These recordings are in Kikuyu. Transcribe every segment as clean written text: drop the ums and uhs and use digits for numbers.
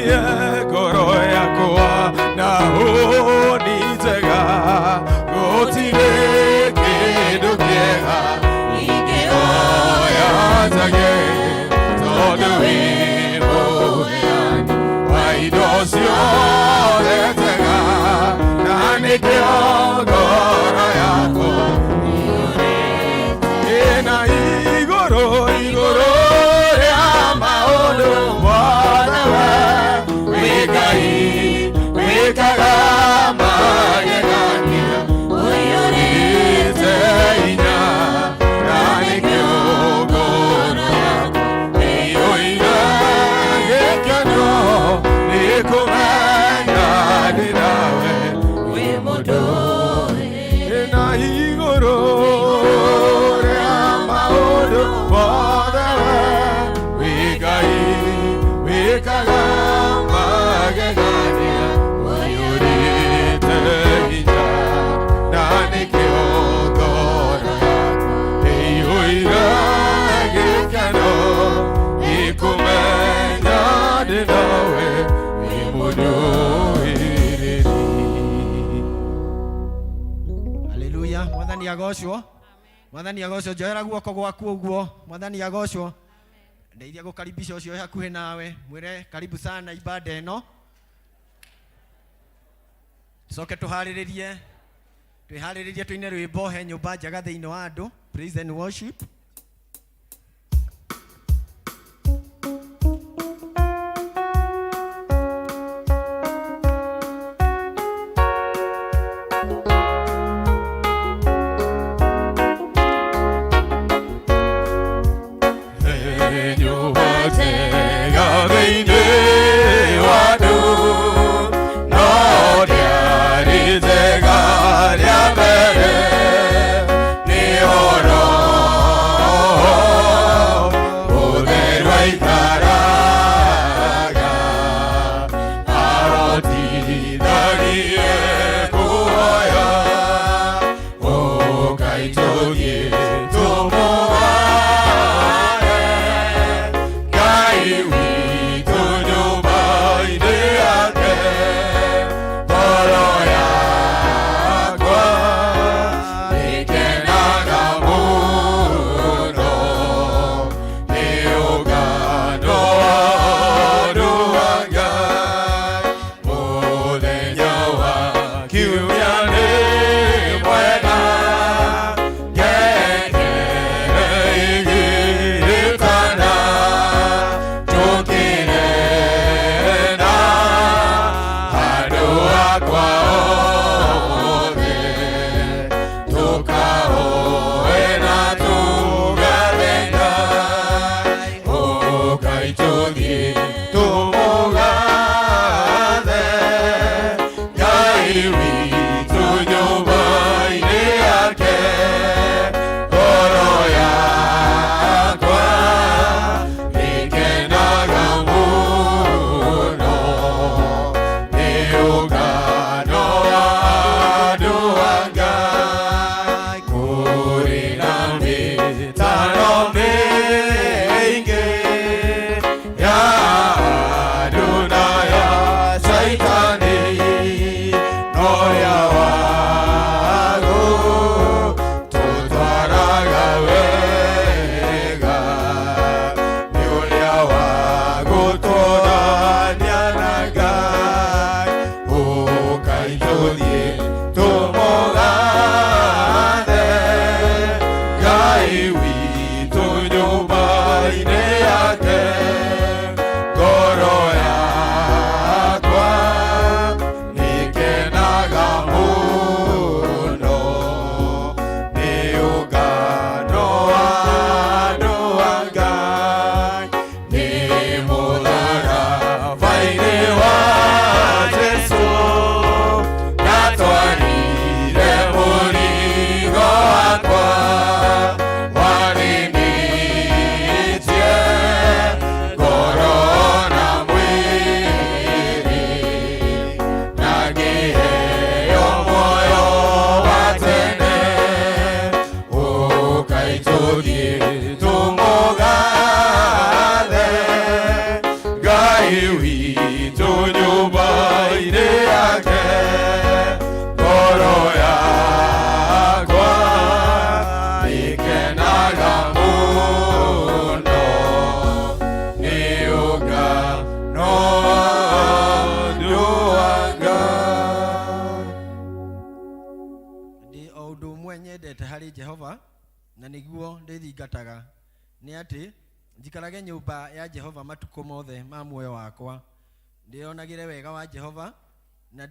Ũiyũrĩtie ngoro yakwa na hũni njega, gũtirĩ kĩndũ kĩega ingĩhoya njage, tondũ wĩ mũheani wa indo ciothe njega, na nĩkĩo ngoro yakwa ĩna igũrũ igũrũ rĩa maũndũ mothe. We wĩ Ngai wĩkaga magegania, ũiyũrĩte hinya, na nĩkĩo ngoro yakwa ĩiyũire gĩkeno nĩ kũmenya ndĩ nawe wĩ mũndũ. Na igũrũ rĩa maũndũ mothe, we wĩ Ngai wĩkaga magegania, ũiyũrĩte hinya, na nĩkĩo ngoro yakwa ĩiyũire gĩkeno nĩ kũmenya ndĩ nawe wĩ mũndũĩrĩri. Haleluya! Mwathani agocwo, Mwathani agocwo. Njoera guoko gwaku ũguo. Mwathani agocwo. Ndeithia gũkaribisha ũcio wĩ hakuhĩ nawe, mwĩre karibu sana ibada ĩno. Tucoke tũharĩrĩrie, twĩharĩrĩrie tũine rwĩmbo "He Nyũmba Njega Thĩinĩ wa Andũ", praise and worship. Nyũmba njega thĩinĩ wa andũ, no ndĩarĩ njega rĩa mbere, nĩ Roho Mũtheru aikaraga, ahotithagie kuhoya. Ũkai tũthiĩ tũmũgae Ngai witũ nyũmba-inĩ yake. Ngoro yakwa ĩkenaga mũno nĩ ũgano wa andũ a Ngai. Mũthenya wa kiumia nĩ mwega, ngengere ĩgĩtana, tũkĩre na andũ akwa othe, tũkahoe na tũgathe Ngai. Ũkai tũthiĩ tũmũgathe Ngai witũ nyũmba-inĩ yake. Ngoro yakwa ĩkenaga mũno nĩ ũgano wa andũ a Ngai. Kũrĩ na mĩtano mĩingĩ ya andũ na ya Caitani, no ya wago tũtwaraga wega nĩ ũrĩa wa gũtũrania na Ngai. Ũkai tũthiĩ tũmũgathe Ngai witũ nyũmba-inĩ yake. Ngoro yakwa nĩkenaga mũno nĩ ũgano wa andũ a Ngai. Nĩ mũthenya Na nĩguo ndĩthingataga, nĩ atĩ njikarage nyũmba ya Jehova matukũ mothe ma muoyo wakwa, ndĩonagĩre wega wa Jehova na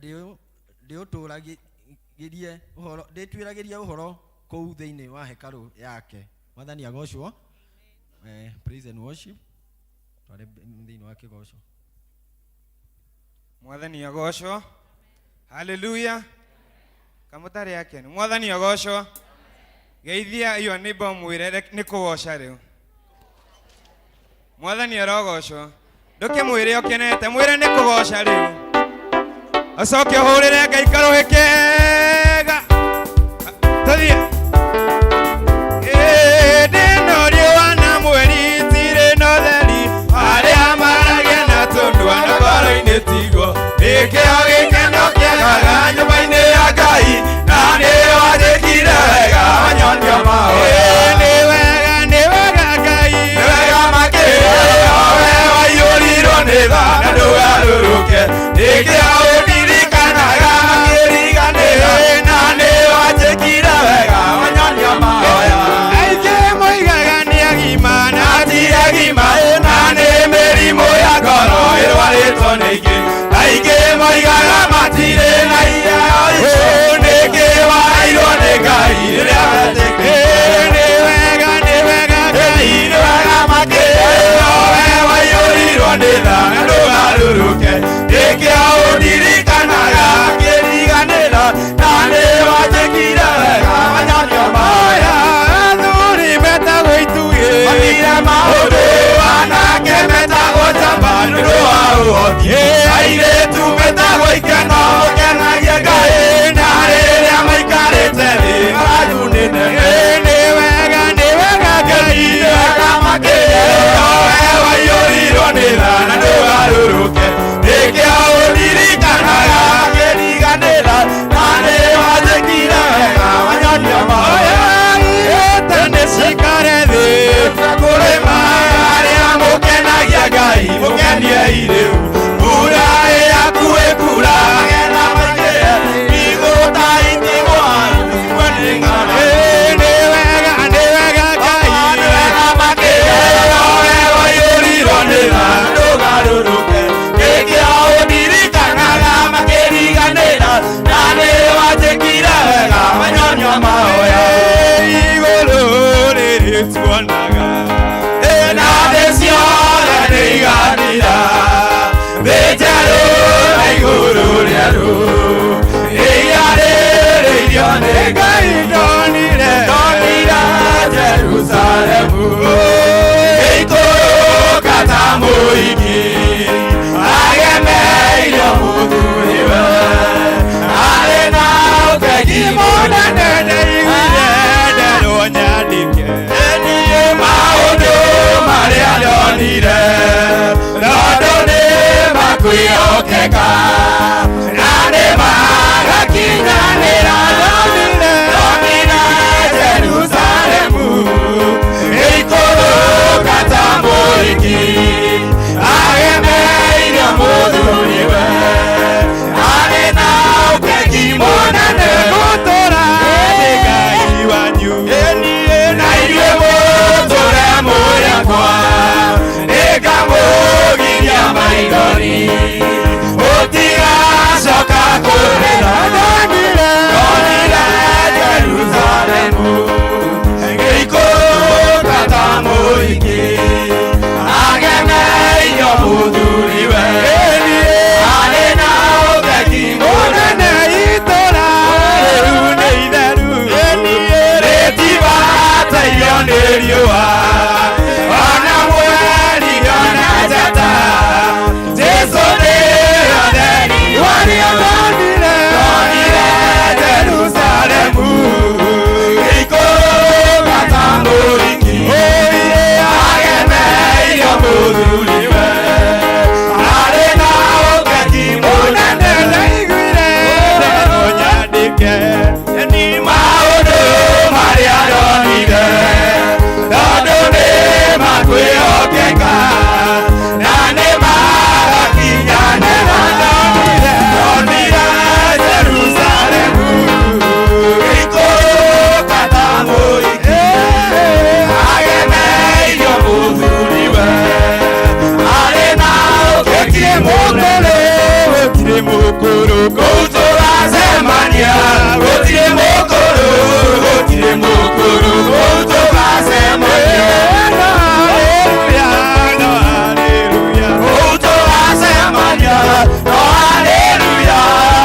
ndĩũtũũragĩrie ũhoro, ndĩtuĩragĩrie ũhoro kũu thĩinĩ wa hekarũ yake. Mwathani agocwo. Praise and worship, tware thĩinĩ wa kĩgoco. Mwathani agocwo. Haleluya. Kamũtarĩ akenu. Mwathani agocwo. Geithia your neighbor, mwĩre nĩ kũgoca rĩu. Mwathani arogocwo. Ndũkĩmwĩre ũkenete, mwĩre nĩ kũgoca rĩu. Acoke ũhũrĩre Ngai karũhĩ kega. Tũthiĩ. Ĩndĩ no riũa na mweri itirĩ na ũtheri, arĩa maragia na tũnua na ngoro-inĩ tiguo. Nĩkĩo gĩkeno kĩagaga nyũmba-inĩ ya Ngai, na nĩo anjĩkire wega wanyonia mahoya. Nĩ wega, nĩ wega Ngai, nĩ wega makĩria, we waiyũrirwo nĩ tha na ndũgarũrũke. Nĩkĩo ũndirikanaga makĩriganĩra, na nĩo anjĩkire wega wanyonia mahoya. Aingĩ moigaga nĩ agima na ti agima, na nĩ mĩrimũ ya ngoro ĩrwarĩtwo nĩ ingĩ. Aingĩ moigaga matirĩ na iheo icio, nĩkĩ waheirwo nĩ Ngai rĩrĩa wetĩkire. Nĩ wega, nĩ wega Ngai, nĩ wega makĩria, we waiyũrirwo nĩ tha na ndũgarũrũke. Nĩkĩo ũndirikanaga ngĩriganĩra, na nĩ wanjĩkire wega wanyonia mahoya. Athuri metagwo itugĩ, mathire maũndũ, anake metagwo njamba nĩ ũndũ wa ũhoti, airĩtu metagwo ikeno, mũkenagie Ngai, na rĩrĩa maikarĩte thĩ ng'aragu nĩ nene. Nĩ wega, nĩ wega Ngai, nĩ wega makĩria, we waiyũrirwo nĩ tha na ndũgarũrũke. Nĩkĩo ũndirikanaga ngĩriganĩra, na nĩ wanjĩkire wega wanyonia mahoya. Ĩte nĩ cikare thĩ kũrĩma, arĩa mũkenagia Ngai mũkeniei rĩu. Mbura ĩyaku ĩkura, magetha maingĩhe, igũta itigwo cigwe nĩ ng'aragu. Nĩ wega, nĩ wega Ngai, nĩ wega makĩria, we waiyũrirwo nĩ tha na ndũgarũrũke. Nĩkĩo ũndirikanaga makĩriganĩra, na nĩ wanjĩkire wega wanyonia mahoya. Igũrũ rĩrĩ tuonaga na thĩ ciothe nĩ igathira, thĩ njerũ na igũrũ rĩerũ iyarĩrĩirio nĩ Ngai. Ndonire, ndonire Jerusalemu ĩikũrũka ta mũhiki agemeirio mũthuriwe, arĩ na ũkegi mũnene. Ndaiguire nderwo nyandĩke niĩ maũndũ marĩa ndonire, tondũ nĩ makwĩhokeka na nĩ magakinyanĩra. Ndonire, ndonire Jerusalemu ĩikũrũka ta mũhiki agemeirio mũthuriwe, arĩ na ũkegi mũnene. Gũtũra nĩ Ngai wanyu, na inyuĩ mũtũre mũrĩakwa, nĩngamũgiria maithori. Gũtirĩ Gũtirĩ mũkũrũ kũu tũgacemania, gũtirĩ mũkũrũ, gũtirĩ mũkũrũ kũu tũgacemania. No haleluya, no haleluya, kũu tũgacemania, no haleluya,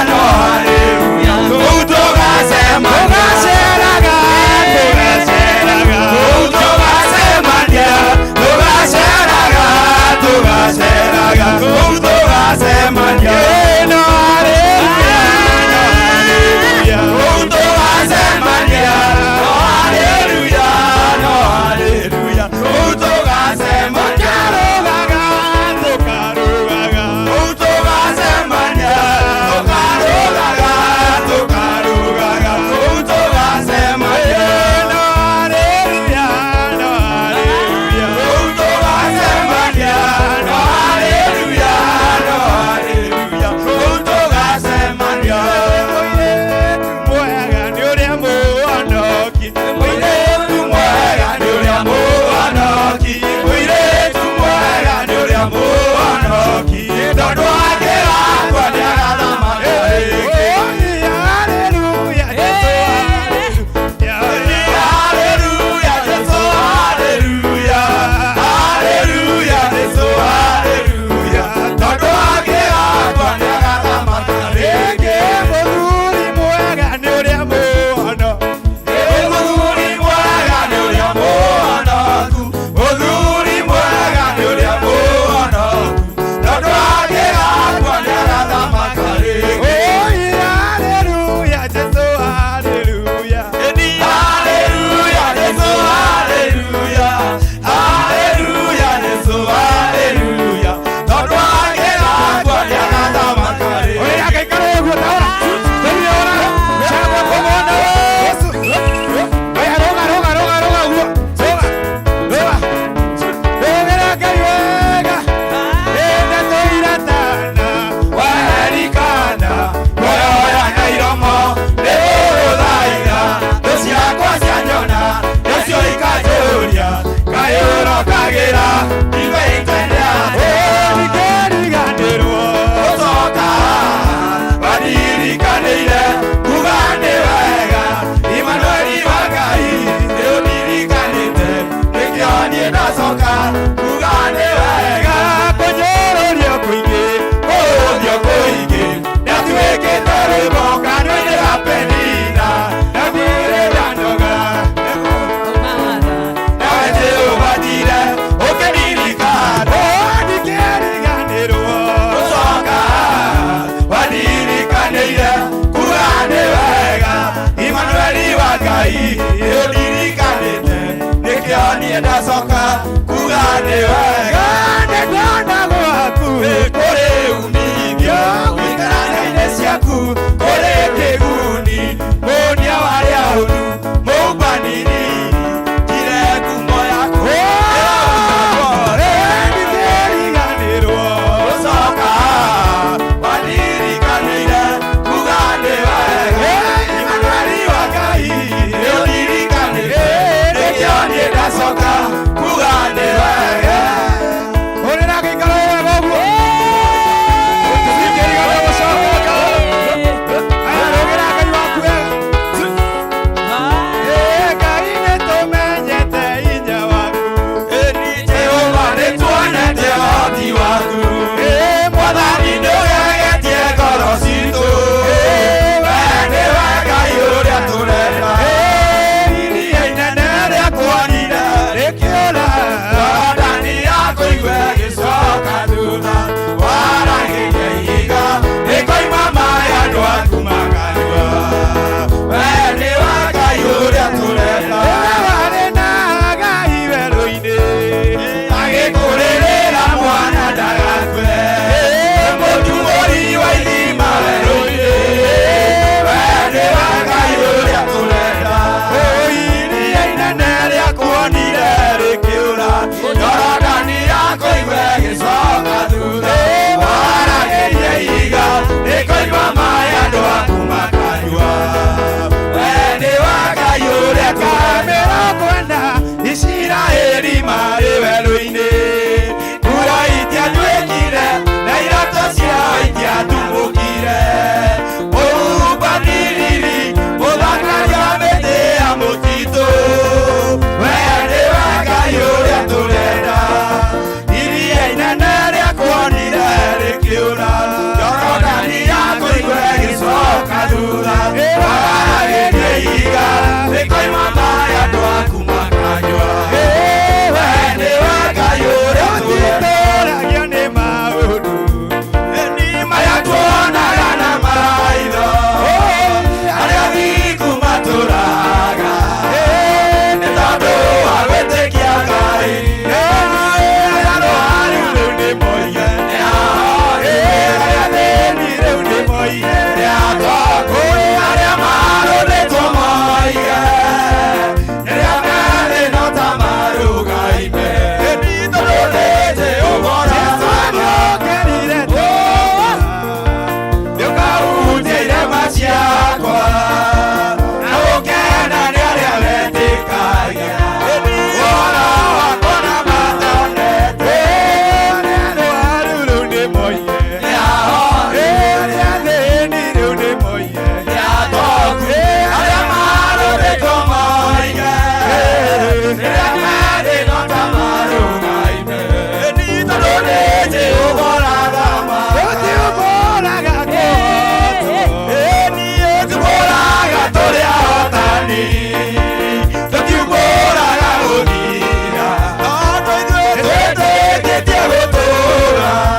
no haleluya, kũu tũgacemania. Tũgaceraga, tũgaceraga, kũu tũgacemania, tũgaceraga, tũgaceraga, kũu tũgacemania. No haleluya.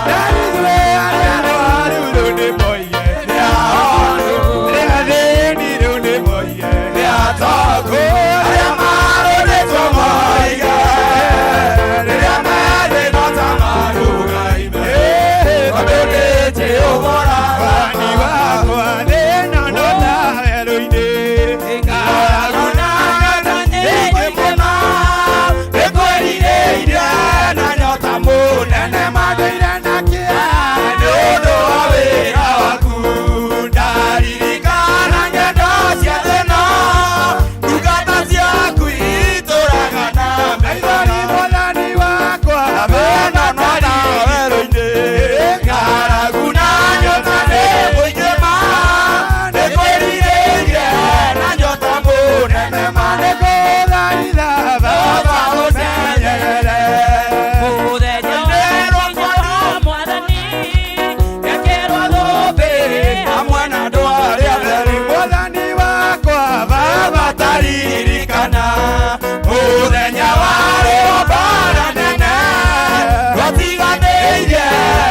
Na ithuĩ arĩa arwaru rĩu nĩ moige nĩ ahonu, arĩa athĩni rĩu nĩ moige nĩ atongu, arĩa marũrĩtwo moige rĩrĩa methĩ no ta marũgaime, tondũ nĩ Jehova Mwathani wakwa, thĩna no ta werũ-inĩ. Ng'aragu na nyota nyingĩ mũno, nĩngwĩrirĩirie na nyota mũnene, mandũire na kĩeha nĩ ũndũ wa wĩra waku. Ndaririkana ng'endo cia thĩna, ndungata ciaku itũraga na maithori. Mwathani wakwa, thĩna no ta werũ-inĩ, ng'aragu na nyota nĩ mũingĩ ma, nĩngwĩrirĩirie na nyota mũnene ma, nĩngũthaitha Baba ũmenyerere. Mũthenya wa Mwathani ngekĩrwo thũmbĩ hamwe na andũ arĩa atheru. Mwathani wakwa, Baba taririkana mũthenya warĩ wa mbara nene, twatiganĩirie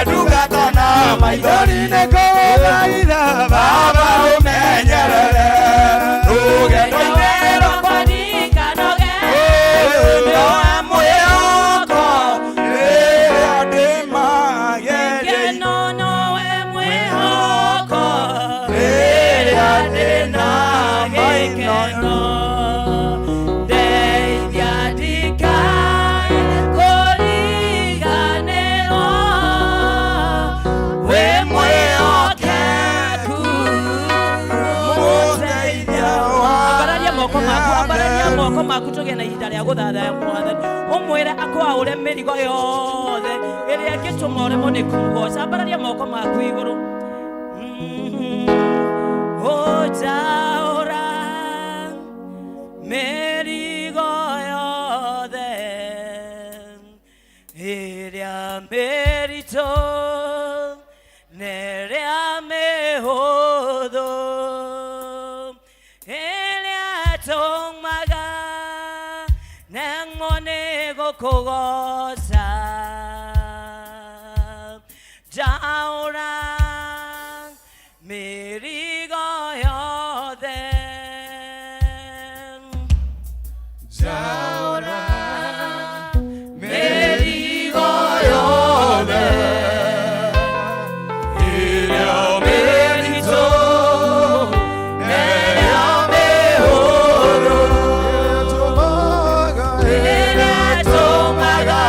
ndungata na maithori. Nĩngũthaitha Baba ũmenyerere rũgendo-inĩ rwakwa ndikanoge. Noe mwĩhoko rĩrĩa ndĩ magerio-inĩ. Gĩkeno nowe mwĩhoko rĩrĩa ndĩna gĩkeno, ndeithia ndikae kũriganĩrwo wĩ mwĩhokeku. Mũteithia wa Ambararia moko maku, ambararia moko maku, tũgĩe na ihinda rĩa gũthathaya Mwathani. Ũmwĩre akwaũre mĩrigo yothe ĩrĩa ĩngĩtũma ũremwo nĩ kũmũgoca. Ambararia moko maku igũrũ. Ũnjaũra mĩrigo yothe ĩrĩa mĩritũ na ĩrĩa mĩhũthũ, ĩrĩa ĩtũmaga nemwo nĩ gũkũgoca. Njaũra mĩrigo yothe. Njaũra mĩrigo yothe ĩrĩa mĩritũ na ĩrĩa mĩhũthũ, ĩrĩa ĩtũmaga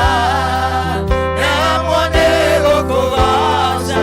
nemwo nĩ gũkũgoca.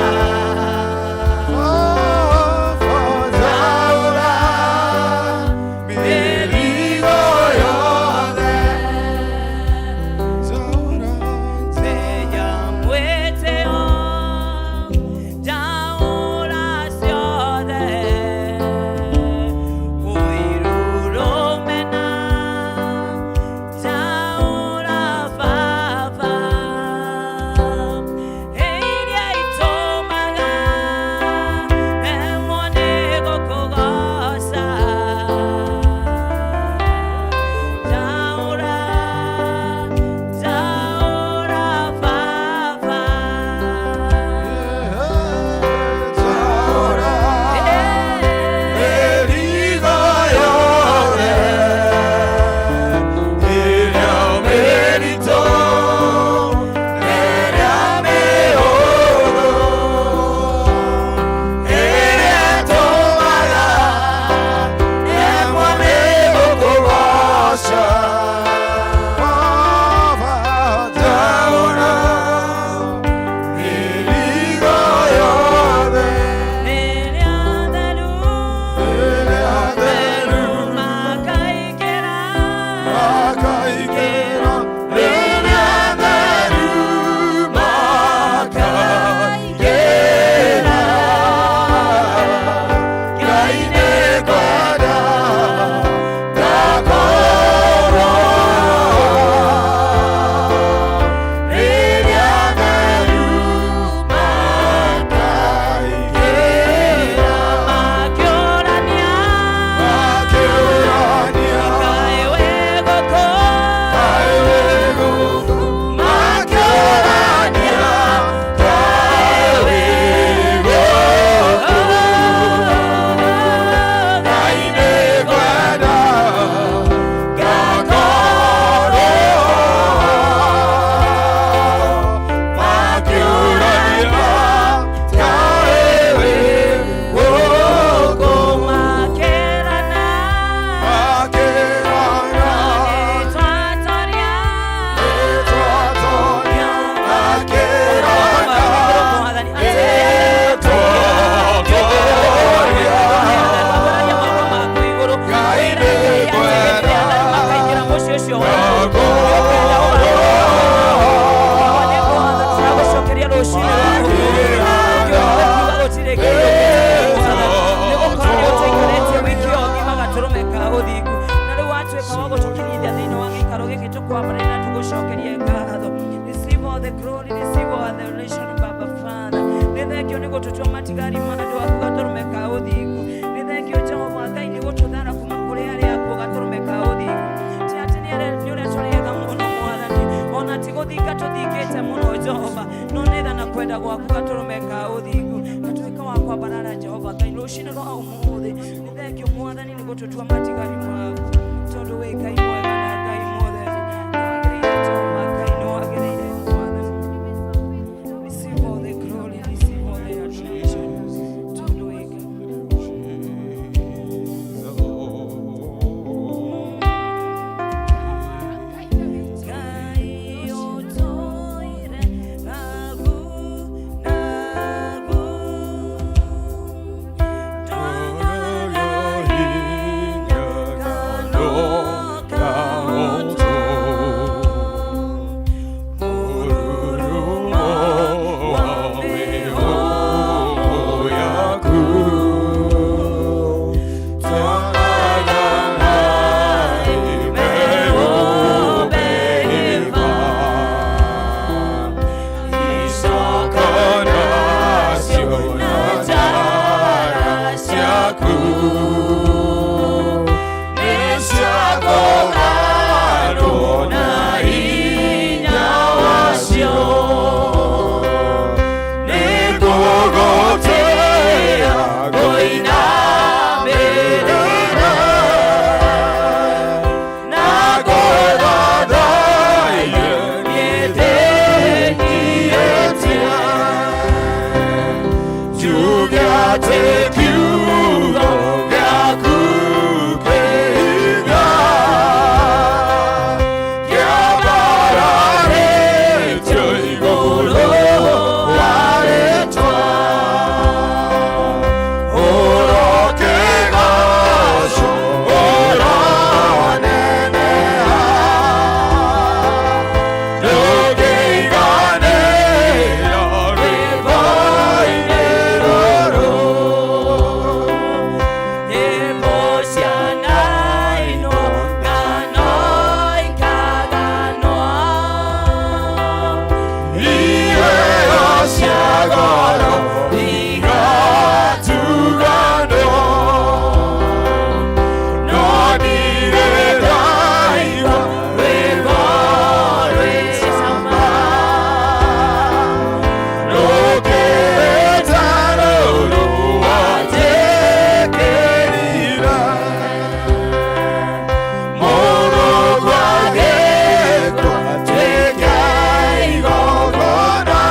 Adoration, Baba Father. Nĩ thengio nĩ gũtũtua matigari ma andũ aku gatũrũme ka ũthingu. Nĩ thengio Jehova Ngai nĩ gũtũthara kuma kũrĩ arĩa akuũ gatũrũme ka ũthingu. Ti atĩ nĩ ũrĩa tũrĩega mũno Mwathani, ona ti gũthinga tũthingĩte mũno Jehova, no nĩ tha na kwenda gwaku gatũrũme ka ũthingu. Gatuĩka wa kwambarara Jehova Ngai rũcinĩ rwa ũmũthĩ. Nĩ thengio Mwathani nĩ gũtũtua matigari maku, tondũ wĩ Ngai mwega na Ngai mũtheru. Nĩwagĩrĩire Jehova Ngai, nĩwagĩrĩire Mwathani. Receive all the glory, receive all the adoration. Tondũ wĩ Ngai. Ngai ũtũire nagu nagu twagaga hinya kana kahoto mũrurumo wa mĩhũmũ yaku twagaga mĩhũmũ icoka nacio na njara ciaku nĩ ciakũgarwo na hinya wacio nĩ ngũgũtĩĩa ngũinamĩrĩra na ngũthathaiye niĩ ndĩnyiihĩtie njuge atĩ kiugo gĩaku kĩ hinya kĩambararĩtio igũrũ wa rĩtwa ũrokĩgocwo ũroneneha ndũngĩiganĩra rwĩmbo-inĩ rũrũ. Nyĩmbo cianainwo ng'ano ikaganwo iheo cia goro igatuganwo no ndirĩ ndaigua rwĩmbo rwĩ cama rũkĩrĩte rũrũ wanjĩkĩrire mũrũ agĩkua tuĩke igongona.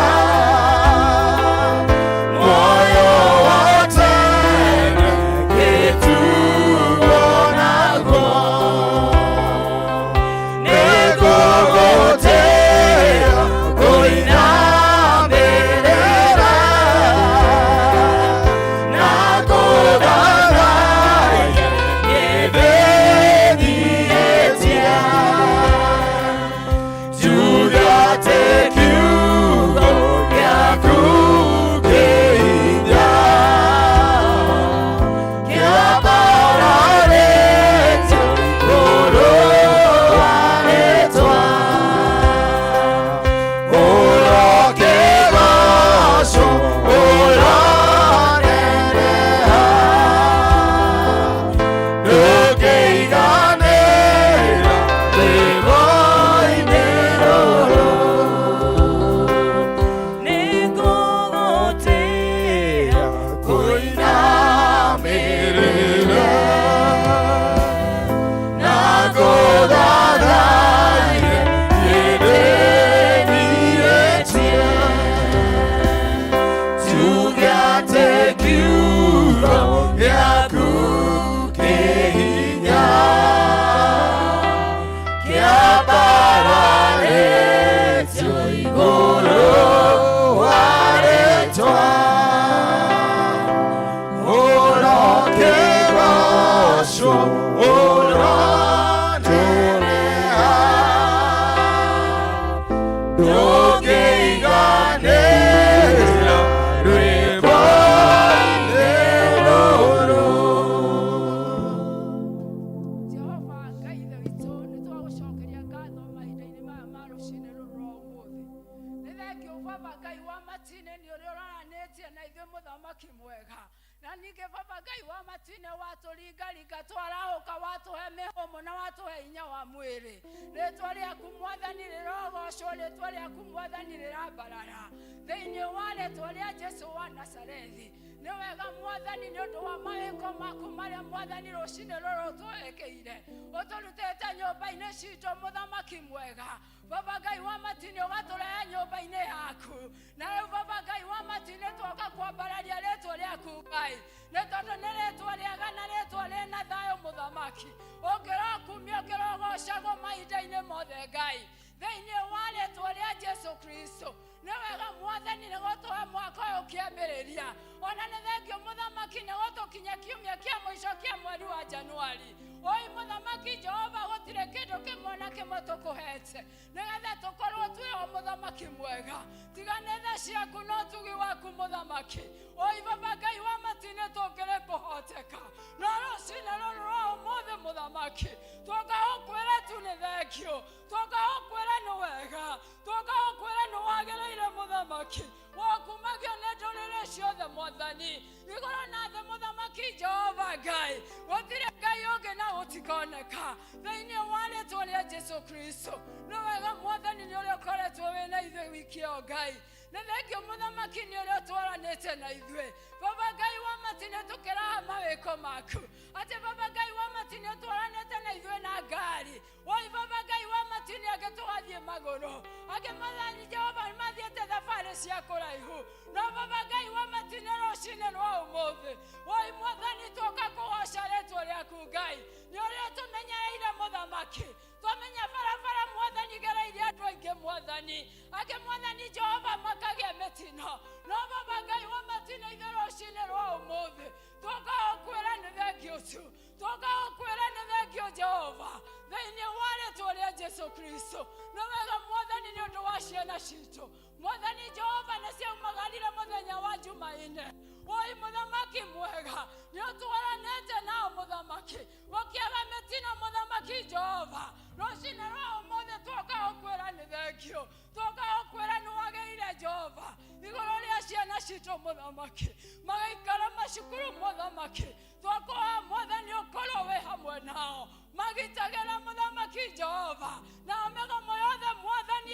Wa matu-inĩ, nĩ ũrĩa ũraranĩtie na ithuĩ, mũthamaki mwega. Na ningĩ Baba Ngai wa matu-inĩ, watũringaringa twarahũka, watũhe mĩhũmũ na watũhe hinya wa mwĩrĩ. Rĩtwa rĩaku, Mwathani, rĩrogocwo. Rĩtwa rĩaku, Mwathani, rĩrambarara thĩinĩ wa rĩtwa rĩa Jesu wa Nazarethi. Nĩ wega, Mwathani, nĩ ũndũ wa mawĩko maku marĩa, Mwathani, rũcinĩ rũrũ ũtwĩkĩire, ũtũrutĩte nyũmba-inĩ citũ, mũthamaki mwega. Baba Ngai wa matu-inĩ, ũgatũrehe nyũmba-inĩ yaku. Na rĩu, Baba Ngai wa matu-inĩ, twoka kwambararia rĩtwa rĩaku, Ngai, nĩ tondũ nĩ rĩtwa rĩega na rĩtwa rĩna thayũ. Mũthamaki, ũngĩrokumio, ũngĩrogocagwo mahinda-inĩ mothe, Ngai, thĩinĩ wa rĩtwa rĩa Jesu Kristo. Nĩ wega, Mwathani, nĩ gũtũhe mwaka ũyũ ũkĩambĩrĩria. Ona nĩ thengio, mũthamaki, nĩ gũtũkinya kiumia kĩa mũico kĩa mweri wa Januari. Oi mũthamaki Jehova, gũtirĩ kĩndũ kĩmwe na kĩmwe tũkũhete nĩgetha tũkorwo twĩ o, mũthamaki mwega, tiga nĩ tha ciaku na ũtugi waku, mũthamaki. Oi Baba Ngai wa matu-inĩ, tũngĩrĩ kũhoteka no rũcinĩ rũrũ rwa ũmũthĩ, mũthamaki, tũngagũkwĩra tu nĩ thengio, tũngagũkwĩra nĩ wega, tũngagũkwĩra nĩ wagĩrĩire, mũthamaki wakumagio nĩ ndũrĩrĩ ciothe. Mwathani, igũrũ na thĩ, mũthamaki Jehova Ngai, gũtirĩ Ngai ũngĩ na gũtikoneka, thĩinĩ wa rĩtwa rĩa Jesu Kristo. Nĩ wega, Mwathani, nĩ ũrĩa ũkoretwo wĩ na ithuĩ wiki ĩyo, Ngai. Nĩ thengio, mũthamaki, nĩ ũrĩa ũtwaranĩte na ithuĩ. Baba Ngai wa matu-inĩ, tũkĩraha mawĩko maku atĩ Baba Ngai wa matu-inĩ ũtwaranĩte na ithuĩ na ngari. Oi Baba Ngai wa matu-inĩ, angĩ tũgathiĩ magũrũ, angĩ, Mwathani Jehova, mathiĩte thabarĩ cia kũraihu, no Baba Ngai wa matu-inĩ, rũcinĩ rwa ũmũthĩ, oi Mwathani, tũka kũgoca rĩtwa rĩaku, Ngai, nĩ ũrĩa ũtũmenyereire, mũthamaki. Twamenya barabara, Mwathani, gereirie andũ aingĩ, Mwathani, angĩ, Mwathani Jehova, makagĩa mĩtino, no Baba Ngai wa matu-inĩ, ithuĩ rũcinĩ rwa ũmũthĩ tũkagũkwĩra nĩ thengio tu, tũkagũkwĩra nĩ thengio, Jehova, thĩinĩ wa rĩtwa rĩa Jesu Kristo. Nĩ wega, Mwathani, nĩ ũndũ wa ciana citũ, Mwathani Jehova, nĩ ciaumagarire mũthenya wa Jumaine. Oi mũthamaki mwega, nĩ ũtwaranĩte nao, mũthamaki, gũkĩaga mĩtino. Mũthamaki Jehova, rũcinĩ rwa ũmũthĩ tũkagũkwĩra nĩ thengio, tũkagũkwĩra nĩ wagĩrĩire, Jehova, igũrũ rĩa ciana citũ, mũthamaki, magaikara macukuru. Mũthamaki, twakoa, Mwathani, ũkorwo wĩ hamwe nao magitagĩra, mũthamaki Jehova, nao mĩgomo yothe, Mwathani,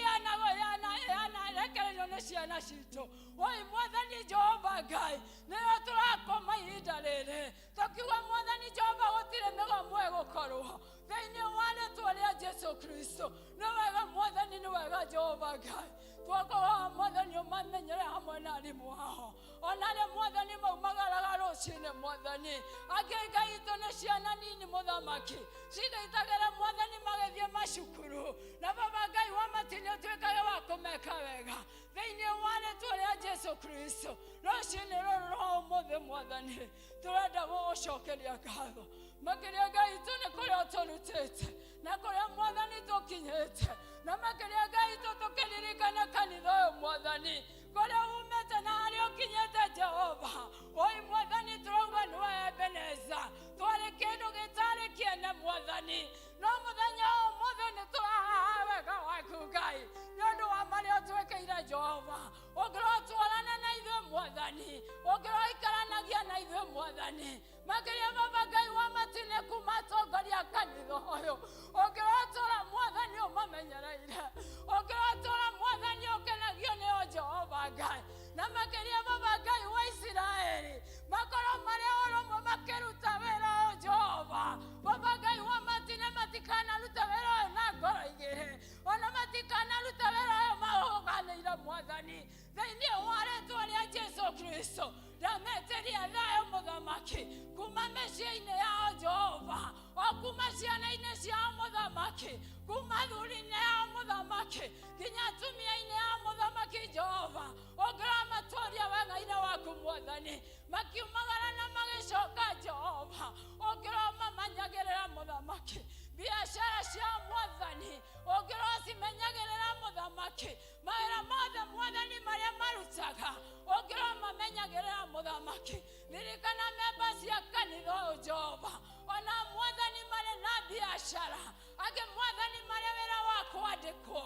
yanarekererio nĩ ciana citũ. Oi Mwathani Jehova Ngai, nĩyo tũrakoma ihinda rĩrĩ tũkiuga, Mwathani Jehova, gũtirĩ mĩgomo ĩgũkorwo thĩinĩ wa rĩtwa rĩa Jesu Kristo. Nĩ wega, Mwathani, nĩ wega, Jehova Ngai. Twakoa, Mwathani, ũmamenyere hamwe na arimũ ao, ona arĩa, Mwathani, maumagaraga rũcinĩ. Mwathani, angĩ, Ngai itũ, nĩ ciana nini, mũthamaki, cigaitagĩra, Mwathani, magĩthiĩ macukuru. Na Baba Ngai wa matu-inĩ, ũtuĩkage wa kũmeka wega thĩinĩ wa rĩtwa rĩa Jesu Kristo. Rũcinĩ rũrũ rwa ũmũthĩ, Mwathani, tũrenda gũgũcokeria ngatho makĩria, Ngai itũ, nĩ kũrĩa ũtũrutĩte na kũrĩa, Mwathani, tũkinyĩte, na makĩria, Ngai itũ, tũkĩririkana kanitha ũyũ, Mwathani, kũrĩa umĩte na harĩa ũkinyĩte, Jehova. Oi Mwathani, tũrauga nĩwe Ebeneza. Twarĩ kĩndũ gĩtarĩ kĩene, Mwathani, no mũthenya ũmũthĩ nĩ tũrahaha wega waku, Ngai, nĩ ũndũ wa marĩa ũtwĩkĩire, Jehova. Ũngĩrotwarana na ithuĩ, Mwathani, ũngĩroikaranagia na ithuĩ, Mwathani, makĩria, Baba Ngai wa matu-inĩ, kuma atongoria kanitha ũyũ, ũngĩrotũra, Mwathani, ũmamenyereire, ũngĩrotũra, Mwathani, ũkenagio nĩo, Jehova Ngai, na makĩria, Baba Ngai wa Isiraeli, makorwo marĩ ũrũmwe makĩruta wĩra ũyũ, Jehova. Baba Ngai wa matu-inĩ, matikanaruta wĩra ũyũ na ngoro igĩrĩ, ona matikanaruta wĩra ũyũ mahũganĩire, Mwathani, thĩinĩ wa rĩtwa rĩa Jesu Kristo. Ndametĩria thayũ, mũthamaki, kuma mĩciĩ-inĩ yao, Jehova, o kuma ciana-inĩ ciao, mũthamaki, kuma thuri-inĩ yao, mũthamaki, nginya atumia-inĩ yao, mũthamaki Jehova, ũngĩramatũria wega-inĩ waku, Mwathani, makiumagara na magĩcoka, Jehova, ũngĩromamanyagĩrĩra, mũthamaki, biacara cia, Mwathani, ũngĩrocimenyagĩrĩra, mũthamaki, mawĩra mothe, Mwathani, marĩa marutaga, ũngĩromamenyagĩrĩra, mũthamaki. Ririkana memba cia kanitha ũyũ, Jehova, ona, Mwathani, marĩ na biacara, angĩ, Mwathani, marĩ wĩra wa kwandĩkwo.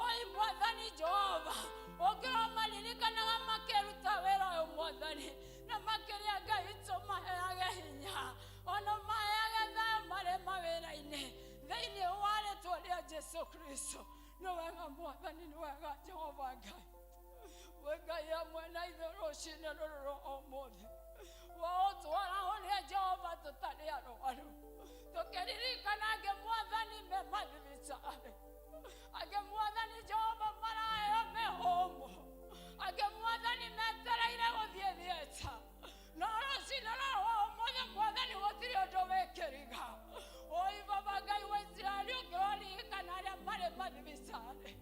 Oi mwathani Jehova, ũngĩromaririkanaga makĩruta wĩra ũyũ mwathani, na makĩria Ngai tũmaheage hinya, ona maheage thayũ marĩ mawĩra-inĩ, thĩinĩ wa rĩtwa rĩa Jesu Kristo. Nĩ wega mwathani, nĩ wega Jehova Ngai. We Ngai hamwe na ithuĩ rũcinĩ rũrũ rwa ũmũthĩ, waũtwara ũrĩa Jehova tũtarĩ arwaru, tũkĩririkana angĩ mwathani me mathibitarĩ, angĩ mwathani Jehova maraheo mĩhũmũ, angĩ mwathani metereire gũthiĩ thieta, no rũcinĩ rũrũ rwa ũmũthĩ mwathani gũtirĩ ũndũ wĩkĩriga. Oi Baba Ngai wa Isiraeli, ũngĩroririkana arĩa marĩ mathibitarĩ,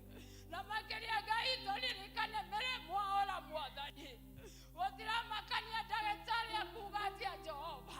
na makĩria Ngai tũririkane mĩrĩmũ ora mwathani, gũtiramakania ndagĩtarĩ akuga atĩa Jehova,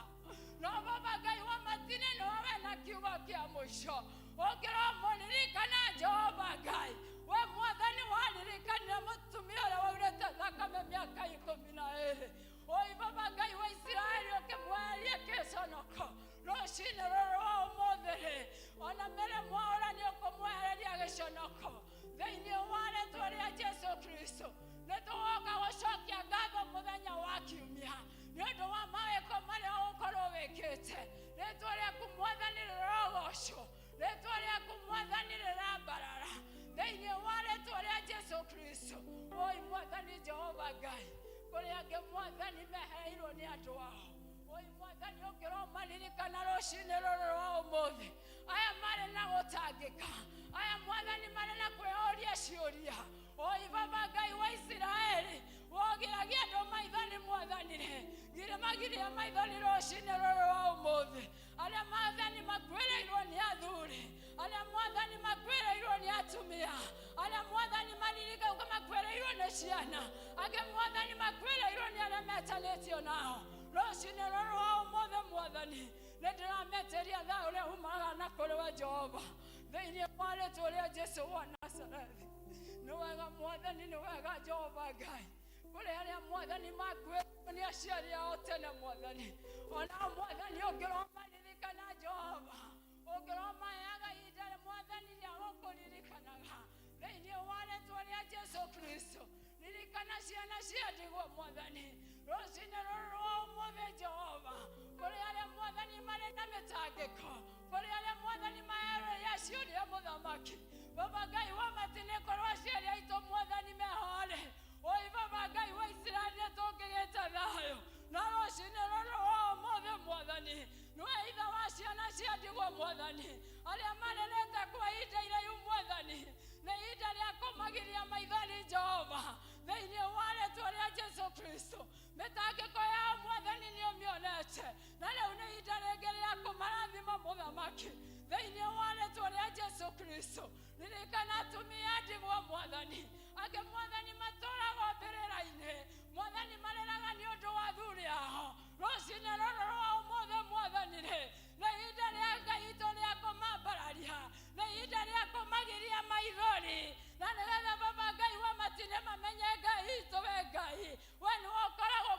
no Baba Ngai wa matine nowe na kiugo kĩa mũico. Ũngĩromũririkana Jehova Ngai, we mwathani waririkanire mũtumia ũrĩa waurĩte thakame mĩaka 12, oi Baba Ngai wa Isiraeli, ũkĩmweheria kĩconoko rũcinĩ rũrũ rwa ũmũthĩ rĩ, ona mĩrĩmũ ora nĩ ũkũmwehereria gĩconoko thĩinĩ wa rĩtwa rĩa Jesu Kristo. Nĩ tũgoka gũcokia ngatho mũthenya wa kiumia nĩ ũndũ wa mawĩko marĩa ũgũkorwo wĩkĩte. Rĩtwa rĩaku mwathani rĩrogocwo, rĩtwa rĩaku mwathani rĩrambarara thĩinĩ wa rĩtwa rĩa Jesu Kristo. Oi mwathani Jehova Ngai, kũrĩ angĩ mwathani mehereirwo nĩ andũ ao, oi mwathani ũngĩromaririkana rũcinĩ rũrũ rwa ũmũthĩ, aya marĩ na gũtangĩka, aya mwathani marĩ na kwĩyũria ciũria. Oi Baba Ngai wa Isiraeli, wogiragia andũ maithori mwathani rĩ, magiria maithori rũcinĩ rũrũ rwa ũmũthĩ, arĩa mwathani makuĩrĩirwo nĩ athuri, arĩa mwathani makuĩrĩirwo nĩ atumia, arĩa mwathani maririka makuĩrĩirwo nĩ ciana, angĩ mwathani makuĩrĩirwo nĩ arĩa metanĩtio nao rũcinĩ rũrũ rwa ũmũthĩ mwathani, nĩ ndĩrametĩria thayũ ũrĩa umaga na kũrĩ we Jehova, thĩinĩ wa rĩtwa rĩa Jesu wa Nazarethi. Nĩ wega mwathani, nĩ wega Jehova Ngai, kũrĩ arĩa mwathani makuĩrĩirwo nĩ aciari ao tene mwathani, ona mwathani ũngĩromaririkana Jehova, ũngĩromaheaga ihinda rĩa mwathani rĩa gũkũririkanaga thĩinĩ wa rĩtwa rĩa Jesu Kristo. Ririkana ciana cia ndigwa mwathani rũcinĩ rũrũ rwa ũmũthĩ Jehova, kũrĩ arĩa mwathani marĩ na mĩtangĩko, kũrĩ arĩa mwathani mahereria ciũria mũthamaki. Baba Ngai wa matine, korwo aciari aitũ mwathani mehore, oi Baba Ngai wa Isiraeli, nĩ tũngĩgĩte thayũ, no rũcinĩ rũrũ rwa ũmũthĩ mwathani, nĩwe ithe wa ciana cia ndigwa mwathani, arĩa marĩrĩte kwa ihinda iraihu mwathani, nĩ ihinda rĩa kũmagiria maithori Jehova, thĩinĩ wa rĩtwa rĩa Jesu Kristo. Mĩtangĩko yao mwathani nĩ ũmĩonete, na rĩu nĩ ihinda rĩngĩ rĩa kũmarathima mũthamaki, thĩinĩ wa rĩtwa rĩa Jesu Kristo. Ririkana atumia ndigwa mwathani, angĩ mwathani matũragwo mbĩrĩra-inĩ mwathani, marĩraga nĩ ũndũ wa athuri ao. Rũcinĩ rũrũ rwa ũmũthĩ mwathani rĩ, nĩ ihinda rĩa Ngai itũ rĩa kũmambararia, nĩ ihinda rĩa kũmagiria maithori, na nĩgetha Baba Ngai wa matine mamenye Ngai itũ we Ngai, we nĩwe ũkoragwo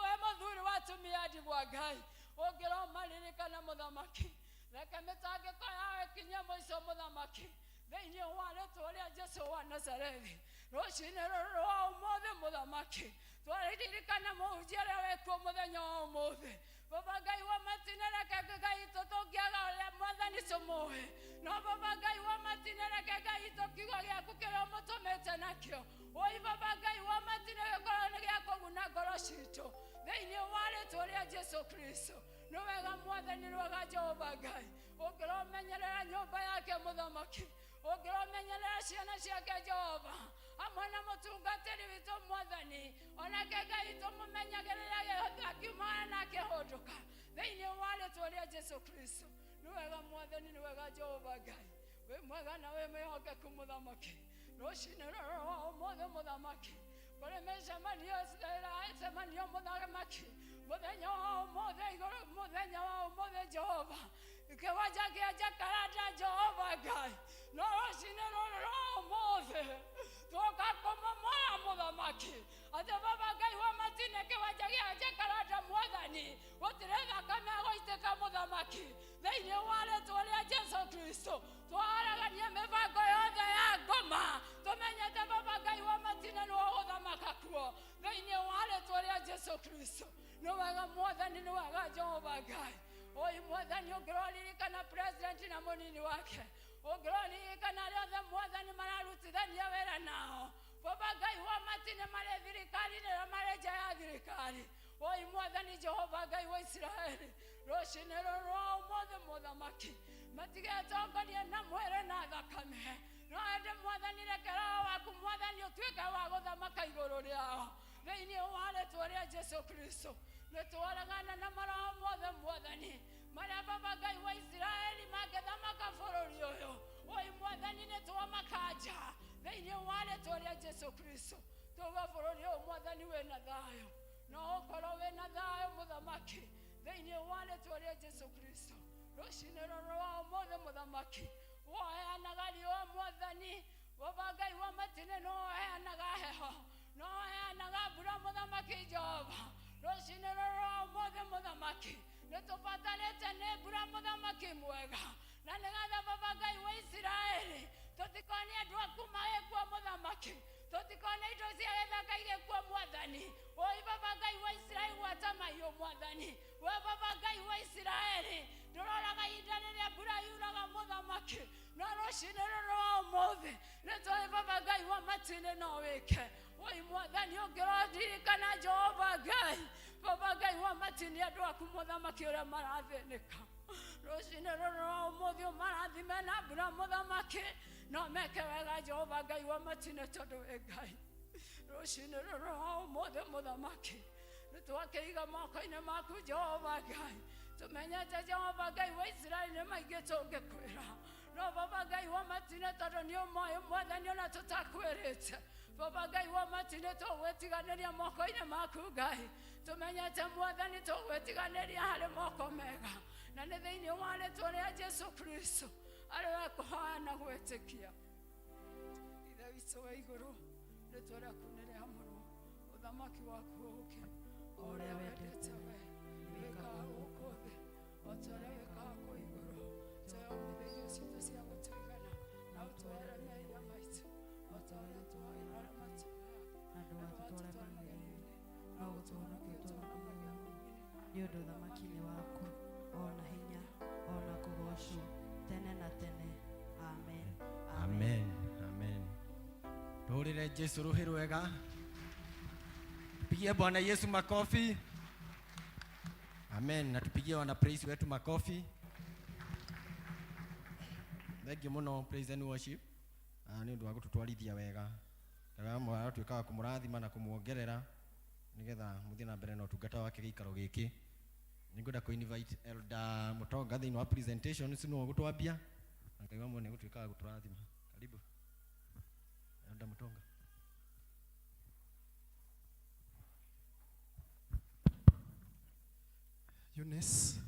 we mũthuri wa atumia ndigwa Ngai. Ũngĩromaririkana mũthamaki, reke mĩtangĩko yao ĩkinye mũico mũthamaki, thĩinĩ wa rĩtwa rĩa Jesu wa Nazarethi. Rũcinĩ rũrũ rwa ũmũthĩ mũthamaki, twaririkana mũhunjia ũrĩa wĩkuo mũthenya wa ũmũthĩ. Baba Ngai wa matine, reke Ngai itũ tũngĩaga ũrĩa mwathani tũmũĩ, no Baba Ngai wa matine, reke Ngai itũ kiugo gĩaku kĩrĩa ũmũtũmĩte nakĩo, oi Baba Ngai wa matine, gĩkorwo nĩ gĩa kũguna ngoro citũ, thĩinĩ wa rĩtwa rĩa Jesu Kristo. Nĩ wega mwathani, nĩ wega Jehova Ngai, ũngĩromenyerera nyũmba yake mũthamaki, ũngĩromenyerera ciana ciake Jehova, hamwe na mũtungatĩri witũ mwathani, onake Ngai tũmũmenyagĩrĩra akiumana na akĩhũndũka, thĩinĩ wa rĩtwa rĩa Jesu Kristo. Nĩ wega mwathani, nĩ wega Jehova Ngai, wĩ mwega na wĩ mwĩhokeku mũthamaki. Rũcinĩ rũrũ rwa ũmũthĩ mũthamaki, kũrĩ mĩcemanio ĩcemanio mũthamaki mũthenya wa ũmũthĩ igũrũ, mũthenya wa ũmũthĩ Jehova, kĩwanja kĩa Jakaranda Jehova Ngai, no rũcinĩ rũrũ rwa ũmũthĩ twoka kũmomora mũthamaki, atĩ Baba Ngai wa matine, kĩwanja gĩa Jakaranda mwathani, gũtirĩ thakame gũitĩka mũthamaki, thĩinĩ wa rĩtwa rĩa Jesu Kristo. Twaragania mĩbango yothe ya ngoma. Thĩinĩ wa rĩtwa rĩa Jesu Kristo. Nĩ wega Mwathani, nĩ wega Jehova Ngai. Oi Mwathani, ũngĩroririkana president na mũnini wake, ũngĩroririkana arĩa othe Mwathani mararutithania wĩra nao. Baba Ngai wa matine, marĩ thirikari-inĩ na marĩ nja ya thirikari. Oi Mwathani Jehova Ngai wa Isiraeli, rũcinĩ rũrũ rwa ũmũthĩ mũthamaki, matigetongorie na mwĩrĩ na thakame, no ĩndĩ Mwathani, reke Roho waku Mwathani ũtuĩke wa gũthamaka igũrũ rĩao. Thĩinĩ wa rĩtwa rĩa Jesu Kristo, nĩtwaregana na maroho mothe Mwathani marĩa Baba Ngai wa Isiraeli mangĩthamaka bũrũri ũyũ. Oi Mwathani, nĩtwamakanja thĩinĩ wa rĩtwa rĩa Jesu Kristo. Tuga bũrũri ũyũ Mwathani wĩna thayũ, no ũkorwo wĩna thayũ mũthamaki, thĩinĩ wa rĩtwa rĩa Jesu Kristo. Rũcinĩ rũrũ rwa ũmũthĩ mũthamaki, woheanaga riũa Mwathani. Baba Ngai wa matine, no ũheanaga heho, no ũheanaga mbura mũthamaki Jehova. Rũcinĩ rũrũ rwa ũmũthĩ mũthamaki, nĩtũbatarĩte nĩ mbura mũthamaki mwega, na nĩgetha Baba Ngai wa Isiraeli tũtikone andũ aku magĩkua mũthamaki, tũtikone indo cia gĩthaka igĩkua Mwathani. Oi Baba Ngai wa Isiraeli, gwata mahiũ Mwathani. We Baba Ngai wa Isiraeli, ndũroraga ihinda rĩrĩa mbura yuraga mũthamaki, no rũcinĩ rũrũ rwa ũmũthĩ nĩtũĩ Baba Ngai wa matine no wĩke. Oi Mwathani, ũngĩroririkana Jehova Ngai, Baba Ngai wa matine, andũ aku mũthamaki ũrĩa marathĩnĩka rũcinĩ rũrũ rwa ũmũthĩ, ũmarathime na mbura mũthamaki, no meke wega Jehova Ngai wa matine, tondũ wĩ Ngai. Rũcinĩ rũrũ rwa ũmũthĩ mũthamaki, nĩtwakĩiga moko-inĩ maku Jehova Ngai, tũmenyete Jehova Ngai wa Isiraeli nĩ maingĩ tũngĩkwĩra, no Baba Ngai wa matine, tondũ nĩ ũmoĩ Mwathani ona tũtakwĩrĩte, Baba Ngai wa matine, tũgwĩtiganĩria moko-inĩ maku Ngai, tũmenyete Mwathani tũgwĩtiganĩria harĩ moko mega, na nĩ thĩinĩ wa rĩtwa rĩa Jesu Kristo arĩ we kũhoya na gwĩtĩkia. Ithe witũ wa igũrũ, rĩtwa rĩaku nĩ rĩamũrwo, ũthamaki waku ũũke, o ũrĩa wendete we wĩkaga gũkũ thĩ o ta ũrĩa wĩkaga kũu igũrũ. Tũhe ũmũthĩ irio citũ cia gũtũigana, na ũtũohere mehia maitũ o ta ũrĩa tuohagĩra arĩa matũheaga, na ndũgatũtware magerio-inĩ, no gũtũhonokia ũtũhonokagia mũũru-inĩ, nĩ ũndũ ũthamaki nĩ waku, ona hinya, ona kũgoocwo tene na tene. Amen. Amen, amen. Tuhurire Jesu ruhi rwega. Tupigie Bwana Yesu makofi. Amen. Na tupigie wana praise wetu makofi. Thank you muno praise and worship. Ah, nĩ ũndũ wa gũtũtwarithia wega. Ngai aratuĩka wa kũmũrathima na kũmuongerera nĩgetha mũthiĩ na mbere na ũtungata wake gĩikaro gĩkĩ. Nĩngwenda kũ invite Elder Mũtonga thĩinĩ wa presentations nĩwe ũgũtwambia, na Ngai wa muoyo nĩegũtuĩka wa gũtũrathima. Karibu Elder Mũtonga. Eunice,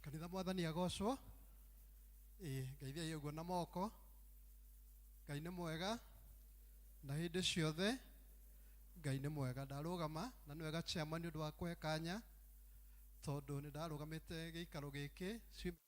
kanitha, Mwathani agocwo. Ĩ ngeithiai ũguo na moko. Ngai nĩ mwega na hĩndĩ ciothe. Ngai nĩ mwega. Ndarũgama na nĩ wega chairman nĩ ũndũ wa kũhe kanya, tondũ nĩ ndarũgamĩte gĩikaro gĩkĩ ciumia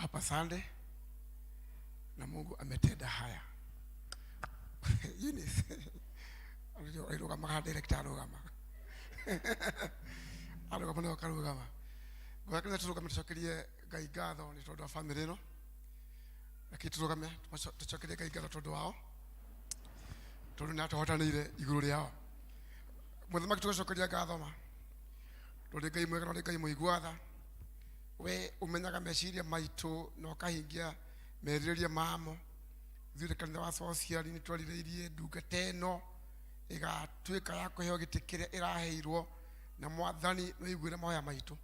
Tulikuwa hapa Sunday na Mungu ametenda haya. Eunice arũgamaga director arũgama arũgama nĩwe akarũgama. Ngoya kanitha tũrũgame tũcokerie Ngai ngatho nĩ tondũ wa famĩlĩ ĩno. Reke tũrũgame tũcokerie Ngai ngatho tondũ wao, tondũ nĩ atũhotanĩire igũrũ rĩao. Mũthamaki tũgũcokeria ngatho ma tondũ nĩ Ngai mwega na nĩ Ngai mũigua tha. We ũmenyaga meciria maitũ na ũkahingia merirĩria mamo. Ithuĩ ta kanitha wa social nĩ twarirĩirie ndungata ĩno ĩgatuĩka ya kũheo gĩtĩ kĩrĩa ĩraheirwo, na Mwathani nĩ ũiguĩre mahoya maitũ.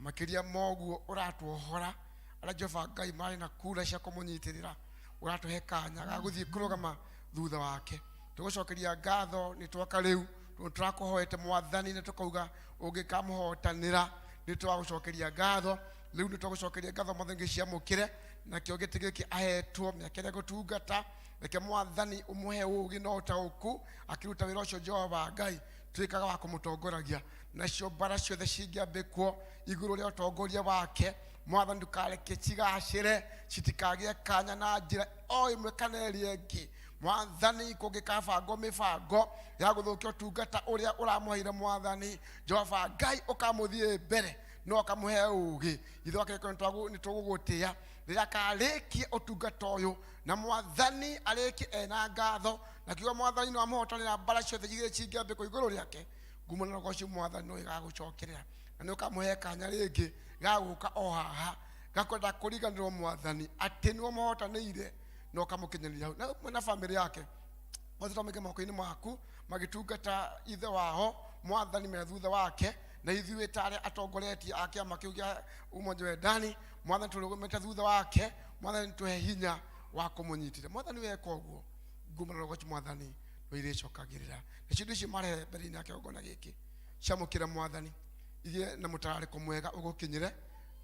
Makĩria ma ũguo ũratuohora arĩa Jehova Ngai marĩ na kura cia kũmũnyitĩrĩra, ũratũhe kanya ga gũthiĩ kũrũgama thutha wake. Tũgũcokeria ngatho nĩ twaka rĩu, tondũ tũrakũhoete Mwathani na tũkauga ũngĩkamũhotanĩra nĩ twagũcokeria ngatho. Rĩu nĩ twagũcokeria ngatho Mwathani, gĩciamũkĩre nakĩo gĩtĩ gĩkĩ ahetwo mĩaka ĩrĩa gũtungata. Reke Mwathani ũmũhe ũũgĩ na ũtaũku akĩruta wĩra ũcio. Jehova Ngai, tuĩkaga wa kũmũtongoragia, nacio mbara ciothe cingĩambĩkwo igũrũ rĩa ũtongoria wake, Mwathani ndũkareke cigacĩre, citikagĩe kanya na njĩra o ĩmwe kana ĩrĩa ĩngĩ. Mwathani, kũngĩkabangwo mĩbango ya gũthũkia ũtungata ũrĩa ũramũheire Mwathani, Jehova Ngai ũkamũthiĩ mbere no ũkamũhe ũũgĩ. Ithe wa kĩrĩko, nĩ tũgũgũtĩa rĩrĩa akarĩkia ũtungata ũyũ, na Mwathani arĩkie ena ngatho na kiuga Mwathani no amũhotanĩra mbara ciothe iria cingĩambĩkwo igũrũ rĩake. Ngumo na rũgoco Mwathani no ĩgagũcokerera, na nĩ ũkamũhe kanya rĩngĩ ga gũka o haha gakwenda kũriganĩrwo Mwathani atĩ nĩwe ũmũhotanĩire na ũkamũkinyanĩria hau, na ũmwe na bamĩrĩ yake othe twamaige moko-inĩ maku magĩtungata ithe wao Mwathani me thutha wake, na ithuĩ ta arĩa atongoretie a kĩama kĩu kĩa Umoja Wendani, Mwathani tũrũgamĩte thutha wake. Mwathani tũhe hinya wa kũmũnyitĩra. Mwathani weka ũguo, ngumo na rũgoco Mwathani no irĩcokagĩrĩra. Nacio indo icio marehe mbere-inĩ ya kĩgongona gĩkĩ, ciamũkĩre Mwathani, igĩe na mũtararĩko mwega ũgũkinyĩre.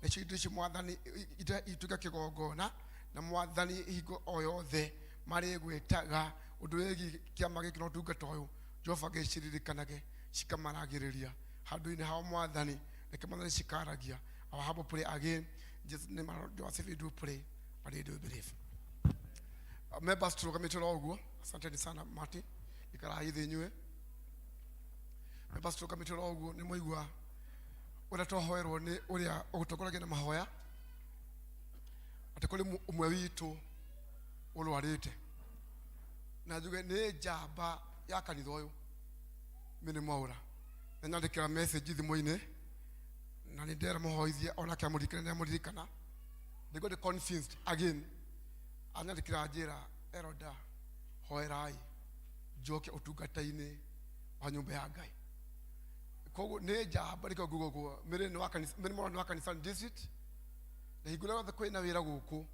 Nacio indo icio Mwathani ituĩke kĩgongona, na Mwathani hingo o yothe marĩgwĩtaga ũndũ wĩgiĩ kĩama gĩkĩ na ũtungata ũyũ, Jehova Ngai ciririkanage cikamaragĩrĩria handũ-inĩ hao. Mwathani reke Mwathani cikaragia. Our humble pray again in Jesus name, our Lord Joseph, we do pray and we do believe. Members tũrũgamĩte oro ũguo. Asanteni sana Martin, ikarai thĩ inyuĩ. Members tũrũgamĩte oro ũguo, nĩ mwaigua ũrĩa twahoerwo nĩ ũrĩa ũgũtongoragia na mahoya, atĩ kũrĩ ũmwe witũ ũrwarĩte, na njuge nĩ njamba ya kanitha ũyũ mĩnĩ mwaũra, na nyandĩkĩra message thimũ-inĩ na nĩ ndera mũhoithie onake amũririkane nĩ amũririkana. Ndĩgwo ndĩ convinced again, anyandĩkĩra njĩra eroda hoerai njoke ũtungata-inĩ wa nyũmba ya Ngai. Koguo nĩ njamba, nĩkĩo nguga ũguo. Mĩrĩ nĩ wa kanitha, mĩrĩ mwana nĩ wa kanitha district, na hingo ĩrĩa yothe kwĩna wĩra gũkũ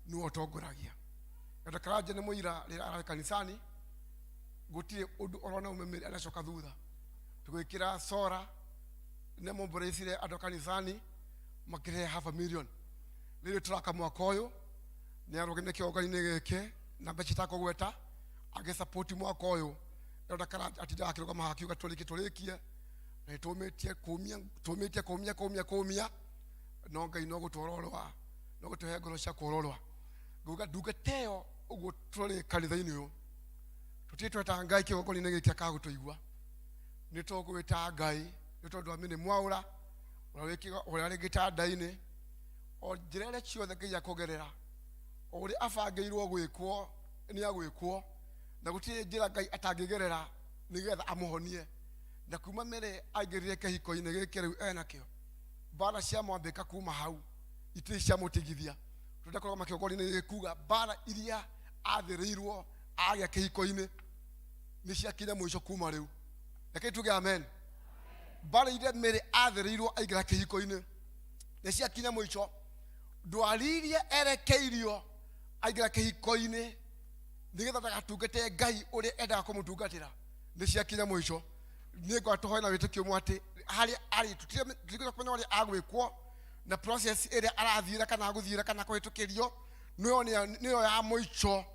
nĩwe ũtongoragia. Elder Karanja nĩ mũira, rĩrĩa ararĩ kanisani gũtirĩ ũndũ orona ume mĩrĩ aracoka thutha. Tũgwĩkĩra sora nĩ mombũrĩcire andũ a kanisani makĩrĩhe half a million. Rĩrĩ tũraka mwaka ũyũ nĩ arũgamire kĩgongona-inĩ gĩkĩ na mbeca itakũgweta agĩsapoti mwaka ũyũ. Elder Karanja atindaga akĩrũgama haha akiuga tũrĩkie tũrĩkie, na nĩtũmĩtie kũmia tũmĩtie kũmia kũmia kũmia, no Ngai no gũtwororoa no gũtũhe ngoro cia kwororoa. Nguga ndungata ĩyo ũguo tũrĩ kanitha-inĩ ũyũ, tũtirĩ tweta Ngai kĩgongona-inĩ gĩkĩ akaga gũtũigua. Nĩ tũgwĩta Ngai nĩ tondũ wa mĩnĩ mwaũra ũrĩa wĩ gĩtanda-inĩ, o njĩra ĩrĩa ciothe Ngai akũgerera, o ũrĩa abangĩirwo gwĩkwo nĩ agwĩkwo, na gũtirĩ njĩra Ngai atangĩgerera nĩgetha amũhonie. Na kuma mĩrĩ aingĩrire kĩhiko-inĩ gĩkĩ rĩu enakĩo, mbara ciamwambĩka kuma hau itirĩ ciamũtigithia. Tũrenda kũrũgama kĩgongona-inĩ gĩkĩ kuga mbara iria athĩrĩirwo agĩa kĩhiko-inĩ nĩ ciakinya mũico kuma rĩu. Reke tuge amen. Mbara iria mĩrĩ athĩrĩirwo aingĩra kĩhiko-inĩ nĩ ciakinya mũico. Ndwari iria erekeirio aingĩra kĩhiko-inĩ nĩgetha ndagatungate Ngai ũrĩa endaga kũmũtungatĩra nĩ ciakinya mũico. Niĩ ngwa tũhoe na wĩtĩkio ũmwe atĩ harĩa arĩ tũtirĩ kũmenya ũrĩa agwĩkwo na process ĩrĩa arathiĩra kana agũthiĩra kana kũhĩtũkĩrio nĩyo ya mũico,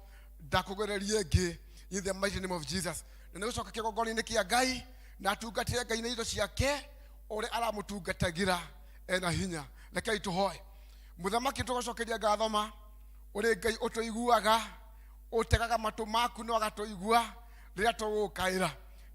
ndakũgereria ĩngĩ in the mighty name of Jesus. Na nĩ gũcoka kĩgongona-inĩ kĩa Ngai na atungatĩre Ngai na indo ciake ũrĩa aramũtungatagĩra ena hinya. Rekei tũhoe. Mũthamaki tũgũcokeria ngatho ma ũrĩ Ngai ũtũiguaga, ũtegaga matũ maku no agatũigua rĩrĩa tũgũkaĩra.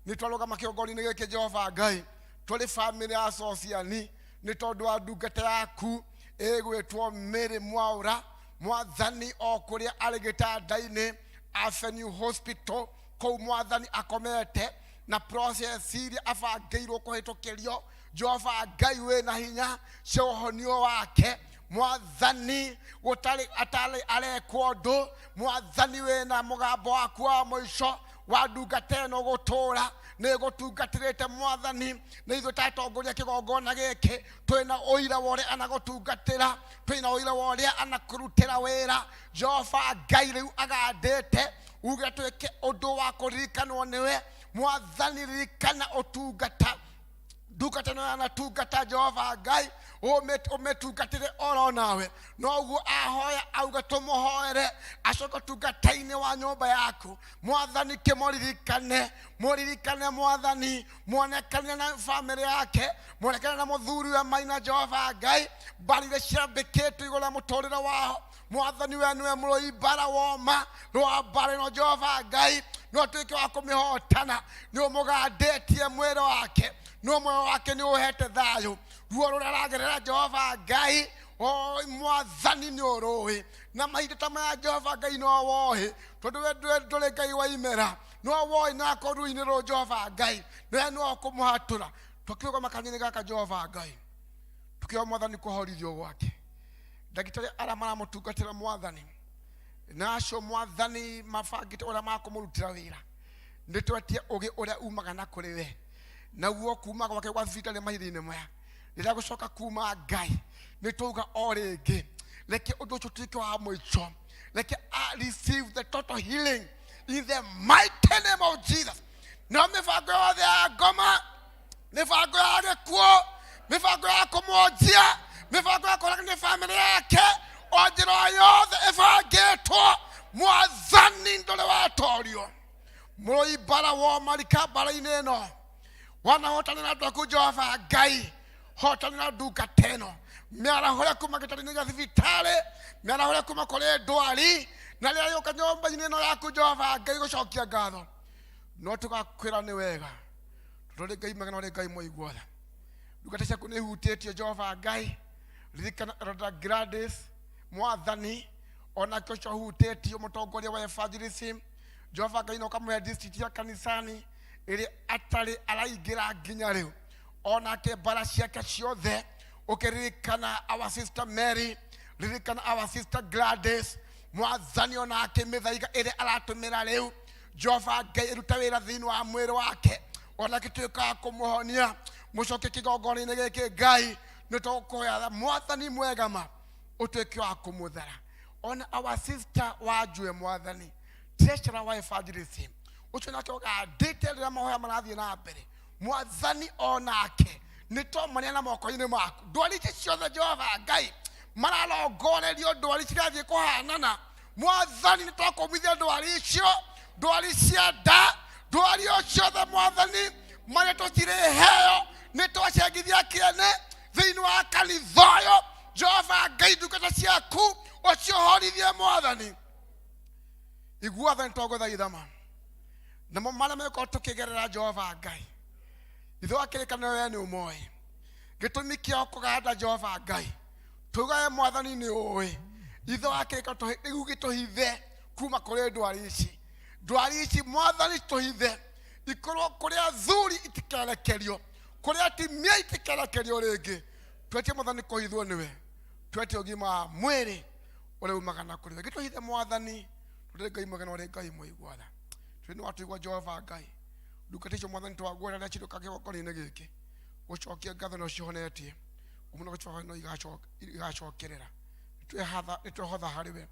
Nĩ twarũgama kĩgongona-inĩ gĩkĩ Jehova Ngai, tũrĩ bamĩrĩ ya Sociani nĩ tondũ wa ndungata yaku ĩgwĩtwo Mary Mwaũra. Mwathani o kũrĩa arĩ gĩtanda-inĩ Avenue Hospital kũu Mwathani akomete na process iria abangĩirwo kũhĩtũkĩrio. Jehova Ngai wĩna hinya cia ũhonio wake Mwathani, gũtarĩ atarĩ arekwo ũndũ. Mwathani wĩna mũgambo waku wa mũico wa ndungata ĩno gũtũra nĩ gũtungatĩrĩte Mwathani. Nĩ ithuĩ tatongoria kĩgongona gĩkĩ twĩna ũira wa ũrĩa anagũtungatĩra, twĩna ũira wa ũrĩa anakũrutĩra wĩra. Jehova Ngai rĩu agandĩte uge twĩke ũndũ wa kũririkanwo nĩwe. Mwathani ririkana ũtungata ndungata ĩno yanatungata Jehova Ngai, ũmĩtungatĩre oro nawe. Noguo ahoya auga tũmũhoere acoke ũtungata-inĩ wa nyũmba yaku. Mwathani kĩmũririkane, mũririkane Mwathani, muonekane na bamĩrĩ yake, muonekane na mũthuri wa Maina. Jehova Ngai, mbara iria ciambĩkĩtwo igũrũ rĩa mũtũrĩre wao, Mwathani we nĩwe mũrũi mbara woma rwa mbara ĩno. Jehova Ngai no tuĩke wa kũmĩhotana. Nĩ ũmũgandĩtie mwĩrĩ wake, no muoyo wake nĩ ũhete thayũ. Ruo rũrĩa aragerera Jehova Ngai, o Mwathani nĩ ũrũĩ, na mahinda ta maya Jehova Ngai no woĩ, tondũ we ndũrĩ Ngai wa imera, no woĩ na akorwo ruo-inĩ rũrũ Jehova Ngai nĩwe nĩwe ũkũmũhatũra. Tũkĩrũgama kanya-inĩ gaka Jehova Ngai, tũkĩoya Mwathani kũhorithio gwake, ndagĩtarĩ arĩa maramũtungatĩra Mwathani, na acio Mwathani mabangĩte ũrĩa makũmũrutĩra wĩra, nĩ twetie ũgĩ ũrĩa umaga na kũrĩ we, naguo kuma gwake gwa thibitarĩ mahinda-inĩ maya rĩrĩa gũcoka kuma Ngai, nĩ twauga o rĩngĩ, reke ũndũ ũcio ũtuĩke wa mũico. Reke a receive the total healing in the mighty name of Jesus. No mĩbango yothe ya ngoma, mĩbango ya gĩkuũ, mĩbango ya kũmwonjia, mĩbango ya kũragwo nĩ bamĩrĩ yake, o njĩra o yothe ĩbangĩtwo, Mwathani ndũrĩ watorio. Mũrũi mbara womarika mbara-inĩ ĩno, wanahotanĩra andũ aku Jehova Ngai, hotanĩra ndungata ĩno, mĩarahũre kuma gĩtanda-inĩ gĩa thibitarĩ, mĩarahũre kuma kũrĩ ndwari, na rĩrĩa yũka nyũmba-inĩ ĩno yaku Jehova Ngai gũcokia ngatho, no tũgakwĩra nĩ wega, tondũ ũrĩ Ngai mwega na ũrĩ Ngai mũigua tha. Ndungata ciaku nĩ ihutĩtio Jehova Ngai, ririkana Elder Gladys Mwathani, onake ũcio ũhutĩtio, mũtongoria wa evangelism Jehova Ngai, na ũkamũhe district ya kanisani ĩrĩa atarĩ araingĩra nginya rĩu, onake mbara ciake ciothe. Ũkĩririkana our sister Mary, ririkana our sister Gladys Mwathani, onake mĩthaiga ĩrĩa aratũmĩra rĩu Jehova Ngai ĩruta wĩra thĩinĩ wa mwĩrĩ wake, onake tuĩka wa kũmũhonia. Mũcoke kĩgongona-inĩ gĩkĩ Ngai, nĩ tũkũhoya Mwathani mwega ma ũtuĩke wa kũmũthara. Ona our sister Wanjue Mwathani, treasurer wa evangelism, ũcio nake ũgandĩte rĩrĩa mahoya marathiĩ na mbere Mwathani, onake nĩ twamania na moko-inĩ maku. Ndwari ici ciothe Jehova Ngai mararongorerio, ndwari cirathiĩ kũhanana Mwathani, nĩ twakũmithia ndwari icio, ndwari cia nda, ndwari o ciothe Mwathani marĩa tũtirĩ heo, nĩ twacengithia kĩene thĩinĩ wa kanitha ũyũ. Jehova Ngai, ndungata ciaku ũciohorithie Mwathani. Igua thani twagũthaitha namo marĩa megũkorwo tũkĩgerera Jehova Ngai, ithe wa kĩrĩkanĩro we nĩ ũmoĩ gĩtũmi kĩao kũganda. Jehova Ngai, tugae Mwathani nĩ ũĩ ithe wa kĩrĩkanĩro, rĩu gĩtũhithe kuma kũrĩ ndwari ici. Ndwari ici Mwathani tũhithe, ikorwo kũrĩ athuri itikerekerio, kũrĩ atumia itikerekerio rĩngĩ. Twetie Mwathani kũhithwo nĩwe, twetie ũgima wa mwĩrĩ ũrĩa umaga na kũrĩ we. Gĩtũhithe Mwathani, tũrĩ Ngai mwega na ũrĩ Ngai mũigua tha. Tũrĩ nĩ watũigua Jehova Ngai, ndungata icio Mwathani twaguoya rĩrĩa cirũka kĩgongona-inĩ gĩkĩ gũcokia ngatho na ũcihonetie kuma na gũcoka no igacokerera. Nĩtwehotha harĩ we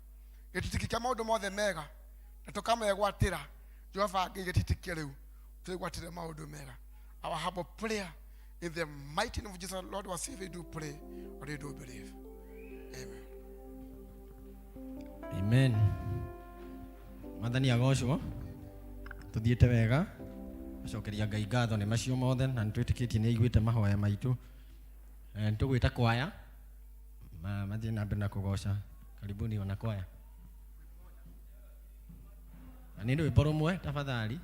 gĩtitiki kĩa maũndũ mothe mega na tũkamegwatĩra. Jehova Ngai, gĩtitikie rĩu twĩgwatĩre maũndũ mega. Our humble prayer in the mighty name of Jesus Lord our Savior do pray or you do believe. Amen. Amen. Mwathani agocwo. Tuthiĩte wega, gũcokeria Ngai ngatho nĩ macio mothe, na nĩ twĩtĩkĩtie nĩ aiguĩte mahoya maitũ. Nĩ tũgwĩta kwaya. Mathiĩ na mbere na kũgoca. Karibuni wanakwaya. Na nĩ rwĩmbo rũmwe tafadhali.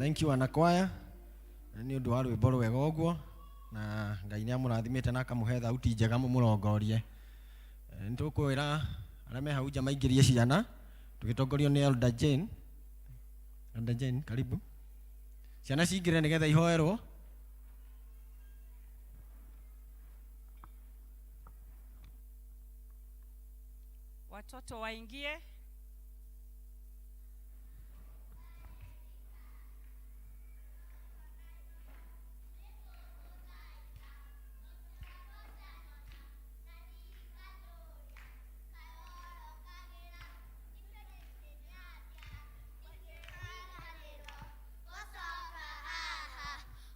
Thank you anakwaya nĩ ũndũ wa rwĩmbo rwega ũguo na Ngai nĩ amũrathimĩte na akamũhe thauti njega mũmũrongorie. Nĩ tũkwĩra arĩa me hau nja maingĩrie ciana tũgĩtongorio nĩ Elder Jane. Elder Jane, karibu. Ciana cingĩre nĩgetha ihoerwo. Watoto waingie.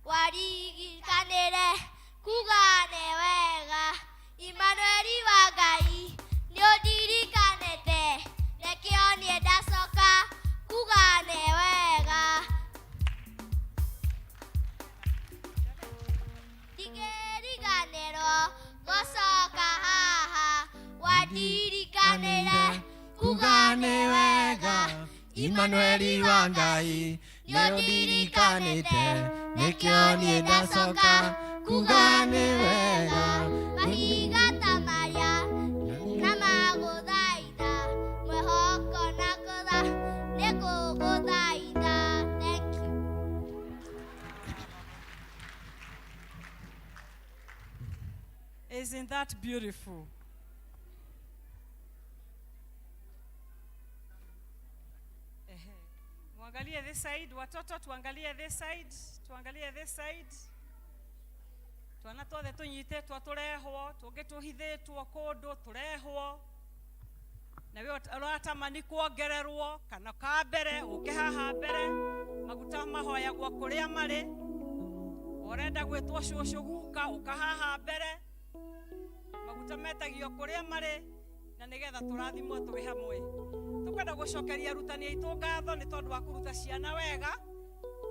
Waririkanire kuga nĩ wega Imanueli wa Ngai nĩ ũndirikanĩte rekio niĩ ndacoka kuga nĩ wega ndigĩriganĩrwo gũcoka haha wandirikanĩre kuga nĩ wega Imanueli wa Ngai nĩ ũndirikanĩte nĩkĩo niĩ ndacoka kuga nĩ wega mahiga ta marĩa na magũthaitha mwĩhoko na kũtha nĩ kũgũthaitha. Thank you. Isn't that beautiful? Ehe. Muangalie this side, watoto tuangalie this side, tuangalie this side. Twana twothe tũnyitĩtwo tũrehwo, tũngĩ tũhithĩtwo kũndũ tũrehwo. Na we ũratamani kuongererwo kana ka mbere ũke haha mbere, maguta mahoyagwo kũrĩa marĩ. Ũrenda gwĩtwo cũcũ guka ũka haha mbere, maguta metagio kũrĩa marĩ na nĩgetha tũrathimwo twĩ hamwe. Tũkwenda gũcokeria arutani aitũ ngatho nĩ tondũ wa kũruta ciana wega,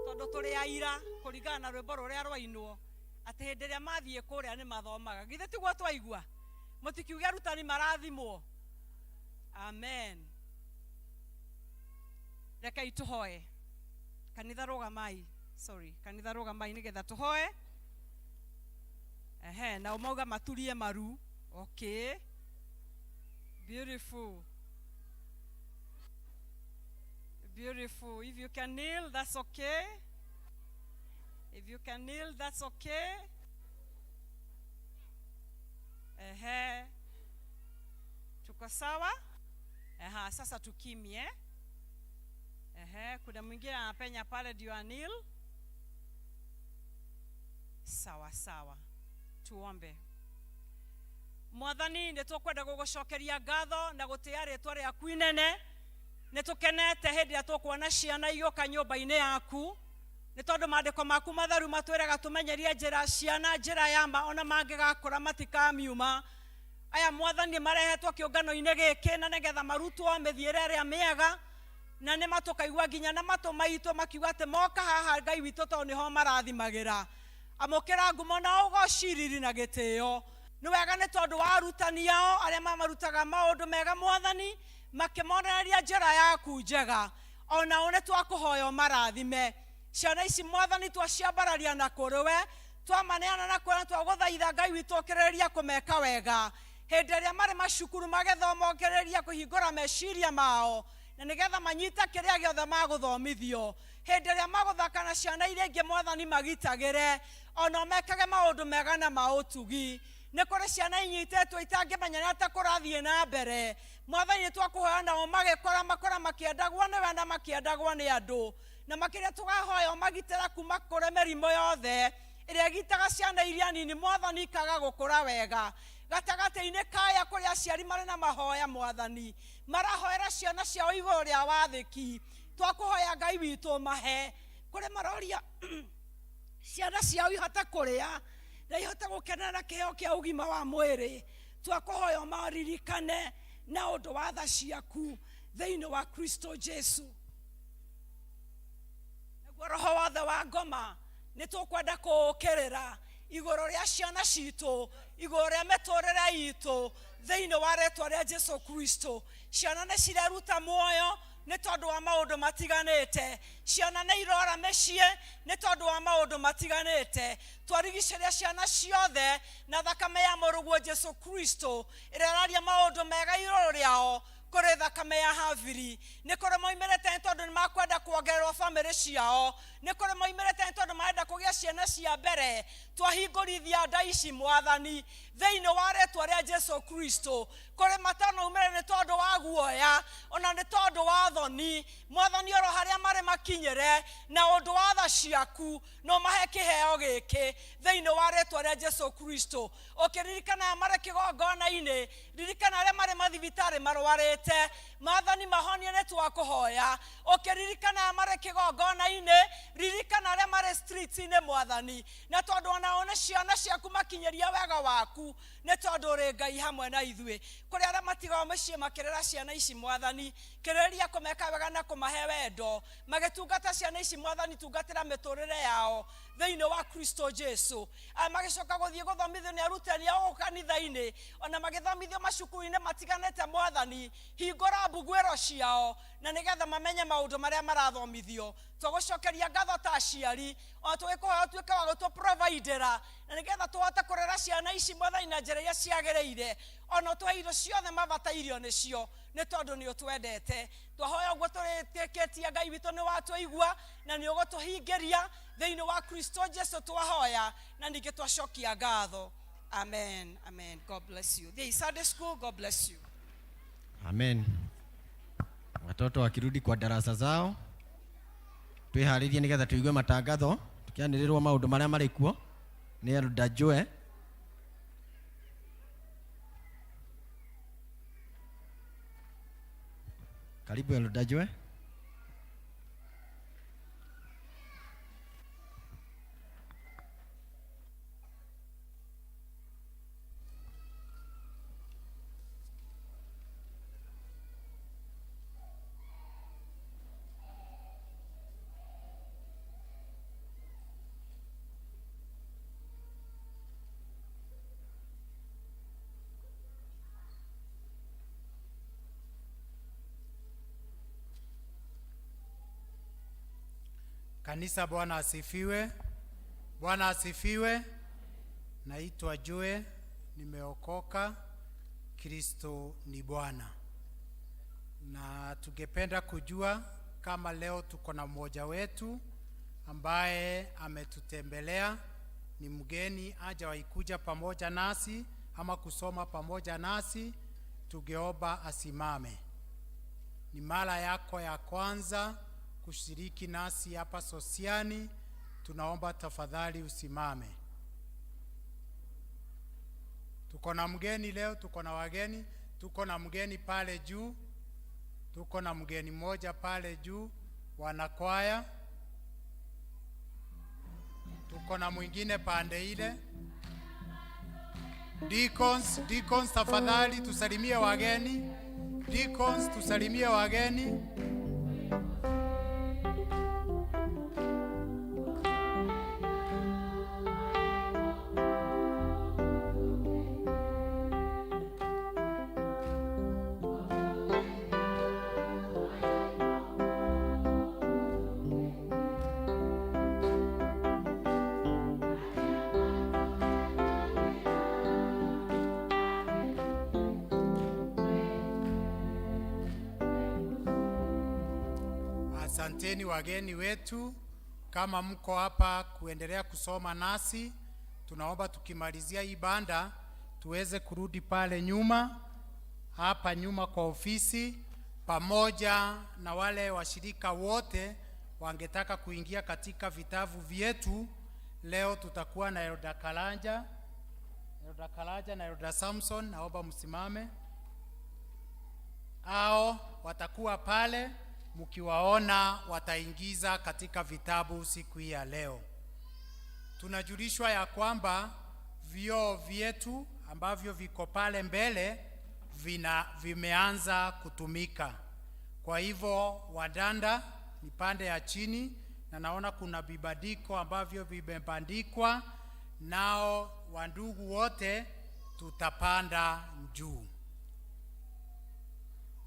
tondũ tũrĩ aira kũringana na rwĩmbo rũrĩa rwainwo atĩ hĩndĩ ĩrĩa mathiĩ kũrĩa nĩ mathomaga. Githĩ tiguo twaigua? Mũtikiuge arutani marathimwo. Amen. Rekei tũhoe. Kanitha rũgamai. Sorry, kanitha rũgamai nĩgetha tũhoe. Ehe, nao mauga maturie maru. Okay. Beautiful. Beautiful. If you can kneel, that's okay. If you can kneel, that's okay. Ehe. Tuko sawa? Eha, sasa tukimye. Ehe, kuna mwingine anapenya pale ndio anil. Sawa sawa. Tuombe. Mwathani nĩ tũkwenda gũgũcokeria ngatho na gũtĩa rĩtwa rĩaku inene. Nĩ tũkenete hĩndĩ ĩrĩa tũkuona ciana igĩũka nyũmba-inĩ yaku, nĩ tondũ maandĩko maku matheru matwĩraga tũmenyerie njĩra ciana njĩra ya ma, ona mangĩgakũra matikamiuma. Aya Mwathani marehetwo kĩũngano-inĩ gĩkĩ na nĩgetha marutwo mĩthiĩre ĩrĩa mĩega, na nĩ matũkaigua nginya na matũ maitũ makiuga atĩ moka haha Ngai witũ tondũ nĩho marathimagĩra. Amũkĩra ngumo na ũgociriri na gĩtĩo. Nĩ wega nĩ tondũ wa arutani ao arĩa mamarutaga maũndũ mega Mwathani, makĩmonereria njĩra yaku njega. Onao nĩ twakũhoya ũmarathime. Ciana ici Mwathani twaciambararia na kũrĩ we, twamaneana na kũrĩ we, twagũthaitha Ngai witũ ũkĩrĩrĩria kũmeka wega. Hĩndĩ ĩrĩa marĩ macukuru magĩthoma ũkĩrĩrĩria kũhingũra meciria mao, na nĩgetha manyite kĩrĩa gĩothe magũthomithio. Hĩndĩ ĩrĩa magũthaka na ciana iria ingĩ Mwathani magitagĩre, ona mekage maũndũ mega na ma ũtugi. Nĩ kũrĩ ciana inyitĩtwo itangĩmenya nĩ atĩa kũrathiĩ na mbere. Mwathani nĩ twakũhoya nao magĩkũra makũra makĩendagwo nĩwe na makĩendagwo nĩ andũ. Na makĩria tũkahoya ũmagitĩra kuma kũrĩ mĩrimũ yothe ĩrĩa ĩgitaga ciana iria nini Mwathani ikaga gũkũra wega. Gatagatĩ-inĩ kaya kũrĩ aciari marĩ na mahoya Mwathani, marahoera ciana ciao igũrũ rĩa wathĩki. Twakũhoya Ngai witũ mahe kũrĩ maroria ciana ciao ihote kũrĩa na ihote gũkenera kĩheo kĩa ũgima wa mwĩrĩ. Twakũhoya ũmaririkane na ũndũ wa tha ciaku thĩinĩ wa Kristo Jesu. Naguo roho wothe wa ngoma nĩ tũkwenda kũũkĩrĩra igũrũ rĩa ciana citũ, igũrũ rĩa mĩtũrĩre itũ thĩinĩ wa rĩtwa rĩa Jesu Kristo. Ciana nĩ cireruta muoyo Nĩ tondũ wa maũndũ matiganĩte. Ciana nĩ irora mĩciĩ nĩ tondũ wa maũndũ matiganĩte. Twarigicĩria ciana ciothe na thakame ya mũrũguo Jesu Kristo ĩrĩa ĩraria maũndũ mega igũrũ rĩao kũrĩ thakame ya Habili. Nĩ kũrĩ moimĩrĩte nĩ tondũ nĩ makwenda kuongererwo bamĩrĩ ciao. Nĩ kũrĩ moimĩrĩte nĩ tondũ marenda kũgĩa ciana cia mbere. Twahingũrithia nda ici Mwathani thĩinĩ wa rĩtwa rĩa Jesu Kristo. Kũrĩ matanaumĩra nĩ tondũ wa guoya ona nĩ tondũ wa thoni. Mwathani oro harĩa marĩ makinyĩre na ũndũ wa tha ciaku no mahe kĩheo gĩkĩ thĩinĩ wa rĩtwa rĩa Jesu Kristo. Ũkĩririkana aya marĩ kĩgongona-inĩ, ririkana arĩa marĩ mathibitarĩ marwarĩte, Mwathani mahonie nĩ twakũhoya. Ũkĩririkana aya marĩ kĩgongona-inĩ, ririkana arĩa marĩ streets-inĩ Mwathani, na tondũ onao nĩ ciana ciaku makinyĩria wega waku, nĩ tondũ ũrĩ Ngai hamwe na ithuĩ. Kũrĩ arĩa matigagwo mĩciĩ makĩrera ciana ici Mwathani, kĩrĩrĩria kũmeka wega na kũmahe wendo. Magĩtungata ciana ici Mwathani, tungatĩra mĩtũrĩre yao thĩinĩ wa Kristo Jesu. Aya magĩcoka gũthiĩ gũthomithio nĩ arutani ao gũkũ kanitha-inĩ, ona magĩthomithio macukuru-inĩ matiganĩte Mwathani, hingũra mbuguĩro ciao na nĩgetha mamenye maũndũ marĩa marathomithio. Twagũcokeria ngatho ta aciari, ona tũgĩkũhoya ũtuĩke wa gũtũ-providera na nĩgetha tũhote kũrera ciana ici Mwathani na njĩra iria ciagĩrĩire, ona ũtũhe indo ciothe mabatairio nĩcio, nĩ tondũ nĩ ũtwendete. Twahoya ũguo tũrĩtĩkĩtie Ngai witũ nĩ watũigua na nĩ ũgũtũhingĩria thĩinĩ wa Kristo Jesu twahoya na ningĩ twacokia ngatho. Amen, amen. God bless you. The Sunday school, God bless you. Amen. Watoto wakirudi kwa darasa zao, twĩharĩrie nĩgetha tũigue matangatho tukianĩrĩrwo maũndũ marĩa marĩ kuo nĩ Elder Joe. Karibu Elder Joe. Kanisa, Bwana asifiwe. Bwana asifiwe. Naitwa Joe, nimeokoka. Kristo ni Bwana. Na tungependa kujua kama leo tuko na mmoja wetu ambaye ametutembelea, ni mgeni, hajawahi kuja pamoja nasi ama kusoma pamoja nasi, tungeomba asimame. Ni mara yako ya kwanza kushiriki nasi hapa Sosiani, tunaomba tafadhali usimame. Tuko na mgeni leo, tuko na wageni, tuko na mgeni pale juu, tuko na mgeni mmoja pale juu, wanakwaya. Tuko na mwingine pande ile. Deacons, deacons tafadhali tusalimie wageni. Deacons tusalimie wageni. Asanteni wageni wetu, kama mko hapa kuendelea kusoma nasi, tunaomba tukimalizia hii banda tuweze kurudi pale nyuma, hapa nyuma kwa ofisi, pamoja na wale washirika wote wangetaka kuingia katika vitabu vyetu. Leo tutakuwa na Elder Karanja, Elder Karanja na Elder Samson, naomba msimame. Hao watakuwa pale, mkiwaona wataingiza katika vitabu siku hii ya leo. Tunajulishwa ya kwamba vioo vyetu ambavyo viko pale mbele vimeanza kutumika. Kwa hivyo wadanda ni pande ya chini, na naona kuna vibandiko ambavyo vimebandikwa, nao wandugu wote tutapanda juu.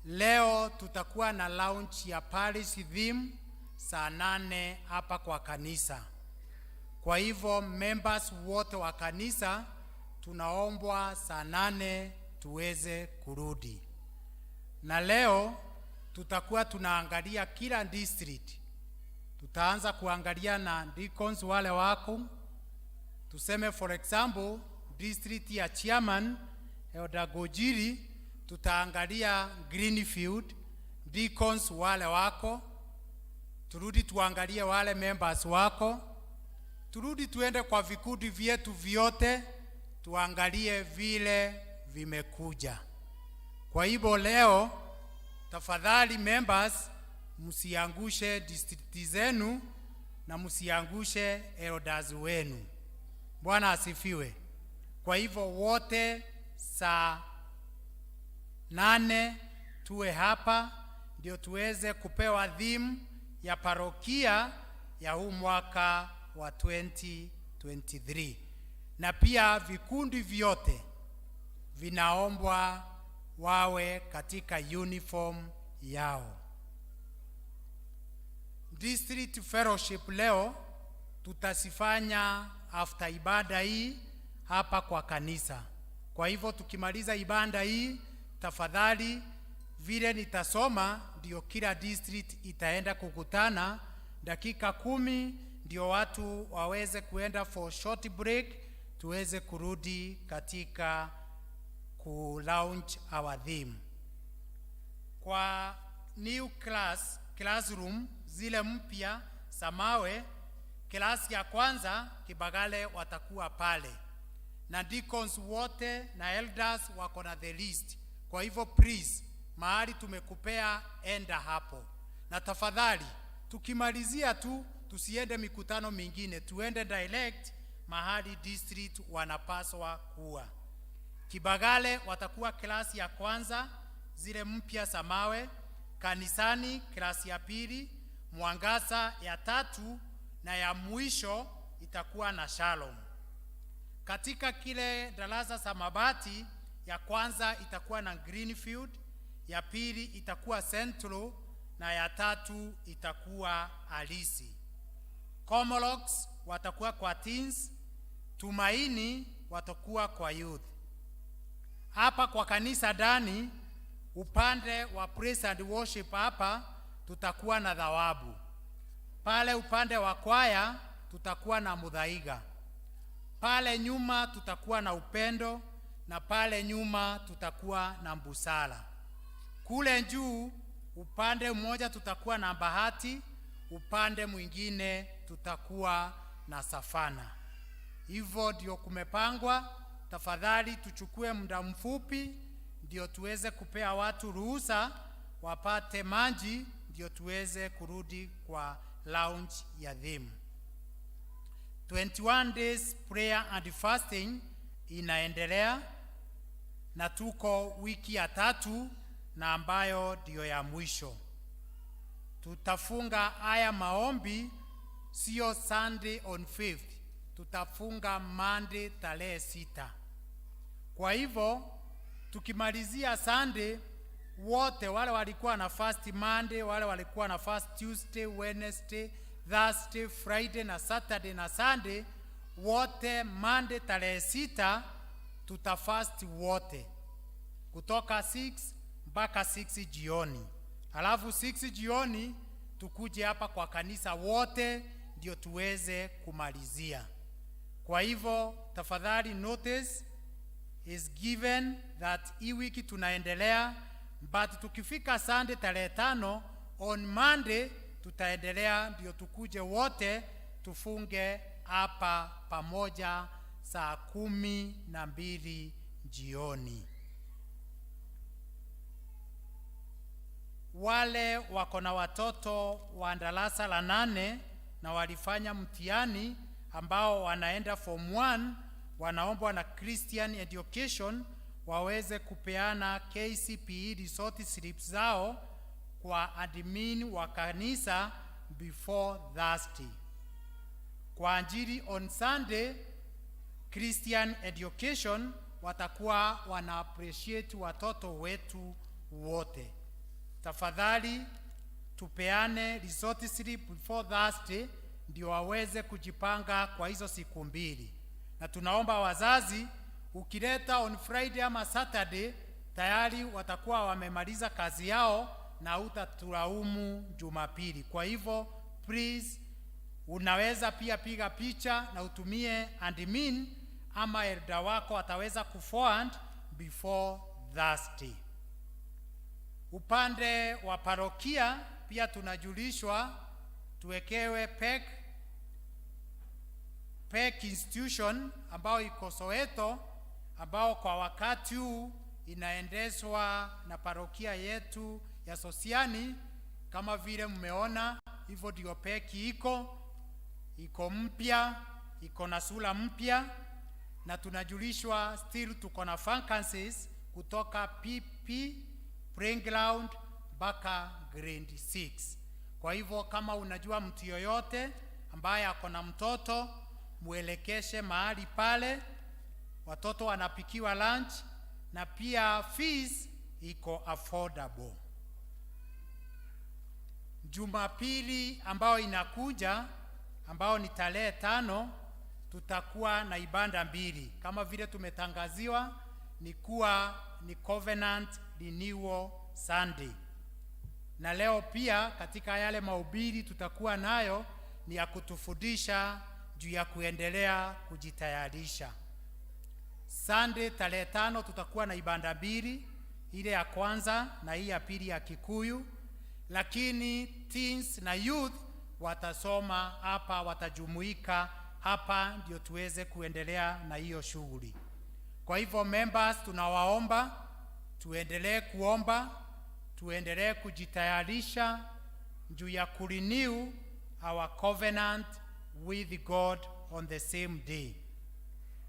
Leo Leo tutakuwa na launch ya parish theme saa 8 hapa kwa kanisa. Kwa hivyo members wote wa kanisa tunaombwa saa 8 tuweze kurudi. Na leo tutakuwa tunaangalia kila district. Tutaanza kuangalia na deacons wale wako. Tuseme for example, district ya chairman Elder Gojiri, tutaangalia Greenfield deacons wale wako, turudi tuangalie wale members wako, turudi tuende kwa vikundi vyetu vyote tuangalie vile vimekuja. Kwa hivyo leo tafadhali members, msiangushe district zenu na msiangushe elders wenu. Bwana asifiwe. Kwa hivyo wote saa 8 tuwe hapa ndio tuweze kupewa theme ya parokia ya huu mwaka wa 2023. Na pia vikundi vyote vinaombwa wawe katika uniform yao. District Fellowship leo tutasifanya after ibada hii hapa kwa kanisa. Kwa hivyo tukimaliza ibada hii, tafadhali vile nitasoma ndio kila district itaenda kukutana dakika 10, ndio watu waweze kuenda for short break, tuweze kurudi katika ku launch our theme. Kwa new class, classroom zile mpya Samawe, class ya kwanza Kibagale watakuwa pale na deacons wote na elders wako na the list. Kwa hivyo please, mahali tumekupea enda hapo, na tafadhali tukimalizia tu tusiende mikutano mingine, tuende direct mahali district wanapaswa kuwa. Kibagale watakuwa class ya kwanza, zile mpya Samawe, kanisani class ya pili, Mwangaza ya tatu, na ya mwisho itakuwa na Shalom. Katika kile darasa za mabati, ya kwanza itakuwa na Greenfield, ya pili itakuwa Central na ya tatu itakuwa Alisi. Komolox watakuwa kwa teens, Tumaini watakuwa kwa youth. Hapa kwa kanisa ndani, upande wa praise and worship hapa tutakuwa na thawabu. Pale upande wa kwaya tutakuwa na Muthaiga. Pale nyuma tutakuwa na upendo na pale nyuma tutakuwa na busara. Kule juu upande mmoja tutakuwa na bahati, upande mwingine tutakuwa na safana. Hivyo ndio kumepangwa. Tafadhali tuchukue muda mfupi ndio tuweze kupea watu ruhusa wapate maji, ndio tuweze kurudi kwa launch ya theme. 21 days prayer and fasting inaendelea na tuko wiki ya tatu na ambayo ndio ya mwisho. Tutafunga haya maombi sio Sunday on 5th, tutafunga Monday tarehe 6. Kwa hivyo tukimalizia Sunday, wote wale walikuwa na fast Monday, wale walikuwa na fast Tuesday, Wednesday, Thursday, Friday na Saturday na Sunday, wote Monday tarehe 6 tutafast wote kutoka 6 mpaka 6 jioni. Halafu 6 jioni tukuje hapa kwa kanisa wote ndio tuweze kumalizia. Kwa hivyo tafadhali, notice is given that hii wiki tunaendelea, but tukifika Sunday tarehe 5, on Monday tutaendelea, ndio tukuje wote tufunge hapa pamoja saa 12 jioni. Wale wako na watoto wa darasa la 8 na walifanya mtihani ambao wanaenda form 1, wanaombwa na Christian Education waweze kupeana KCPE result slips zao kwa admin wa kanisa before Thursday. Kwa ajili on Sunday Christian Education watakuwa wana appreciate watoto wetu wote. Tafadhali tupeane result slip before Thursday ndio waweze kujipanga kwa hizo siku mbili, na tunaomba wazazi, ukileta on Friday ama Saturday tayari watakuwa wamemaliza kazi yao na utatulaumu Jumapili. Kwa hivyo please, unaweza pia piga picha na utumie admin ama elder wako ataweza kuforward before Thursday. Upande wa parokia pia tunajulishwa tuwekewe PEC institution ambayo iko Soweto, ambao kwa wakati huu inaendeshwa na parokia yetu ya Sosiani. Kama vile mmeona, hivyo ndio PEC iko mpya, iko na sura mpya, na tunajulishwa still tuko na vacancies kutoka PP playground mpaka grade 6. Kwa hivyo kama unajua mtu yoyote ambaye ako na mtoto, mwelekeshe mahali pale. Watoto wanapikiwa lunch na pia fees iko affordable. Jumapili ambayo inakuja, ambao ni tarehe 5, tutakuwa na ibada mbili kama vile tumetangaziwa, ni kuwa ni Covenant Renewal Sunday. Na leo pia katika yale mahubiri tutakuwa nayo ni ya kutufundisha juu ya kuendelea kujitayarisha. Sunday tarehe 5 tutakuwa na ibada mbili, ile ya kwanza na hii ya pili ya Kikuyu, lakini teens na youth watasoma hapa, watajumuika hapa ndio tuweze kuendelea na hiyo shughuli. Kwa hivyo members, tunawaomba tuendelee kuomba, tuendelee kujitayarisha juu ya kurenew our covenant with God on the same day.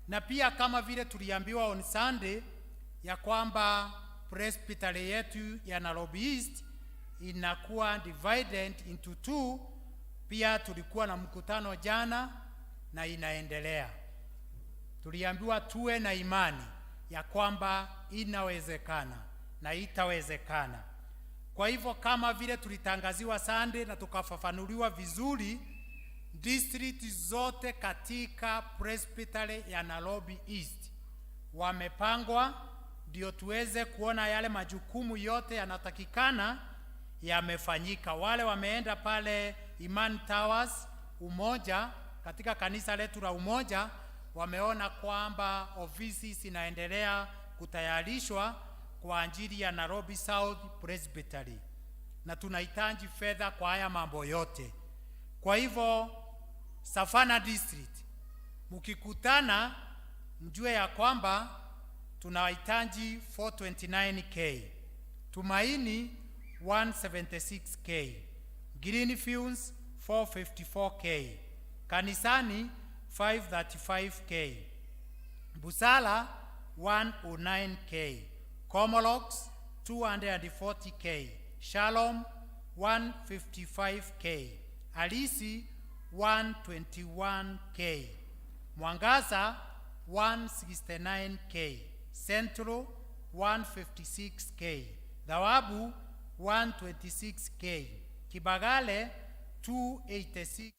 Na pia kama vile tuliambiwa on Sunday ya kwamba presbytery yetu ya Nairobi East inakuwa divided into two, pia tulikuwa na mkutano jana na inaendelea. Tuliambiwa tuwe na imani ya kwamba inawezekana na itawezekana. Kwa hivyo kama vile tulitangaziwa Sunday na tukafafanuliwa vizuri, district zote katika presbytery ya Nairobi East wamepangwa ndio tuweze kuona yale majukumu yote yanatakikana yamefanyika. Wale wameenda pale Iman Towers Umoja, katika kanisa letu la Umoja, wameona kwamba ofisi zinaendelea kutayarishwa kwa ajili ya Nairobi South Presbytery, na tunahitaji fedha kwa haya mambo yote. Kwa hivyo Savannah District, mkikutana mjue ya kwamba tunahitaji 429K, Tumaini 176K, Greenfields 454K, Kanisani 535K, Busala 109K, Komolox 240K, Shalom 155K, Alisi 121K, Mwangaza 169K, Central 156K, Thawabu 126K, Kibagale 286.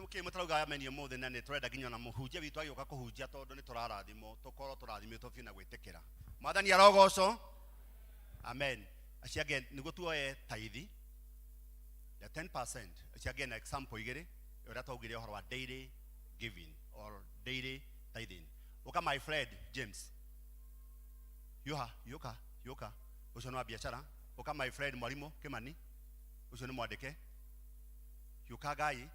Nĩ kĩ mũtarauga ameni ũmũthĩ na nĩ tũrenda nginya ona mũhunjia witũ agĩũka kũhunjia tondũ nĩ tũrarathimwo tũkorwo tũrathimĩtwo biũ na gwĩtĩkĩra. Mwathani arogocwo. Amen. Acio angĩ nĩguo tuoye taithi ya 10%. Acio angĩ na example igĩrĩ ũrĩa twaugire ũhoro wa daily giving or daily tithing. Ũka my friend James. Hiũha, hiũka, hiũka. Ũcio nĩ wa biacara. Ũka my friend mwarimũ Kĩmani. Ũcio nĩ mwandĩke. Hiũka Ngai.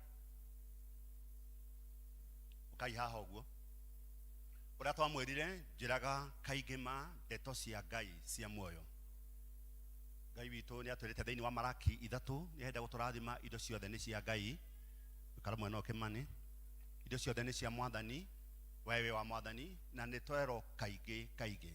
Ũkai haha ũguo. Ũrĩa twamwĩrire njĩraga kaingĩ ma ndeto cia Ngai cia muoyo. Ngai witũ nĩ atwĩrĩte thĩinĩ wa Malaki ithatũ nĩ arenda gũtũrathima indo ciothe nĩ cia Ngai. Ũkara mwena ũyũ Kĩmani. Indo ciothe nĩ cia Mwathani, we wĩ wa Mwathani na nĩ twerwo kaingĩ kaingĩ.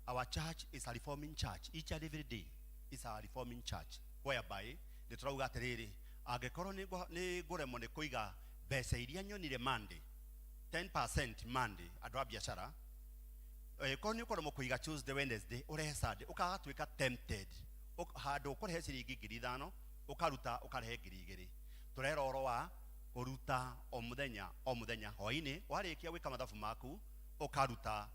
Our church is a reforming church. Each and every day is a reforming church whereby nĩ tũrauga atĩrĩrĩ angĩkorwo nĩ ngũ- nĩ ngũremwo nĩ kũiga mbeca iria nyonire Monday 10% Monday andũ a biacara eh, korwo nĩ ũkũremwo kũiga Tuesday Wednesday ũrehe Sunday ũkagatuĩka tempted Ũk- handũ ũkũrehe ciringi 5,000 ũkaruta ũkarehe 2,000 tũrera ũhoro wa kũruta o mũthenya o mũthenya hwainĩ warĩkia gwĩka mathabu maku ũkaruta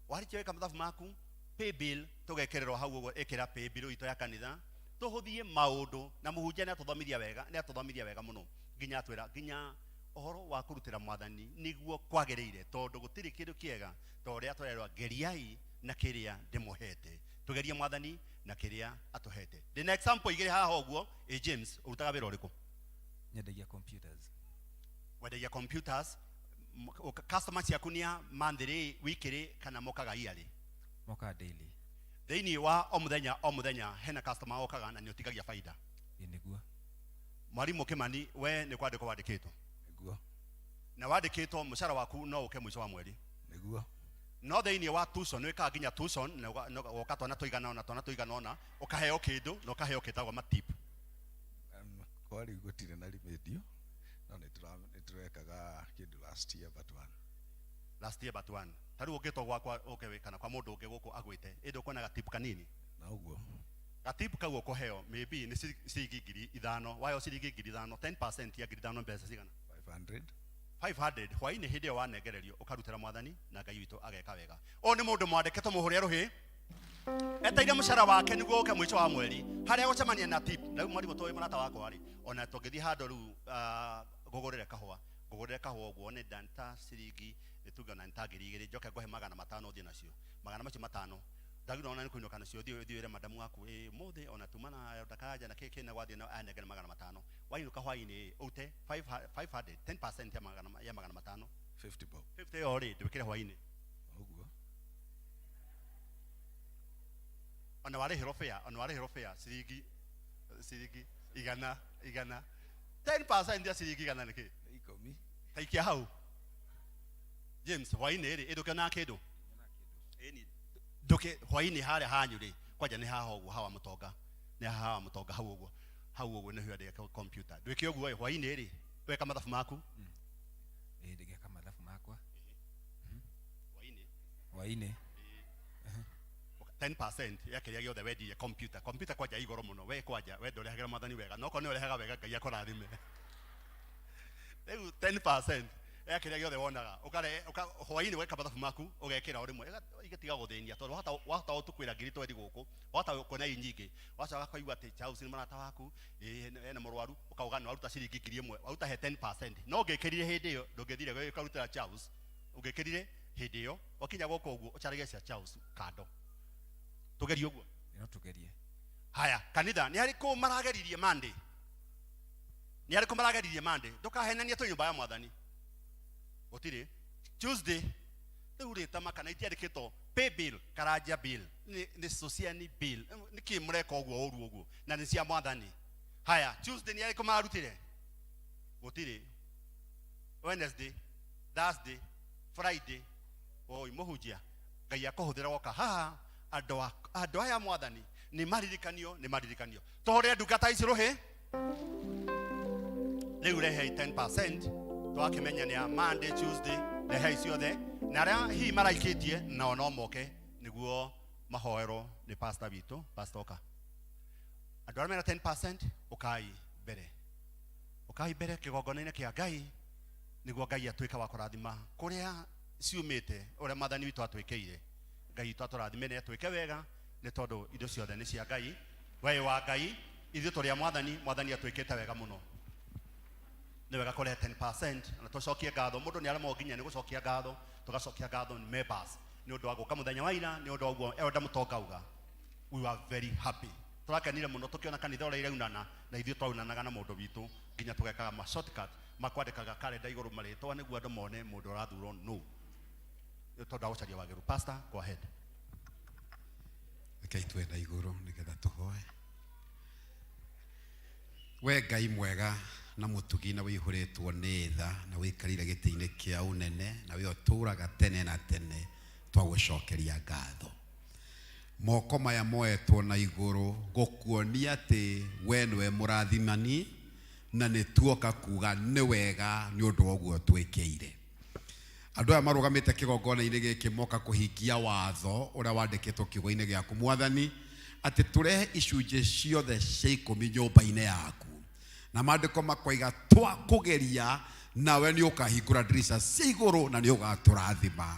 warĩkia gwĩka mathabu maku pay bill tũgekĩrĩrwo hau ũguo ĩkĩra pay bill itũ ya kanitha tũhũthie maũndũ na mũhunjia nĩ atũthomithia wega nĩ atũthomithia wega mũno nginya atwĩra nginya ũhoro wa kũrutĩra mwathani nĩguo kwagĩrĩire tondũ gũtirĩ kĩndũ kĩega ta ũrĩa tũrerwo geriai na kĩrĩa ndĩmũhete tũgerie mwathani na kĩrĩa atũhete ndĩna example igĩrĩ haha ũguo ĩ James ũrutaga wĩra ũrĩkũ nyendagia computers wendagia computers M- ũka- customer ciaku nĩ a monthly weekly kana mokaga yearly mokaga daily thĩinĩ wa o mũthenya o mũthenya hena customer okaga na nĩ ũtigagia baida ĩ nĩguo mwarimũ Kĩmani we nĩ kwandĩkwo wandĩkĩtwo Nĩguo. na wandĩkĩtwo mũcara waku no ũke mũico wa mweri Nĩguo. no thĩinĩ wa tuition nĩ wĩkaga nginya tuition na ũga- na ũgoka twana tũigana ũna twana tũigana ũna ũkaheo kĩndũ na ũkaheo kĩtagwo matip Kwa rĩu gũtirĩ na remedial no nĩ tũrekaga kĩndũ last year but one. Last year but one. Ta rĩu ũngĩtwo gwakwa ũke wĩ kana kwa mũndũ ũngĩ gũkũ agwĩte ĩndĩ ũkuona gatip kanini na ũguo gatip kau ũkũheo maybe nĩ ciringi 5,000 wayo ciringi 5,000 10% ya 5,000 mbeca cigana 500 500 hwainĩ hĩndĩ ĩyo wanengererio ũkarutĩra mwathani na Ngai witũ ageka wega ũyũ nĩ mũndũ mwandĩke tũmũhũre rũhĩ eteire mũcara wake nĩguo ũke mũico wa mweri harĩa gũcemania na tip na rĩu mwarimũ tũĩ mũrata wakwa rĩ ona tũngĩthiĩ handũ rĩu ah, ngũgũrĩre kahũa ngũgũrĩre kahũa ũguo nĩ nda ciringi nĩ tuge ona nĩ ta 2,000 njoke ngũhe 500 ũthiĩ nacio magana macio matano ndagĩrĩirwo ona nĩ kũinũka nacio ũthiĩ ũthiĩ wĩre madamu waku ĩ ũmũthĩ ona tuma na ndakaraja na kĩ na gwathiĩ na anengere 500 wainũka hwainĩ ũrute 500 10% ya magana ya 500 50 bob 50 ĩyo rĩ ndwĩkĩre hwainĩ ũguo ona warĩhĩrwo fare ona warĩhĩrwo fare ciringi ciringi igana igana 10% ya ciringi igana nĩ kĩ ikũmi taikia hau James hwainĩ rĩ ĩ ndũkĩonaga kĩndũ ĩni ndũkĩ hwainĩ harĩa hanyu rĩ kwanja nĩ haha ũguo hawa mũtonga nĩ haha hawa mũtonga hau ũguo hau ũguo nĩho andĩka computer ndwĩke ũguo ĩ hwainĩ rĩ weka mathabu maku ĩ ndĩgeka mathabu makwa hwainĩ hwainĩ 10% ya kĩrĩa gĩothe wendirie computer computer kwanja igoro mũno we kwanja we ndũrehagĩra mwathani wega no korwo nĩ ũrehaga wega Ngai akũrathime rĩu 10% ya kĩrĩa gĩothe wonaga ũkare ũka hwainĩ weka mathabu maku ũgekĩra o rĩmwe igatiga gũthĩnia tondũ wahota wahota ũtukwĩra ngiri twendi gũkũ wahota kuona i nyingĩ wacoka ũkaigua atĩ Charles nĩ mũrata waku ĩ ena mũrwaru ũkauga nĩ waruta ciringi 1,000 waruta he 10% no ũngĩkĩrire hĩndĩ ĩyo ndũngĩthire ũkarutĩra Charles ũngĩkĩrire hĩndĩ ĩyo wakinya gũkũ ũguo ũcaragie cia Charles kando tũgerie ũguo no tũgerie haya kanitha nĩ arĩkũ marageririe Monday nĩ arĩkũ marageririe Monday ndũkahenanie twĩ nyũmba ya mwathani gũtirĩ Tuesday rĩu rĩ tama kana itiandĩkĩtwo pay bill karanja bill nĩ nĩ sociani bill nĩkĩ mũreka ũguo ũru ũguo na nĩ cia mwathani haya Tuesday nĩ arĩkũ mararutire gũtirĩ Wednesday Thursday Friday oi mũhunjia Ngai akũhũthĩra woka haha andũ a- andũ aya mwathani nĩ maririkanio nĩ maririkanio tũhũrĩre ndungata ici rũhĩ rĩu rehei 10% twakĩmenya nĩ ya Monday Tuesday rehei ciothe na arĩa hihi maraikĩtie nao no moke nĩguo mahoerwo nĩ pastor witũ pastor oka andũ arĩa mena 10% ũkai mbere ũkai mbere kĩgongona-inĩ kĩa Ngai Nĩguo Ngai atuĩke wa kũrathima kũrĩa ciumĩte, ũrĩa mwathani witũ atwĩkĩire. Ngai witũ atũrathime na atwĩke wega, nĩ tondũ indo ciothe nĩ cia Ngai. We wa Ngai, ithuĩ tũrĩ a mwathani, mwathani atwĩkĩte wega mũno. Nĩ wega kũrehe 10% na tũcokie ngatho. Mũndũ nĩ aremagwo nginya nĩ gũcokia ngatho, tũgacokia ngatho nĩ members nĩ ũndũ wa gũka mũthenya wa ira, nĩ ũndũ wa ũguo Elder Mũtonga auga. We were very happy. Tũrakenire mũno tũkĩona kanitha ũrĩa iraunana, na ithuĩ twaunanaga na mũndũ witũ nginya tũgekaga ma shortcut ma kwandĩkaga karenda igũrũ marĩtwa nĩguo andũ mone mũndũ ũrathurwo nũ, nĩ tondũ wa gũcaria wagĩrĩru. Pastor, go ahead. Rekei tuwe na igũrũ nĩgetha tũhoe. We Ngai mwega na mũtugi na wĩihũrĩtwo nĩ tha na wĩikarĩire gĩtĩ-inĩ kĩa ũnene na we ũtũũraga tene na tene, twagũcokeria ngatho. Moko maya moetwo na igũrũ gũkuonia atĩ we nĩwe mũrathimani na nĩ tuoka kuga nĩ wega nĩ ũndũ wa ũguo twĩkĩire. Andũ aya marũgamĩte kĩgongona-inĩ gĩkĩ moka kũhingia watho ũrĩa wandĩkĩtwo kiugo-inĩ gĩaku mwathani, atĩ tũrehe icunjĩ ciothe cia ikũmi nyũmba-inĩ yaku, na maandĩko makoiga twakũgeria nawe nĩ ũkahingũra ndirica cia igũrũ na nĩ ũgatũrathima.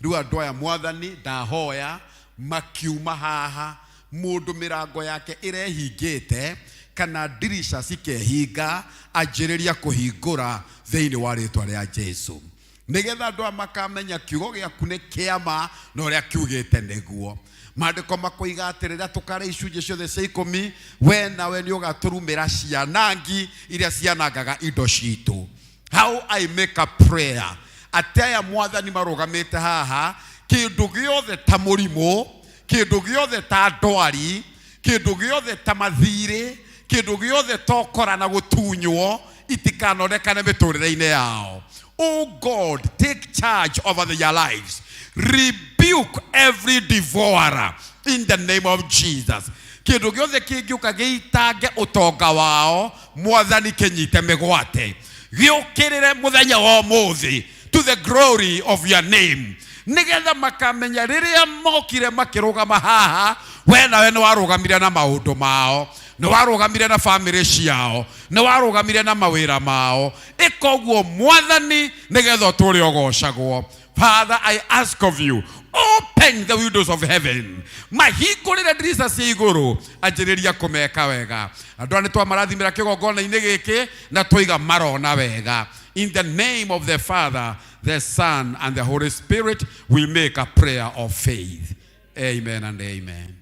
Rĩu andũ aya mwathani ndahoya makiuma haha, mũndũ mĩrango yake ĩrehingĩte kana ndirica cikehinga, anjĩrĩria kũhingũra thĩinĩ wa rĩtwa rĩa Jesu, nĩgetha andũ aya makamenya kiugo gĩaku nĩ kĩama na ũrĩa kiugĩte nĩguo. Maandĩko makoiga atĩ rĩrĩa tũkarĩa icunjĩ ciothe cia ikũmi, we nawe nĩ ũgatũrumĩra cianangi iria cianangaga indo citũ. How I make a prayer atĩ aya mwathani marũgamĩte haha, kĩndũ gĩothe ta mũrimũ, kĩndũ gĩothe ta ndwari, kĩndũ gĩothe ta mathirĩ, kĩndũ gĩothe ta ũkora na gũtunywo, itikanonekane mĩtũrĩre-inĩ yao. Oh God, take charge over their lives. Rebuke every devourer in the name of Jesus. Kĩndũ gĩothe kĩngĩũka gĩitange ũtonga wao, mwathani kĩnyite mĩgwate, gĩũkĩrĩre mũthenya wa ũmũthĩ to the glory of your name, nĩgetha makamenya rĩrĩa mokire makĩrũgama haha, we nawe nĩ warũgamire na maũndũ mao, nĩ warũgamire na bamĩrĩ ciao, nĩ warũgamire na mawĩra mao. Ĩka ũguo mwathani, nĩgetha ũtũũre ũgocagwo. Father, I ask of you, open the windows of heaven. Mahingũrĩre ndirica cia igũrũ, anjĩrĩria kũmeka wega. Andũ aya nĩ twamarathimĩra kĩgongona-inĩ gĩkĩ na twaiga marona wega. In the name of the Father, the Son, and the Holy Spirit, we make a prayer of faith. Amen and amen.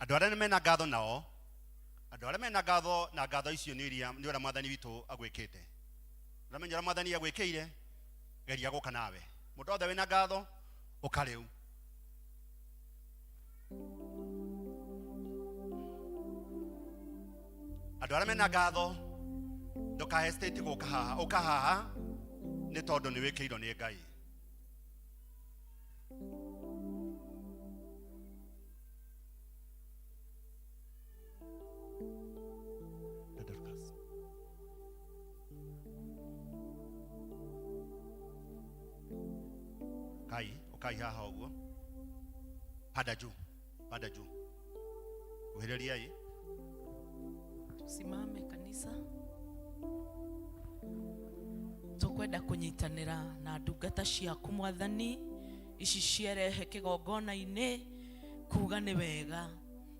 Andũ arĩa mena ngatho nao, andũ arĩa mena ngatho na ngatho icio nĩ iria nĩ ũrĩa mwathani witũ agwĩkĩte. Ũramenya ũrĩa mwathani agwĩkĩire, geria gũka nawe. Mũndũ wothe wĩna ngatho, ũka rĩu. Andũ arĩa mena ngatho, ndũka hesitate gũka haha, ũka haha nĩ tondũ nĩ wĩkĩirwo nĩ Ngai. Kai, ukai haha ũguo. Panda juu, panda juu. Kuhĩrĩriai. Tusimame kanisa, tukwenda kunyitanĩra na ndungata ciaku mwathani, ici cierehe kĩgongona-inĩ kuga nĩ wega.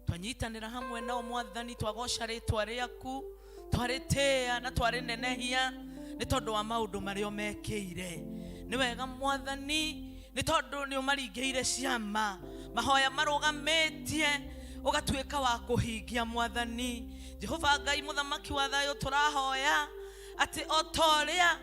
Twanyitanĩra hamwe nao mwathani, twagoca rĩtwa rĩaku, twarĩtĩĩa na twarĩnenehia nĩ tondũ wa maũndũ marĩa ũmekĩire. Nĩ wega mwathani, nĩ tondũ nĩ ũmaringĩire ciama, mahoya marũgamĩtie ũgatuĩka wa kũhingia mwathani. Jehova Ngai mũthamaki wa thayũ, tũrahoya atĩ o ta ũrĩa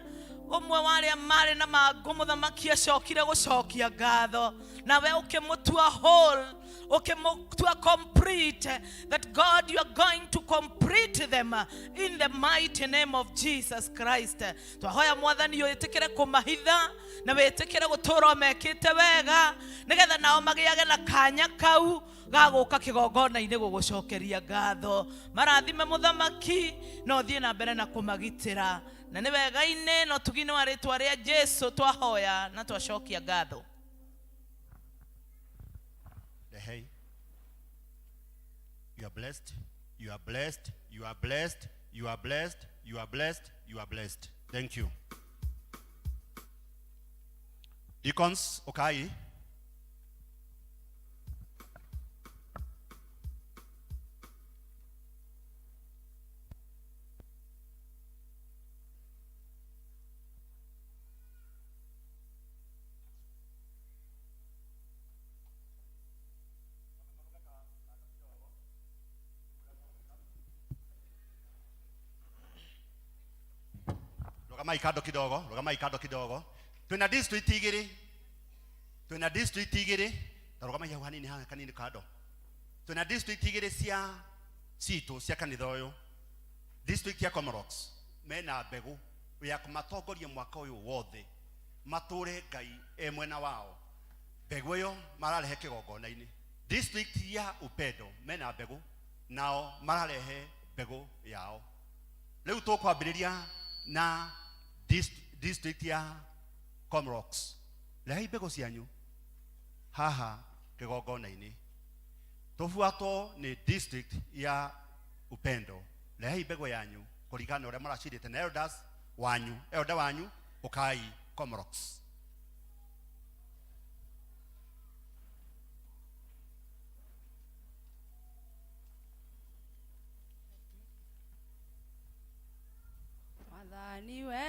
Ũmwe wa arĩa marĩ na mangũ mũthamaki acokire gũcokia ngatho, nawe ũkĩmũtua whole, ũkĩmũtua complete, that God, you are going to complete them in the mighty name of Jesus Christ. Twahoya mwathani wĩtĩkĩre kũmahitha na wĩtĩkĩre gũtũra mekĩte wega, nĩgetha nao magĩage na kanya kau ga gũka kĩgongona-inĩ gũgũcokeria ngatho. Marathime mũthamaki na ũthiĩ na mbere na kũmagitĩra, na nĩ wega-inĩ na ũtugi-inĩ wa rĩtwa rĩa Jesu twahoya na twacokia ngatho. Hey, you are blessed, you are blessed, you are blessed, you are blessed, you are blessed, you are blessed. Thank you. Deacons, okay. Rugamai kando kidogo, rugamai kando kidogo. Twina district igiri, twina district igiri, ta rugamai hau hanini haha kanini kando. Twina district igiri cia citũ cia kanitha ũyũ. District ya Comarox mena mbegũ ya kũmatongoria mwaka ũyũ wothe, matũre Ngai e mwena wao. Mbegũ ĩyo mararehe kĩgongona-inĩ. District ya Upendo mena mbegũ, nao mararehe mbegũ yao. Rĩu tũkwambĩrĩria na district ya Comrocks. Rehei mbegũ cianyu haha kĩgongona-inĩ. Tũbuatwo nĩ district ya Upendo. Rehei mbegũ yanyu kũringana na ũrĩa maracirĩte na elders wanyu, elder wanyu ũkai Comrocks. Mwathani we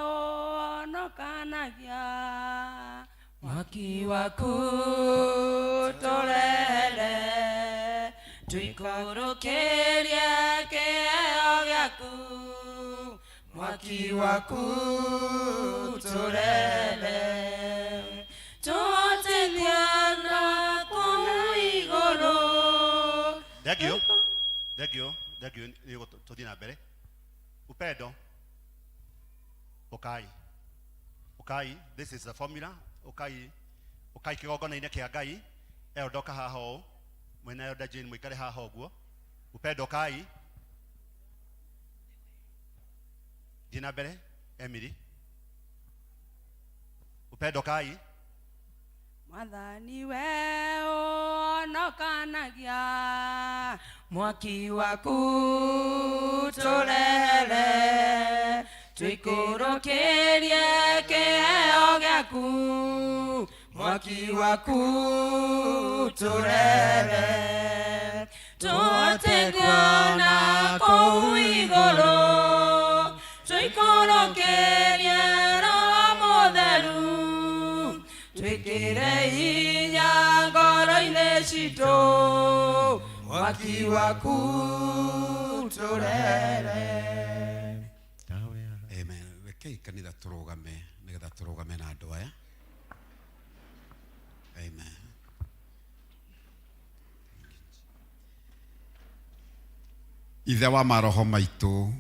ũhonokanagia, mwaki waku tũrehere, tũikũrũkĩrie kĩheo gĩaku, mwaki waku tũrehere, tũhotithie na kũu igũrũ. Thank you. Thank you. Thank you. Nĩ tũthiĩ na mbere. Upendo. Ukai. Ukai. This is the formula. Ukai. Ukai kĩgongona-inĩ kĩa Ngai. Elder ũka haha ũũ. Mwena Elder Jane mũikare haha ũguo. Upendo ukai. Thiĩ na mbere Emily. Upendo kai. Mwathani we ũhonokanagia, mwaki waku tũrehere, tũikũrũkĩrie kĩheo gĩaku, mwaki waku tũrehere, tũhote kuona kũu igũrũ, tũikũrũkĩrie Roho Mũtheru, twĩkĩre hinya ngoro-inĩ citũ, mwaki waku tũrehere. Amen. Rekei kanitha tũrũgame nĩgetha tũrũgame na andũ aya. Amen. Ithe wa maroho maitũ,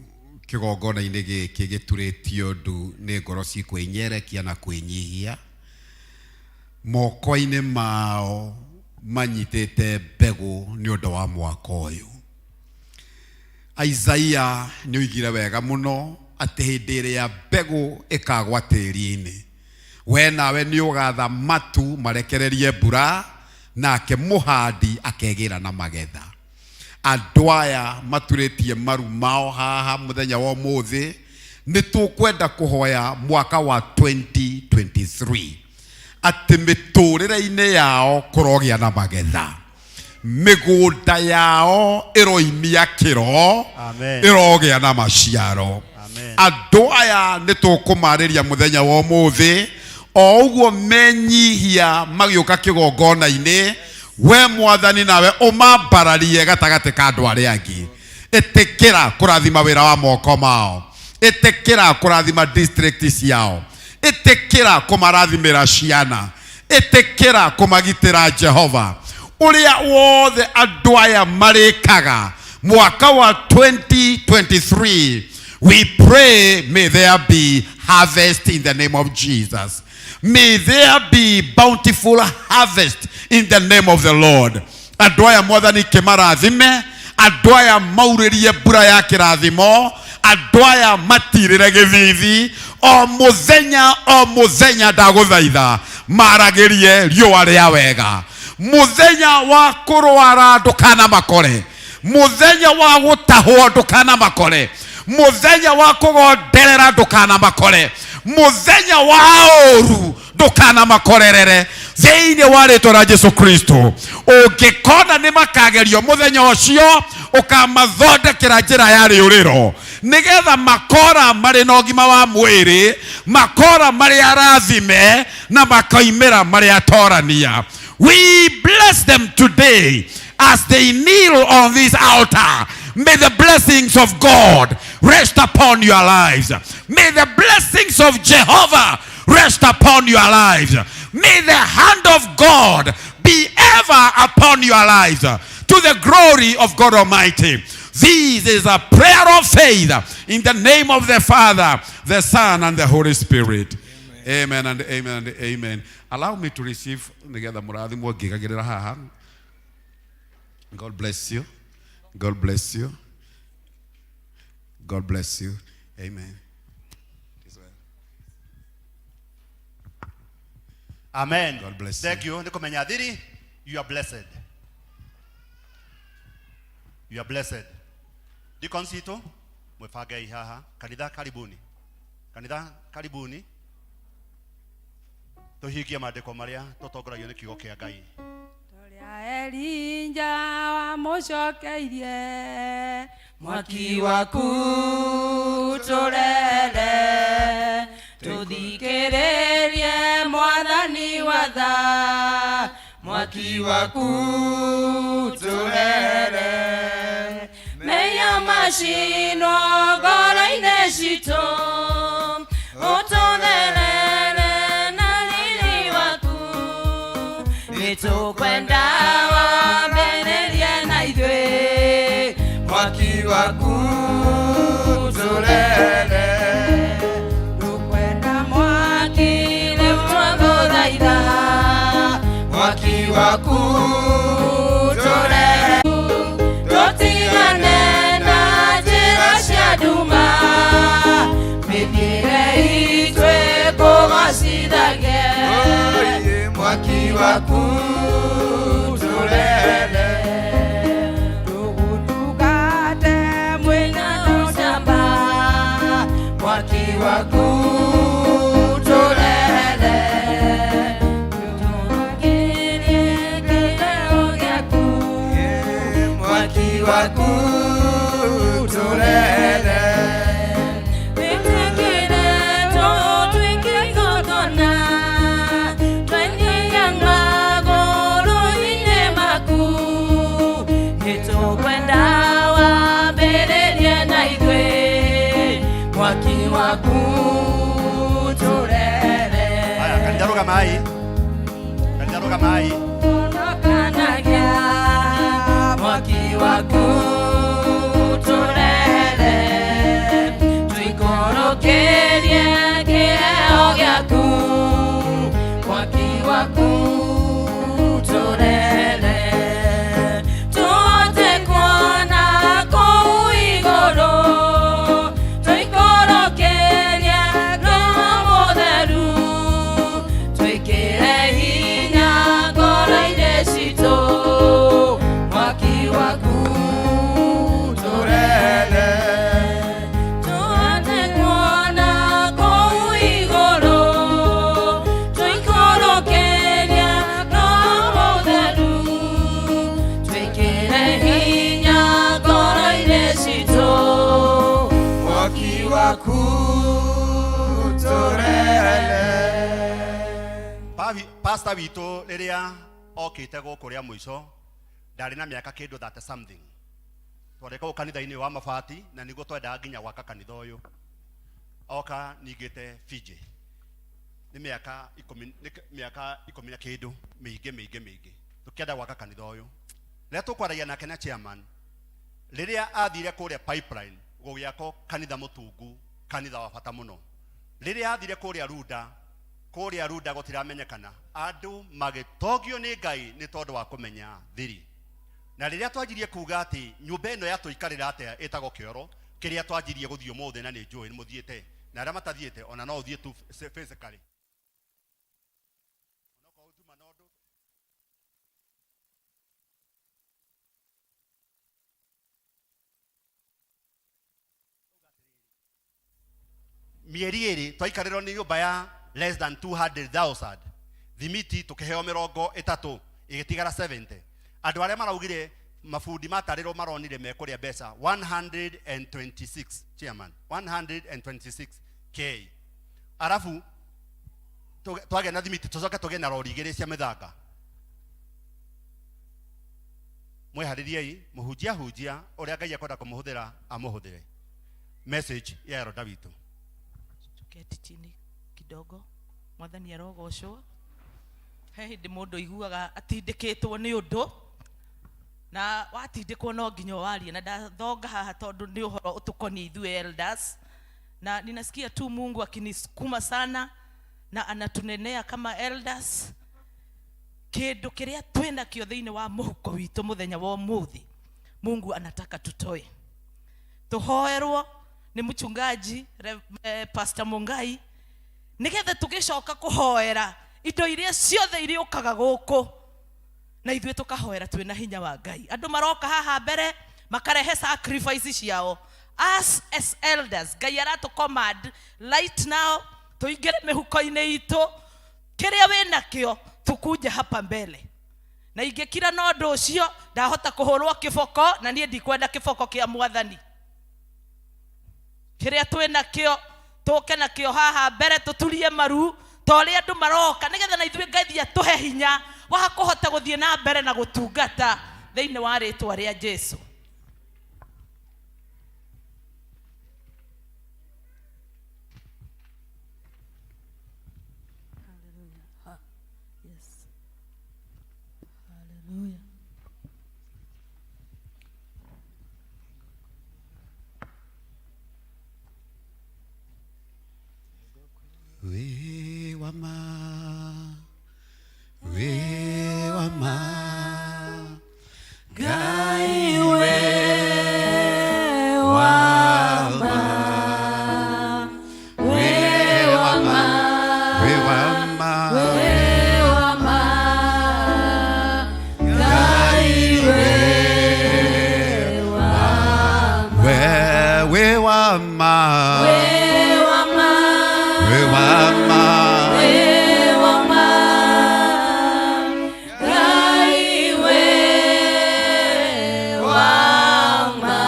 kĩgongona-inĩ gĩkĩ gĩturĩtio ndu nĩ ngoro cikwĩnyerekia na kwĩnyihia, moko-inĩ mao manyitĩte mbegũ nĩ ũndũ wa mwaka ũyũ. Isaia nĩ oigire wega mũno atĩ hĩndĩ ĩrĩa mbegũ ĩkagwa tĩri-inĩ, we nawe nĩ ũgatha matu marekererie mbura, nake mũhandi akegĩra na magetha. Andũ aya maturĩtie maru mao haha mũthenya wa ũmũthĩ, nĩ tũkwenda kũhoya mwaka wa 2023 atĩ mĩtũrĩre-inĩ yao kũrogĩa na magetha, mĩgũnda yao ĩroimia kĩro, Amen. ĩrogĩa na maciaro. Amen. Andũ aya nĩ tũkũmarĩria mũthenya wa ũmũthĩ, o ũguo menyihia magĩũka kĩgongona-inĩ, we mwathani nawe ũmambararie gatagatĩ ka andũ arĩa angĩ. Ĩtĩkĩra kũrathima wĩra wa moko mao, Ĩtĩkĩra kũrathima district ciao. Ĩtĩkĩra kũmarathimĩra ciana. Ĩtĩkĩra kũmagitĩra Jehova. Ũrĩa wothe andũ aya marĩkaga mwaka wa 2023, we pray may there be harvest in the name of Jesus. May there be bountiful harvest in the name of the Lord. Andũ aya Mwathani kĩmarathime, andũ aya maurĩrie mbura ya kĩrathimo, andũ aya matirĩre gĩthithi o mũthenya o mũthenya. Ndagũthaitha maragĩrie riũa rĩa wega. Mũthenya wa kũrwara ndũkana makore, mũthenya wa gũtahwo ndũkana makore, mũthenya wa kũgonderera ndũkana makore, mũthenya wa ũru ndũkana makorerere thĩinĩ wa rĩtwa rĩa Jesu Kristo. Ũngĩkona nĩ makagerio mũthenya ũcio, ũkamathondekera njĩra ya rĩũrĩro nĩgetha makora marĩ na ũgima wa mwĩrĩ, makora marĩ arathime na makoimĩra marĩ atorania. We bless them today as they kneel on this altar. May the blessings of God rest upon your lives. May the blessings of Jehovah rest upon your lives. May the hand of God be ever upon your lives, to the glory of God Almighty. This is a prayer of faith in the name of the Father, the Son, and the Holy Spirit. Amen and amen and amen. Allow me to receive nigetha mũrathimwo ngĩgagĩrĩra haha. God bless you. God bless you. God bless you. Amen. It is well. Amen. God bless. Thank you nĩ kũmenya thiri. You are blessed, you are blessed. Deacons itũ, mwĩbangei haha. Kanitha karibuni, kanitha karibuni, tũhingie maandĩko marĩa tũtongoragio nĩ kiugo kĩa Ngai. Ũrĩa Elijah wamũcokeirie, mwaki waku tũrere, tũthikĩrĩrie Mwathani watha, mwaki waku tũrere, meya macinwo ngoro-inĩ citũ, ũtũtherere na riri waku, nĩtũkwenda wambĩrĩrie na ithuĩ, mwaki waku tũrere, tũkwenda mwaki rĩu twagũthaitha, mwaki waku tũrere, tũtigane na njĩra cia nduma, mĩthiĩre itũ ĩkũgocithagie, mwaki waku tũrere, tũgũtungate mwĩna ũcamba, mwaki waku tũrere, tũtũrũkĩrie kĩheo gĩaku, mwaki waku tũrere, wĩtĩkĩre tũtuĩke igongona, twenyia magũrũ-inĩ maku, nĩtũkwenda wambĩrĩrie na ithuĩ, mwaki waku tũrere. Haya, kanitha rũgamai, kanitha rũgamai. Honokanagia, mwaki waku tũrere, tũikũrũkĩrie kĩheo gĩaku, mwaki waku tũrere, tũhote kuona kũu igũrũ, tũikũrũkĩrie Roho Mũtheru, twĩkĩre hinya ngoro-inĩ citũ, mwaki waku tũrere, tũhote kuona kũu igũrũ, tũikũrũkĩrie Roho Mũtheru, twĩkĩre hinya ngoro-inĩ citũ, mwaki waku tũrere. Pastor witũ rĩrĩa okĩte gũkũ rĩa mũico ndarĩ na mĩaka kĩndũ 30 something. Twarĩ kũu kanitha-inĩ wa mabati na nĩguo twendaga nginya gwaka kanitha ũyũ. Oka ningĩte Fiji nĩ mĩaka ikũmi nĩ mĩaka ikũmi na kĩndũ mĩingĩ mĩingĩ mĩingĩ tũkĩenda gwaka kanitha ũyũ rĩrĩa tũkwaragia nake na chairman rĩrĩa athire kũrĩa pipeline gũgĩakwo kanitha mũtungu kanitha wa bata mũno rĩrĩa athire kũrĩa runda kũrĩa runda gũtiramenyekana andũ magĩtongio nĩ ngai nĩ tondũ wa kũmenya thiri na rĩrĩa twanjirie kuga atĩ nyũmba ĩno yatũikarĩra atĩa ĩtagwo kĩoro kĩrĩa twanjirie gũthiĩ ũmũthĩ na nĩ njũĩ nĩ mũthiĩte na arĩa matathiĩte ona no ũthiĩ tu physically mĩeri ĩrĩ twaikarĩrwo nĩ nyũmba ya less than 200,000 thimiti tũkĩheo mĩrongo ĩtatũ ĩgĩtigara 70 andũ arĩa maraugire mabundi matarĩrwo maronire mekũrĩa mbeca 126 chairman 126 k arabu twagĩa na thimiti tũcoke tũgĩe na rori igĩrĩ cia mĩthanga mwĩharĩriei mũhunjia hunjia ũrĩa ngai ekwenda kũmũhũthĩra amũhũthĩre message ya eroda witũ Tuketi chini kidogo mwathani arogocwo he hĩndĩ mũndũ aiguaga atindĩkĩtwo nĩ ũndũ na watindĩkwo no nginya warie na ndathonga haha tondũ nĩ ũhoro ũtũkoniĩ ithuĩ elders na ninasikia tu Mungu akinisukuma sana na anatunenea kama elders kĩndũ kĩrĩa twĩnakĩo thĩinĩ wa mũhuko witũ mũthenya wa ũmũthĩ Mungu anataka tutoe tũhoerwo nĩ mchungaji Pastor Mungai nĩgetha tũgĩcoka kũhoera indo iria ciothe iriũkaga gũkũ na ithuĩ tũkahoera twĩna hinya wa ngai andũ maroka haha mbere makarehe sacrifice ciao us as elders ngai aratũ command right now tũingĩre mĩhuko-inĩ itũ kĩrĩa wĩnakĩo tukuje hapa mbele na ingĩkira na ũndũ ũcio ndahota kũhũrwo kĩboko na niĩ ndikwenda kĩboko kĩa mwathani kĩrĩa twĩnakĩo tũke nakĩo haha mbere tũturie maru ta ũrĩa andũ maroka nĩgetha na ithuĩ ngai atũhe hinya wa kũhota gũthiĩ na mbere na gũtungata thĩinĩ wa rĩtwa rĩa Jesu. Hallelujah. Ha. Yes. Hallelujah. Wĩ wa ma, wĩ wa ma, Ngai wĩ wa ma, wĩ wa ma, wĩ wa ma, Wĩ wa ma, Ngai wĩ wa ma, wĩ wa ma, Wĩ wa ma, wĩ wa ma, wĩ wa ma, Ngai wĩ wa ma,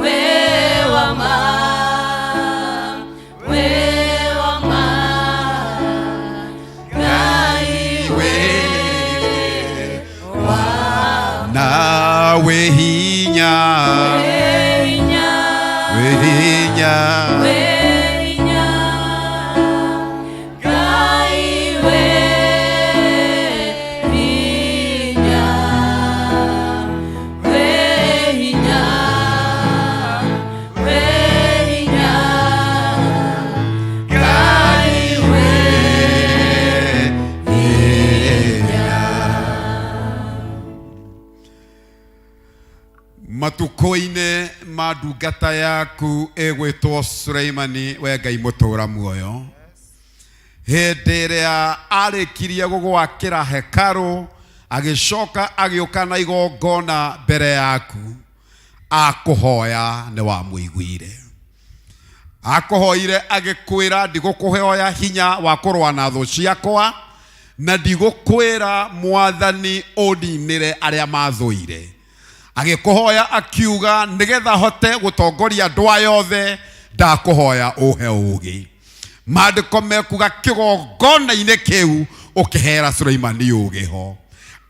wĩ wa ma, wĩ wa ma, Ngai wĩ wa na wĩ hinya, wĩ hinya, Wĩ hinya, Ngai wĩ hinya, wĩ hinya, wĩ hinya, Ngai wĩ hinya. Matukũ-inĩ ma ndungata yaku ĩgwĩtwo Suleimani we Ngai mũtũũra muoyo hĩndĩ ĩrĩa arĩkirie gũgwakĩra hekarũ agĩcoka agĩũka na igongona mbere yaku akũhoya nĩ wamũiguire akũhoire agĩkwĩra ndigũkũhoya hinya wa kũrũa na thũ ciakwa na ndigũkwĩra mwathani ũninĩre arĩa mathũire agĩkũhoya akiuga nĩgetha hote gũtongoria andũ aya othe ndakũhoya ũhe ũũgĩ maandĩko mekuga kĩgongona-inĩ kĩu ũkĩhera Suleimani ũũgĩ ho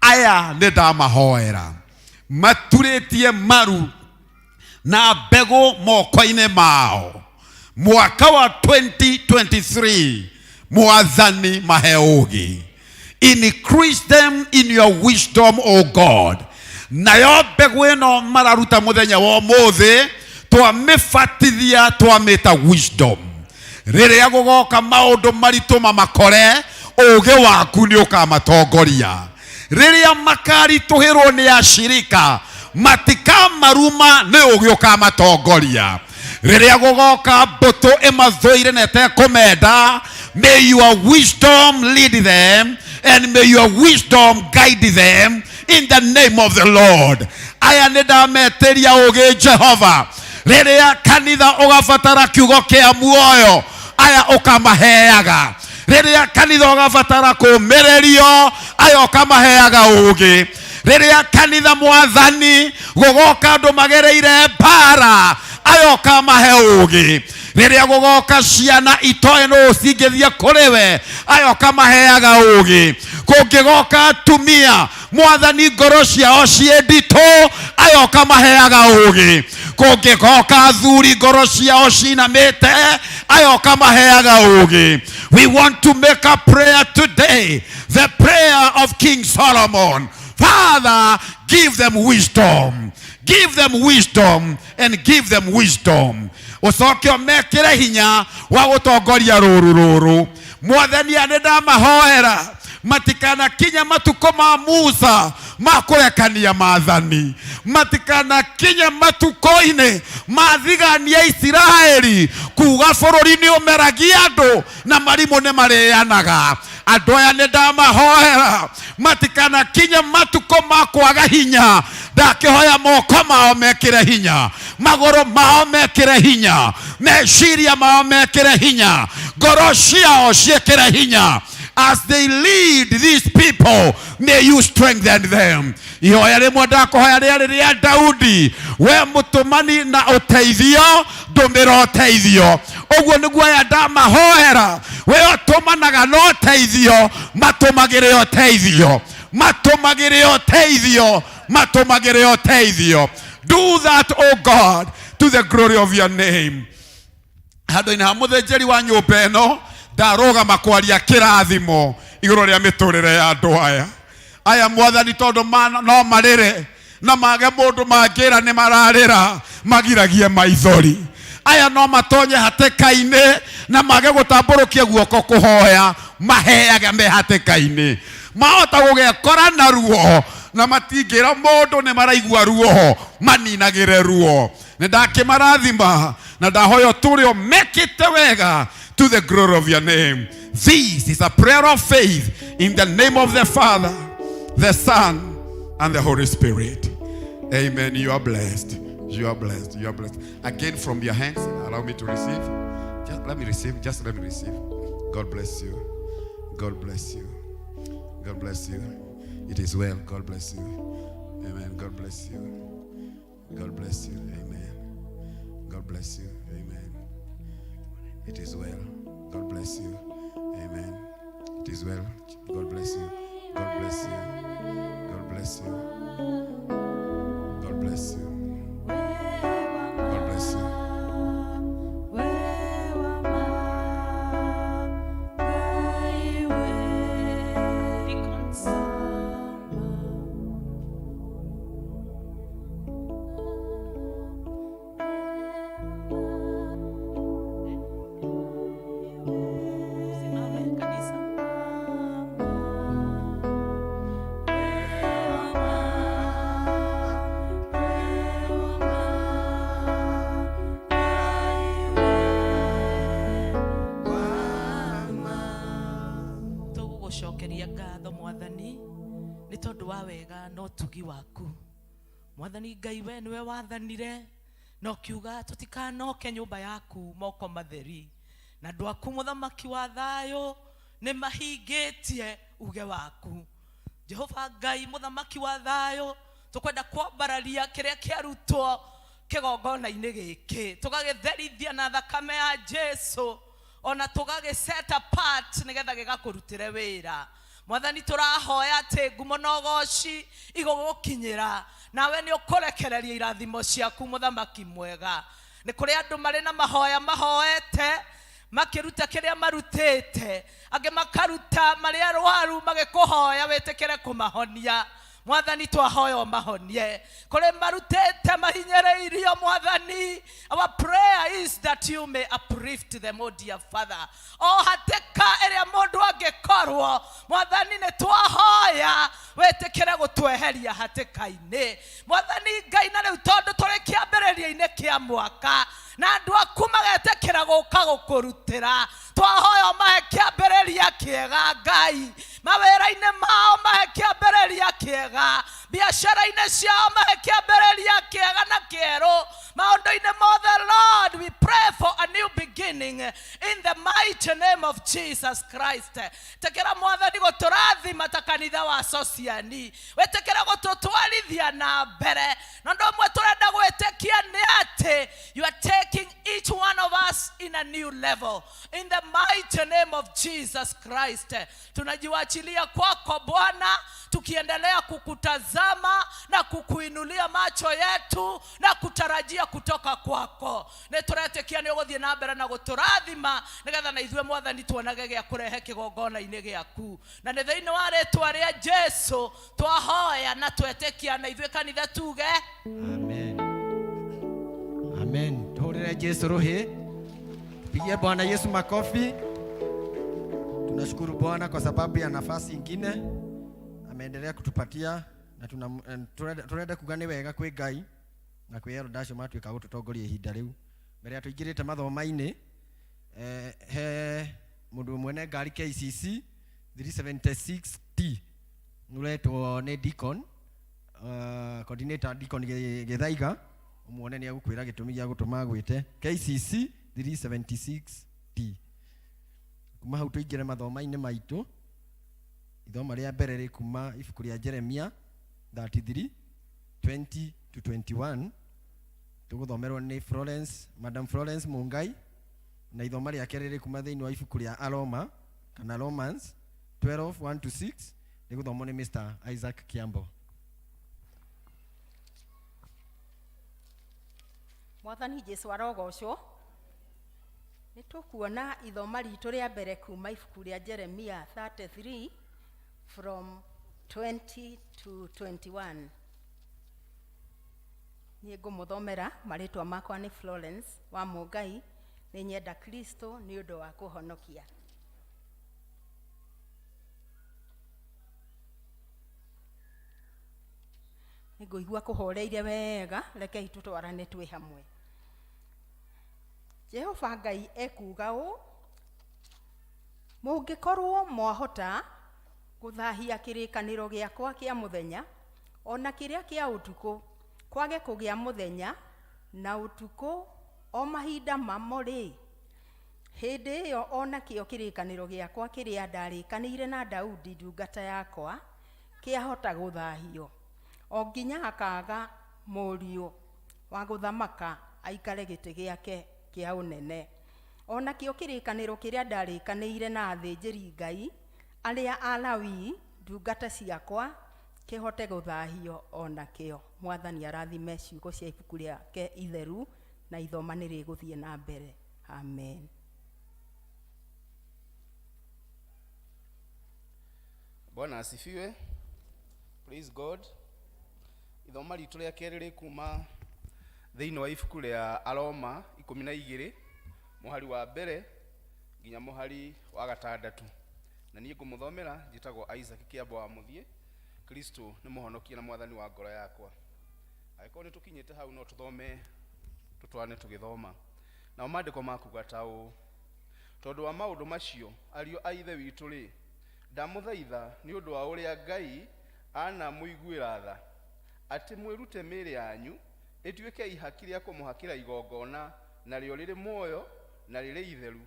aya nĩ ndamahoera maturĩtie maru na mbegũ moko-inĩ mao Mwaka wa 2023 mwathani mahe ũũgĩ. Increase them in your wisdom, O God. Nayo mbegũ ĩno mararuta mũthenya wa ũmũthĩ twamĩbatithia twamĩta wisdom. Rĩrĩa gũgoka maũndũ maritũ mamakore, ũũgĩ waku nĩ ũkamatongoria. Rĩrĩa makaritũhĩrwo nĩ ashirika, matikamaruma, nĩ ũũgĩ ũkamatongoria. Rĩrĩa gũgoka mbũtũ ĩmathũire na ĩtekũmenda, may your wisdom lead them and may your wisdom guide them in the name of the Lord. Aya nĩ ndametĩria ũũgĩ Jehova. Rĩrĩa kanitha ũgabatara kiugo kĩa muoyo, aya ũkamaheaga. Rĩrĩa kanitha ũgabatara kũũmĩrĩrio, aya ũkamaheaga ũũgĩ. Rĩrĩa kanitha mwathani gũgoka andũ magereire mbara, aya ũkamahe ũũgĩ. Rĩrĩa gũgoka ciana itoĩ nũ cingĩthiĩ kũrĩ we, aya ũkamaheaga ũũgĩ. Kũngĩgoka atumia mwathani ngoro ciao ciĩ nditũ, aya ũkamaheaga ũũgĩ. Kũngĩgoka athuri ngoro ciao cinamĩte, aya ũkamaheaga ũũgĩ. We want to make a prayer today, the prayer of King Solomon. Father, give them wisdom, give them wisdom, and give them wisdom. Ũcoke ũmekĩre hinya wa gũtongoria rũru rũrũ. Mwathani, nĩ ndamahoera matikanakinye matukũ ma Musa ma kũrekania maathani, matikanakinye matukũ-inĩ ma thigani ya Isiraeli kuga bũrũri nĩ ũmeragia andũ na marimũ nĩ marĩanaga. Andũ aya nĩ ndamahoera matikanakinye matukũ ma kwaga hinya. Ndakĩhoya moko mao mekĩre hinya, magũrũ mao mekĩre hinya, meciria mao mekĩre hinya, ngoro ciao ciĩkĩre hinya. As they lead these people, may you strengthen them. Ihoya rĩmwe ndakũhoya rĩarĩ rĩa Daudi, we mũtũmani na ũteithio, ndũmĩra ũteithio. Ũguo nĩguo aya ndamahoera, we ũtũmanaga na ũteithio, matũmagĩre ũteithio, matũmagĩre ũteithio, matũmagĩre ũteithio. Do that, O God, to the glory of your name. Handũ-inĩ ha mũthĩnjĩri wa nyũmba ĩno, ndarũgama kwaria kĩrathimo igũrũ rĩa mĩtũrĩre ya andũ aya. Aya mwathani, tondũ no marĩre na mage mũndũ mangĩra nĩ mararĩra, magiragie maithori. Aya no matonye hatĩka-inĩ na mage gũtambũrũkia guoko kũhoya, maheage me hatĩka-inĩ. Mahota gũgekora na ruo na matingĩra mũndũ nĩ maraigua ruo, maninagĩre ruo. Nĩ ndakĩmarathima na ndahoya ũtũũre ũmekĩte wega to the glory of your name. This is a prayer of faith in the name of the Father, the Son, and the Holy Spirit. Amen. You are blessed. You are blessed. You are blessed. Again, from your hands, allow me to receive. Just let me receive. Just let me receive. God bless you. God bless you. God bless you. It is well. God bless you. Amen. God bless you. God bless you. Amen. God bless you. Amen. It is well. God bless you. Amen. It is well. God bless you. God bless you. God bless you. God bless you. God bless you. Deacons. Simame kanisa. Tũgũgũcokeria ngatho mwathani nĩ tondũ wa wega na ũtugi waku. Mwathani Ngai, we nĩwe wathanire na ũkiuga tũtikanoke nyũmba yaku moko matheri, na andũ aku mũthamaki wa thayũ nĩ mahingĩtie uge waku. Jehova Ngai mũthamaki wa thayũ, tũkwenda kwambararia kĩrĩa kĩarutwo kĩgongona-inĩ gĩkĩ, tũgagĩtherithia na thakame ya Jesu, ona tũgagĩ set apart nĩgetha gĩgakũrutĩre wĩra. Mwathani, tũrahoya atĩ ngumo na ũgoci igũgũkinyĩra, nawe nĩ ũkũrekereria irathimo ciaku mũthamaki mwega. Nĩ kũrĩ andũ marĩ na mahoya mahoete makĩruta kĩrĩa marutĩte, angĩ makaruta marĩ arwaru magĩkũhoya wĩtĩkĩre kũmahonia. Mwathani, twahoya ũmahonie. Kũrĩ marutĩte mahinyĩrĩirio, Mwathani, our prayer is that you may uplift them, oh dear Father. O hatĩka ĩrĩa mũndũ angĩkorwo, Mwathani, nĩ twahoya wĩtĩkĩre gũtweheria hatĩka-inĩ, Mwathani Ngai. Na rĩu tondũ tũrĩ kĩambĩrĩria-inĩ kĩa mwaka na andũ aku magetĩkĩra gũka gũkũrutĩra, twahoya ũmahe kĩambĩrĩria kĩega, Ngai. Mawĩra-inĩ mao mahe kĩambĩrĩria kĩega, biacara-inĩ ciao mahe kĩambĩrĩria kĩega na kĩerũ, maũndũ-inĩ mothe. Lord, we pray for a new beginning in the mighty name of Jesus Christ. Tĩkĩra, Mwathani, gũtũrathima ta kanitha wa Sociani, wĩtĩkĩre gũtũtwarithia na mbere. Na ũndũ ũmwe tũrenda gwĩtĩkia nĩ atĩ you are taking each one of us in a new level in the mighty name of Jesus Christ. Tunajiwachilia kwako Bwana, tukiendelea kukutazama na kukuinulia macho yetu na kutarajia kutoka kwako. Nĩ tũretĩkia nĩ ũgũthiĩ na mbere na gũtũrathima, nĩgetha na ithuĩ, Mwathani, tuonage gĩa kũrehe kĩgongona-inĩ gĩaku. Na nĩ thĩinĩ wa rĩtwa rĩa Jesu twahoya na twetĩkia, na ithuĩ kanitha tuge Amen. Amen. Tuhurire Jesu ruhi. Pigie Bwana Yesu makofi. Tunashukuru Bwana kwa sababu ya nafasi ingine ameendelea kutupatia na tuna turenda kuga nĩ wega kwĩ Ngai na kwĩ elder acio matuĩka gũtũtongoria ihinda rĩu mbere ya tũingĩrĩte mathoma-inĩ. He mũndũ mwene ngari KCC 376T ũretwo nĩ Deacon, coordinator Deacon Gĩthaiga, umuone nĩ egũkwĩra gĩtũmi gĩa gũtũma agwĩte KCC 376T. Kuma hau tũingĩre mathoma-inĩ maitũ. Ithoma rĩa mbere rĩ kuma ibuku rĩa Jeremia 33 20 to 21, tũgũthomerwo nĩ Florence, Madam Florence Mungai, na ithoma rĩa kerĩ rĩ kuma thĩinĩ wa ibuku rĩa Aroma kana Romans 12 1 to 6, rĩgũthomwo nĩ Mr. Isaac Kiambo. Mwathani Jesu arogocwo. Nĩ tũkuona ithoma ritũ rĩa mbere kuma ibuku rĩa Jeremia 33 from 20 to 21. Niĩ ngũmũthomera. Marĩtwa makwa nĩ Florence wa Mũngai. Nĩ nyenda Kristo nĩ ũndũ wa kũhonokia. Nĩ ngũigua kũhoreire wega. Rekei tũtwarane twĩ hamwe. Jehova Ngai ekuuga ũũ: Mũngĩkorwo mwahota gũthahia kĩrĩkanĩro gĩakwa kĩa mũthenya ona kĩrĩa kĩa ũtukũ, kwage kũgĩa mũthenya na ũtukũ o mahinda mamo-rĩ, hĩndĩ ĩyo o nakĩo kĩrĩkanĩro gĩakwa kĩrĩa ndarĩkanĩire na Daudi ndungata yakwa kĩahota gũthahio, o nginya akaaga mũriũ wa gũthamaka aikare gĩtĩ gĩake kĩa ũnene. O nakĩo kĩrĩkanĩro kĩrĩa ndarĩkanĩire na athĩnjĩri-Ngai arĩa Alawii ndungata ciakwa kĩhote gũthahio o nakĩo. Mwathani arathime ciugo cia ibuku rĩake itheru, na ithoma nĩ rĩgũthiĩ na mbere. Amen. Bwana asifiwe. Praise God. Ithoma ritũ rĩa kerĩ rĩ kuma thĩinĩ wa ibuku rĩa Aroma 12 mũhari wa mbere nginya mũhari wa gatandatũ, na niĩ ngũmũthomera njĩtagwo Isaac Kĩambo wa Mũthiĩ. Kristo nĩ mũhonokia na mwathani wa ngoro yakwa. Angĩkorwo nĩ tũkinyĩte hau, no tũthome, tũtwarane tũgĩthoma. Nao maandĩko makuga ta ũũ: Tondũ wa maũndũ macio, ariũ a Ithe witũ rĩ, ndamũthaitha nĩ ũndũ wa ũrĩa Ngai anamũiguĩra tha, atĩ mwĩrute mĩĩrĩ yanyu ĩtuĩke ihaki rĩa kũmũhakĩra igongona, narĩo rĩrĩ muoyo na rĩrĩ itheru,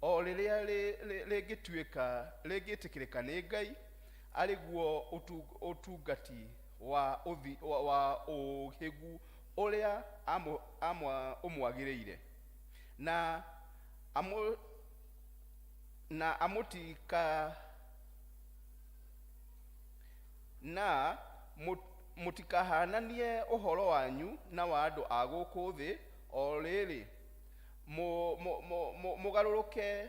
o rĩrĩa rĩngĩtuĩka rĩngĩtĩkĩrĩka nĩ Ngai, arĩ guo ũtungati wa ũhĩgu ũrĩa ũmwagĩrĩire. Na amũtika na mũtikahananie ũhoro wanyu na wa andũ a gũkũ thĩ. O rĩrĩ, mũgarũrũke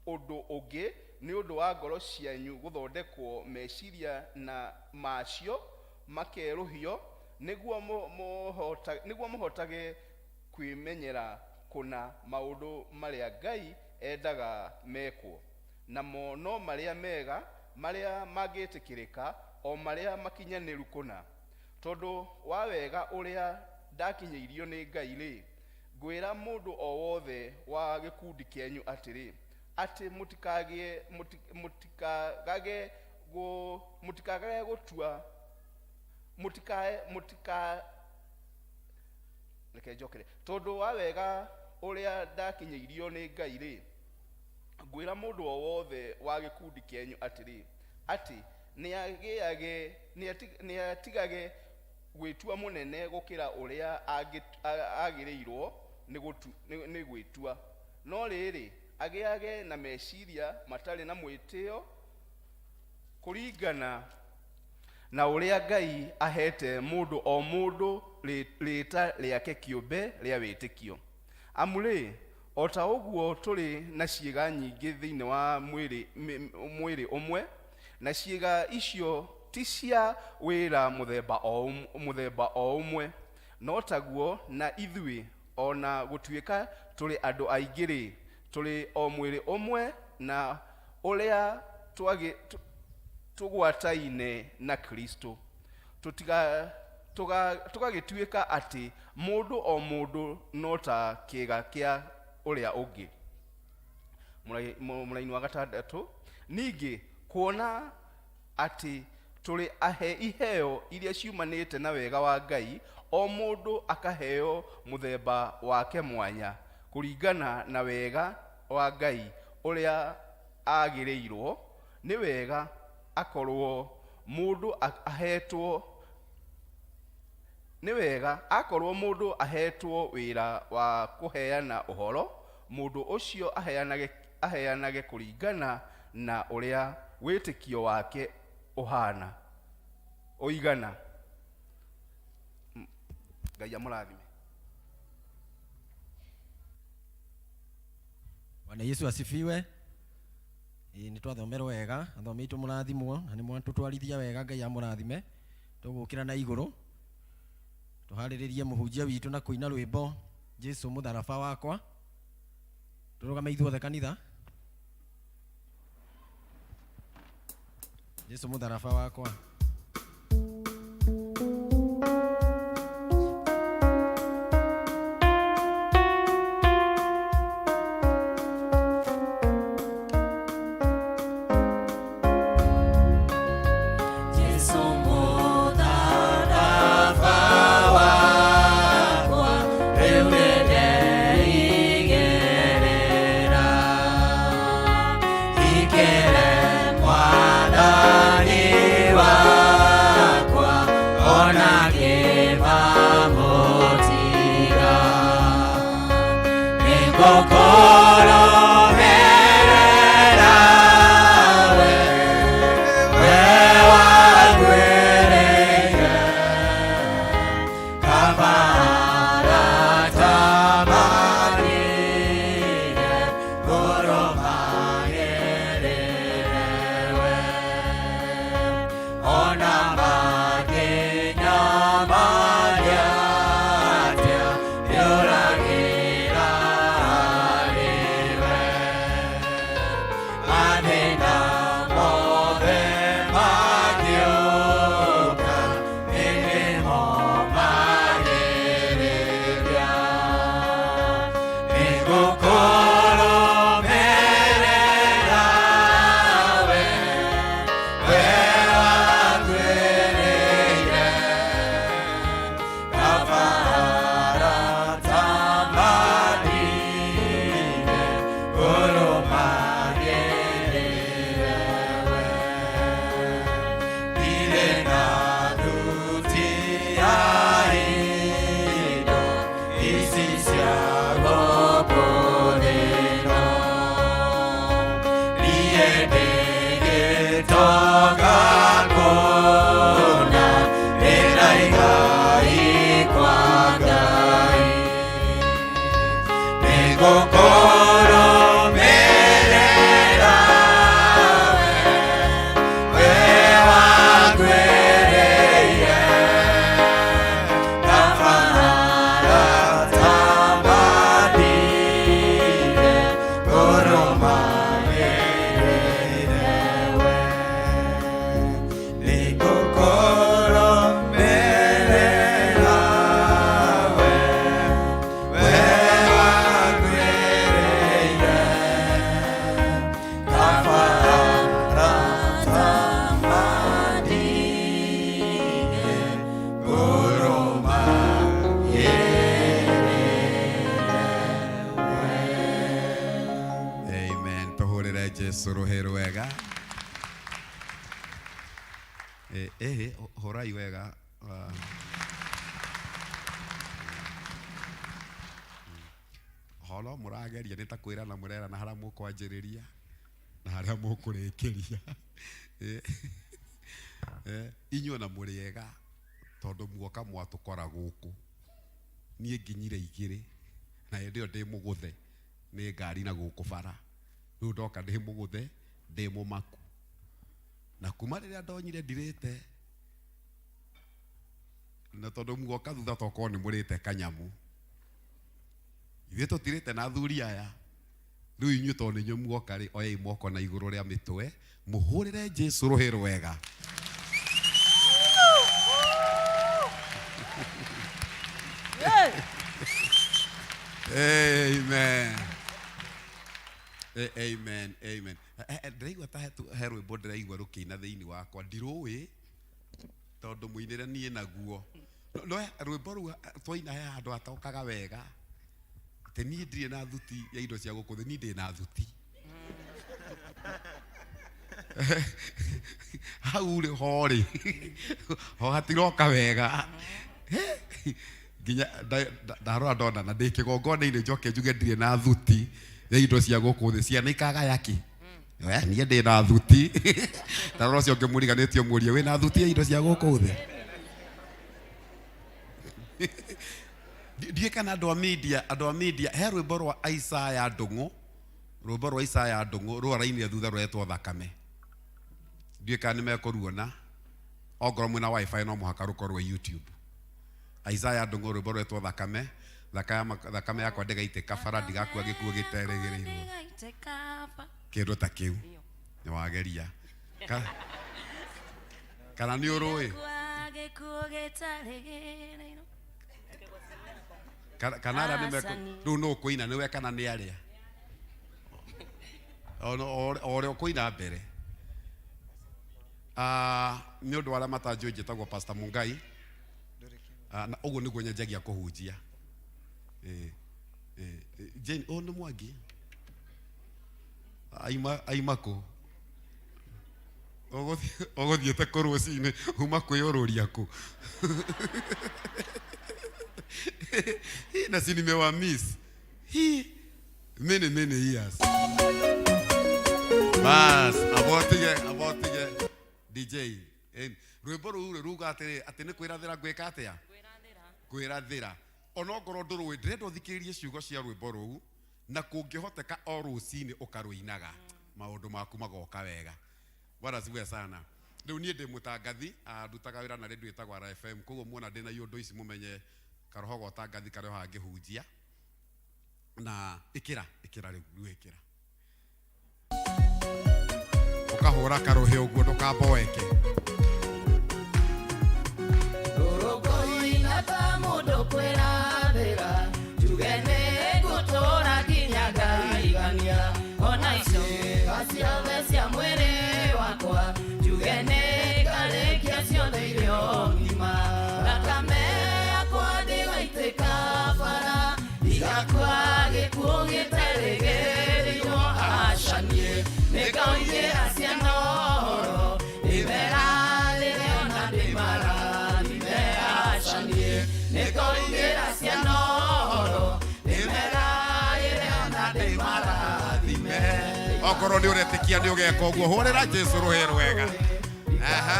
ũndũ ũngĩ nĩ ũndũ wa ngoro cianyu gũthondekwo meciria na macio makerũhio, nĩguo nĩguo mũhotage kwĩmenyera kũna maũndũ marĩa Ngai endaga mekwo, namo no marĩa mega, marĩa mangĩtĩkĩrĩka, o marĩa makinyanĩru kũna. Tondũ wa wega ũrĩa ndakinyĩirio nĩ Ngai-rĩ, ngwĩra mũndũ o wothe wa gĩkundi kĩanyu atĩrĩ, atĩ mũtikagĩe mũtikagage mũtikagage gũtua mũtikae mũtika reke njokere. Tondũ wa wega ũrĩa ndakinyĩirio nĩ Ngai-rĩ, ngwĩra mũndũ o wothe wa gĩkundi kĩanyu atĩrĩ, atĩ nĩagĩage nĩatigage gwĩtua mũnene gũkĩra ũrĩa agĩrĩirwo nĩ gwĩtua, no rĩrĩ, agĩage na meciria matarĩ na mwĩtĩo kũringana na ũrĩa Ngai ahete mũndũ o mũndũ rĩĩta rĩake kĩũmbe rĩa wĩtĩkio. Amu-rĩ, o ta ũguo tũrĩ na ciĩga nyingĩ thĩinĩ wa mwĩrĩ, mwĩrĩ ũmwe, na ciĩga icio ti cia wĩra mũthemba o, mũthemba o ũmwe, no taguo na ithuĩ, o na gũtuĩka tũrĩ andũ aingĩ-rĩ, tũrĩ o mwĩrĩ ũmwe na ũrĩa tũgwataine na Kristo. Tũgagĩtuĩka atĩ mũndũ o mũndũ no ta kĩĩga kĩa ũrĩa ũngĩ. Mũraini wa gatandatũ, ningĩ kuona atĩ tũrĩ ahe iheo iria ciumanĩte na wega wa Ngai, o mũndũ akaheo mũthemba wake mwanya kũringana na wega wa Ngai ũrĩa agĩrĩirwo, nĩ wega akorwo mũndũ ahetwo nĩ wega akorwo mũndũ ahetwo wĩra wa kũheana ũhoro, mũndũ ũcio aheanage, aheanage kũringana na ũrĩa wĩtĩkio wake ũhana ũigana. Ngai amũrathime. Bwana Yesu asifiwe. Ĩĩ nĩ twathomerwo wega, athomi aitũ mũrathimwo na nĩ mwatũtwarithia wega, Ngai amũrathime. Tũgũkĩra na igũrũ tũharĩrĩrie mũhunjia witũ na kũina rwĩmbo Jesu mũtharaba wakwa. Tũrũgame ithuothe kanitha. Jesu mũtharaba wakwa. Jesu mũtharaba wakwa, rĩu nĩndeigĩrĩra. Ikĩre Mwathani wakwa. Jesu rũhĩ rwega. Ĩhĩ, hũrai wega. Horo mũrageria nĩ ta kwĩrana mũrerana harĩa mũkwanjĩrĩria na harĩa mũkũrĩkĩria. Inyuĩ ona mũrĩ ega tondũ muoka mwatũkora gũkũ. Niĩ nginyire 2 na hĩndĩ ĩyo ndĩ mũgũthe nĩ ngari na gũkũ bara. Rĩu ndoka ndĩ mũgũthe ndĩ mũmaku. Na kuma rĩrĩa ndonyire ndirĩte, na tondũ muoka thutha tokorwo nĩ mũrĩte kanyamu. Ithuĩ tũtirĩte na athuri aya. Rĩu inyuĩ tondũ nĩ inyuĩ muoka rĩ, oyai moko na igũrũ rĩa mĩtwe, mũhũrĩre Jesu rũhĩ rwega. Amen. Amen, amen. Ndĩraigua ta he rwĩmbo ndĩraigua rũkĩina thĩinĩ wakwa, ndirũĩ tondũ mũinĩre niĩ naguo. No rwĩmbo rũu twaina he handũ hatokaga wega. Atĩ niĩ ndirĩ na thuti ya indo cia gũkũ thĩ, niĩ ndĩ na thuti. Hau rĩ ho rĩ, ho hatiroka wega. Nginya ndarora ndona na ndĩ kĩgongona-inĩ njoke njuge ndirĩ na thuti ya indo cia gũkũ thĩ, ciana ikagaya kĩ? Niĩ ndĩ na thuti. Tarora ũcio ũngĩ mũriganĩtie ũmũrie, wĩna thuti ya indo cia gũkũ thĩ? Ndiũĩ kana andũ a media, andũ a media, he rwĩmbo rwa Isaiah Ndung'u, rwĩmbo rwa Isaiah Ndung'u rũu arainire thutha rũretwo Thakame. Ndiũĩ kana nĩ mekũruona, ongorwo mwĩna wifi no mũhaka rũkorwo YouTube. Isaiah Ndung'u rwĩmbo rũretwo Thakame, thakame yakwa ndĩgaitĩka bara, ndigakua gĩkuũ gĩterĩgĩrĩirwo. Kĩndũ ta kĩu nĩ wageria. Kana nĩ ũrũĩ? Kana arĩa nĩ mekũ, rĩu nũ ũkũina, nĩwe kana nĩ arĩa? O ũrĩa ũkũina mbere. Nĩ ũndũ wa arĩa matanjũĩ njĩtagwo Pastor Mungai. Na ũguo nĩguo nyanjagia kũhunjia. Jane, ũyũ nĩ Mwangi? Aima kũ? Ũgũthiĩte kũ rũcinĩ? Uma kwĩyũrũria kũ? Na si nimewa miss. Hi, many, many years. Bas, abotige, abotige. DJ, rwĩmbo rũu rĩ ruga atĩrĩ, atĩ nĩ kwĩrathĩra ngwĩka atĩa? Kwĩrathĩra. Onokorwo ndũrũĩ, ndĩrenda ũthikĩrĩrie ciugo cia rwĩmbo rũu, na kũngĩhoteka o rũcinĩ ũkarũinaga, maũndũ maku magoka wega. Bwana asifiwe sana. Rĩu niĩ ndĩ mũtangathi, ndutaga wĩra na radio ĩtagwo RFM, koguo muona ndĩ na iũndũ ici mũmenye karoho ga ũtangathi karĩ o haha ngĩhunjia. Na ĩkĩra, ĩkĩra rĩu, rĩu ĩkĩra. Ũkahũra karũhĩ ũguo ndũkamboeke. Rũrũkũina ta mũndũ kwĩrathĩra, njuge nĩ ngũtũũra nginya ngaigania. Ona ciĩga ciothe cia mwĩrĩ wakwa, njuge nĩ ngarĩkia ciothe irĩ o ng'ima. Thakame yakwa ndĩgaitĩka bara, ndigakua gĩkuũ gĩterĩgĩrĩirwo. Aca niĩ nĩngaugĩra ciana ũhoro, ndĩmerathĩre ona ndĩmarathime. Aca niĩ nĩngaugĩra ciana ũhoro, ndĩmerathĩre ona ndĩmarathime. Okorwo nĩ ũretĩkia nĩ ũgeka ũguo, hũrĩra Jesu rũhĩ rwega. Aha.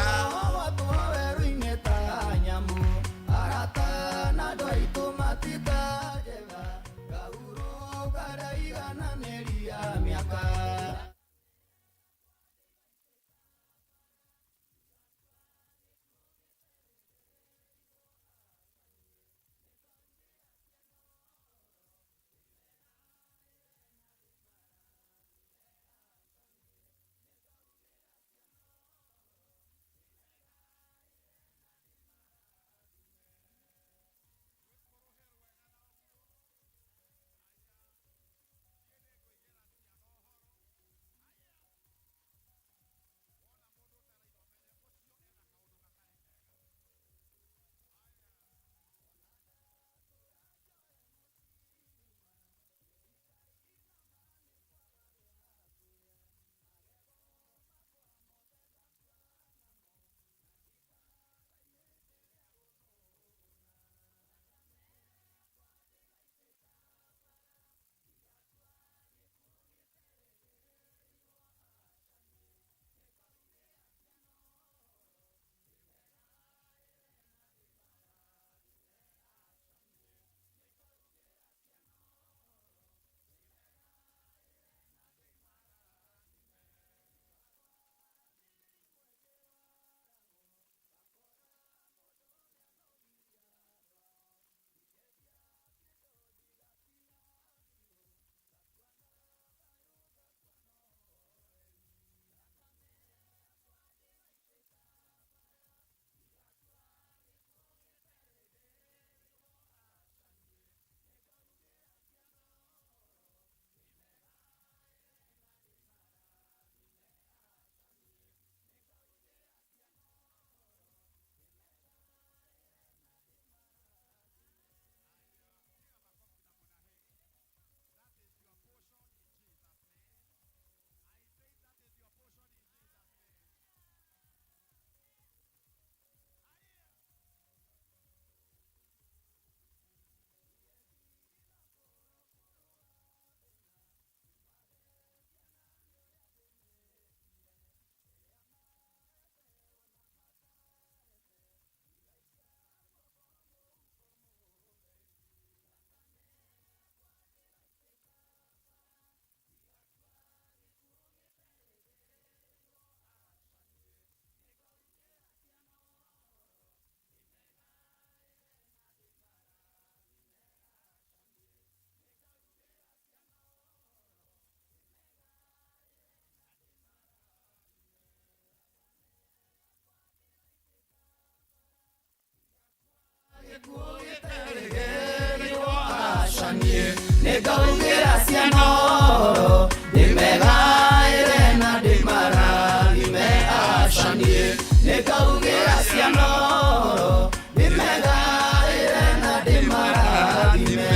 Nĩngaugĩra ciana ũhoro ndĩmegaĩre na ndĩmarathime aca niĩ nĩngaugĩra ciana ũhoro ndĩmegaĩre na ndĩmarathime.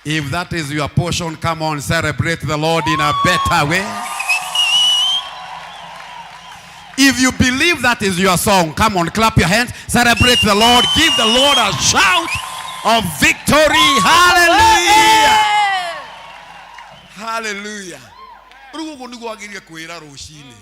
If that is your portion, come on, celebrate the Lord in a better way. If you believe that is your song, come on, clap your hands, celebrate the Lord, give the Lord a shout of victory. Hallelujah. Hallelujah. Rĩu ũguo nĩguo wagĩrĩire kwĩra rũcinĩ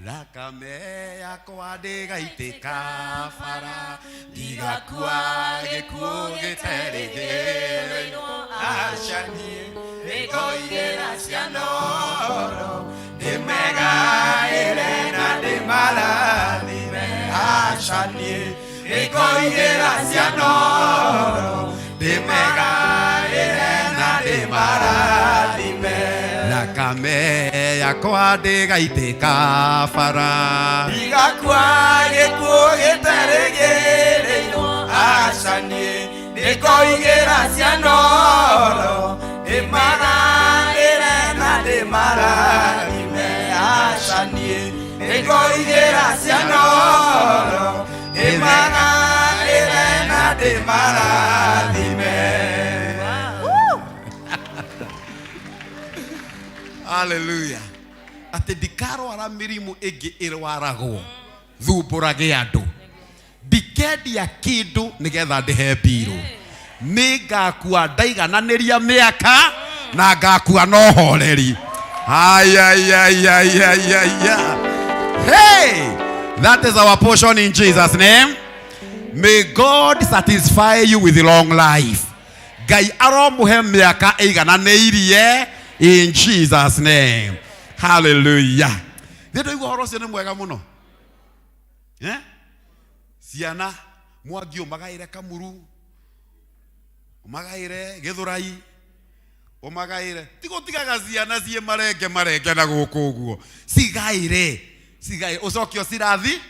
thakame yakwa ndĩgaitĩka bara ndigakua gĩkuũ gĩterĩgĩrĩirwo aca niĩ nĩngoigĩra ciana ũhoro ndĩmegaĩre na ndĩmarathime aca niĩ nĩngoigĩra ciana ũhoro ndĩmegaĩre na ndĩmarathime thakame yakwa ndĩgaitĩka bara ndigakua gĩkuũ gĩterĩgĩrĩirwo aca niĩ nĩngoigĩra ciana ũhoro ndĩmagaĩre na ndĩmarathime aca niĩ nĩngoigĩra ciana ũhoro ndĩmagaĩre na ndĩmarathime. Hallelujah. Atĩ ndikarwara mĩrimũ ĩngĩ ĩrwaragwo thumbũrage andũ ndikendia kĩndũ nĩgetha ndĩhe mbirũ nĩ ngakua ndaigananĩria mĩaka na ngakua na ũhoreri. Ayayayayaya. Hey, that is our portion in Jesus' name. May God satisfy you with long life. Ngai aromũhe mĩaka ĩigananĩirie in Jesus' name. Hallelujah. Nĩ ndũigua ũhoro ũcio nĩ mwega mũno. Eh? Ciana Mwangi ũmagaĩre Kamuru, ũmagaĩre Gĩthũrai, ũmagaĩre ti gũtigaga ciana ciĩ marenge marenge na gũkũ ũguo, cigaĩre cigaĩre ũcoke ũcirathi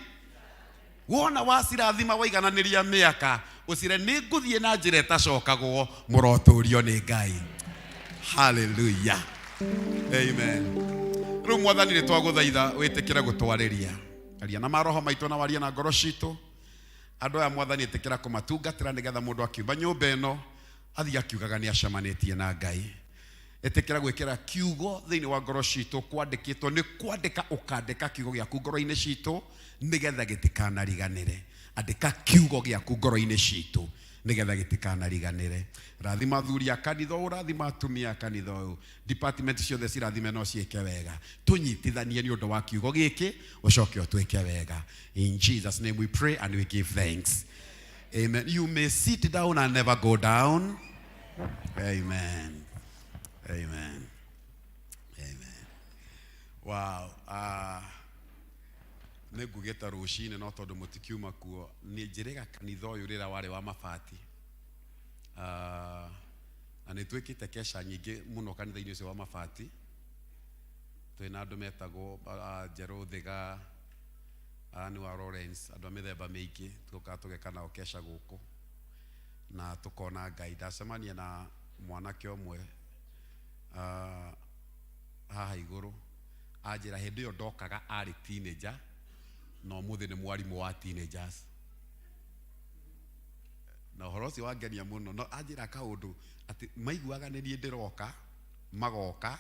wona wacirathima waigananĩria mĩaka ũcire nĩ ngũthiĩ na njĩra ĩtacokagwo mũrotũrio nĩ Ngai. Hallelujah. Amen. Rĩu mwathani nĩ twagũthaitha wĩtĩkĩre gũtwarĩria aria na maroho maitũ na warie na ngoro citũ andũ aya mwathani ĩtĩkĩra kũmatungatĩra nĩgetha mũndũ akiuma nyũmba ĩno athiĩ akiugaga nĩ acemanĩtie na Ngai. Ĩtĩkĩra gwĩkĩra kiugo thĩinĩ wa ngoro citũ kwandĩkĩtwo nĩ kwandĩka ũkandĩka kiugo gĩaku ngoro-inĩ citũ nĩgetha gĩtikanariganĩre. Andĩka kiugo gĩaku ngoro-inĩ citũ nĩgetha gĩtikanariganĩre. Rathima athuri a kanitha ũyũ, rathima atumia a kanitha ũyũ, department ciothe cirathime no ciĩke wega. Tũnyitithanie nĩ ũndũ wa kiugo gĩkĩ ũcoke ũtwĩke wega. In Jesus' name we pray and we give thanks. Amen. You may sit down and never go down. Amen. Amen. Amen. Wow. Nĩ ngugĩte rũcinĩ no tondũ mũtikiuma kuo nĩ njĩrĩga kanitha ũyũ rĩrĩa warĩ wa mabati. Na nĩ twĩkĩte kesha nyingĩ mũno kanitha-inĩ ũcio wa mabati. Twĩna andũ metagwo Njerũ Thiga, nĩ wa Lawrence, andũ a mĩthemba mĩingĩ tũkaga tũgeka nao kesha gũkũ na tũkona Ngai. Ndacemania na mwanake ũmwe haha igũrũ anjĩra hĩndĩ ĩyo ndokaga arĩ teenager na ũmũthĩ nĩ mwarimũ wa teenagers na ũhoro ũcio wangenia mũno no anjĩra kaũndũ atĩ maiguaga nĩ niĩ ndĩroka magoka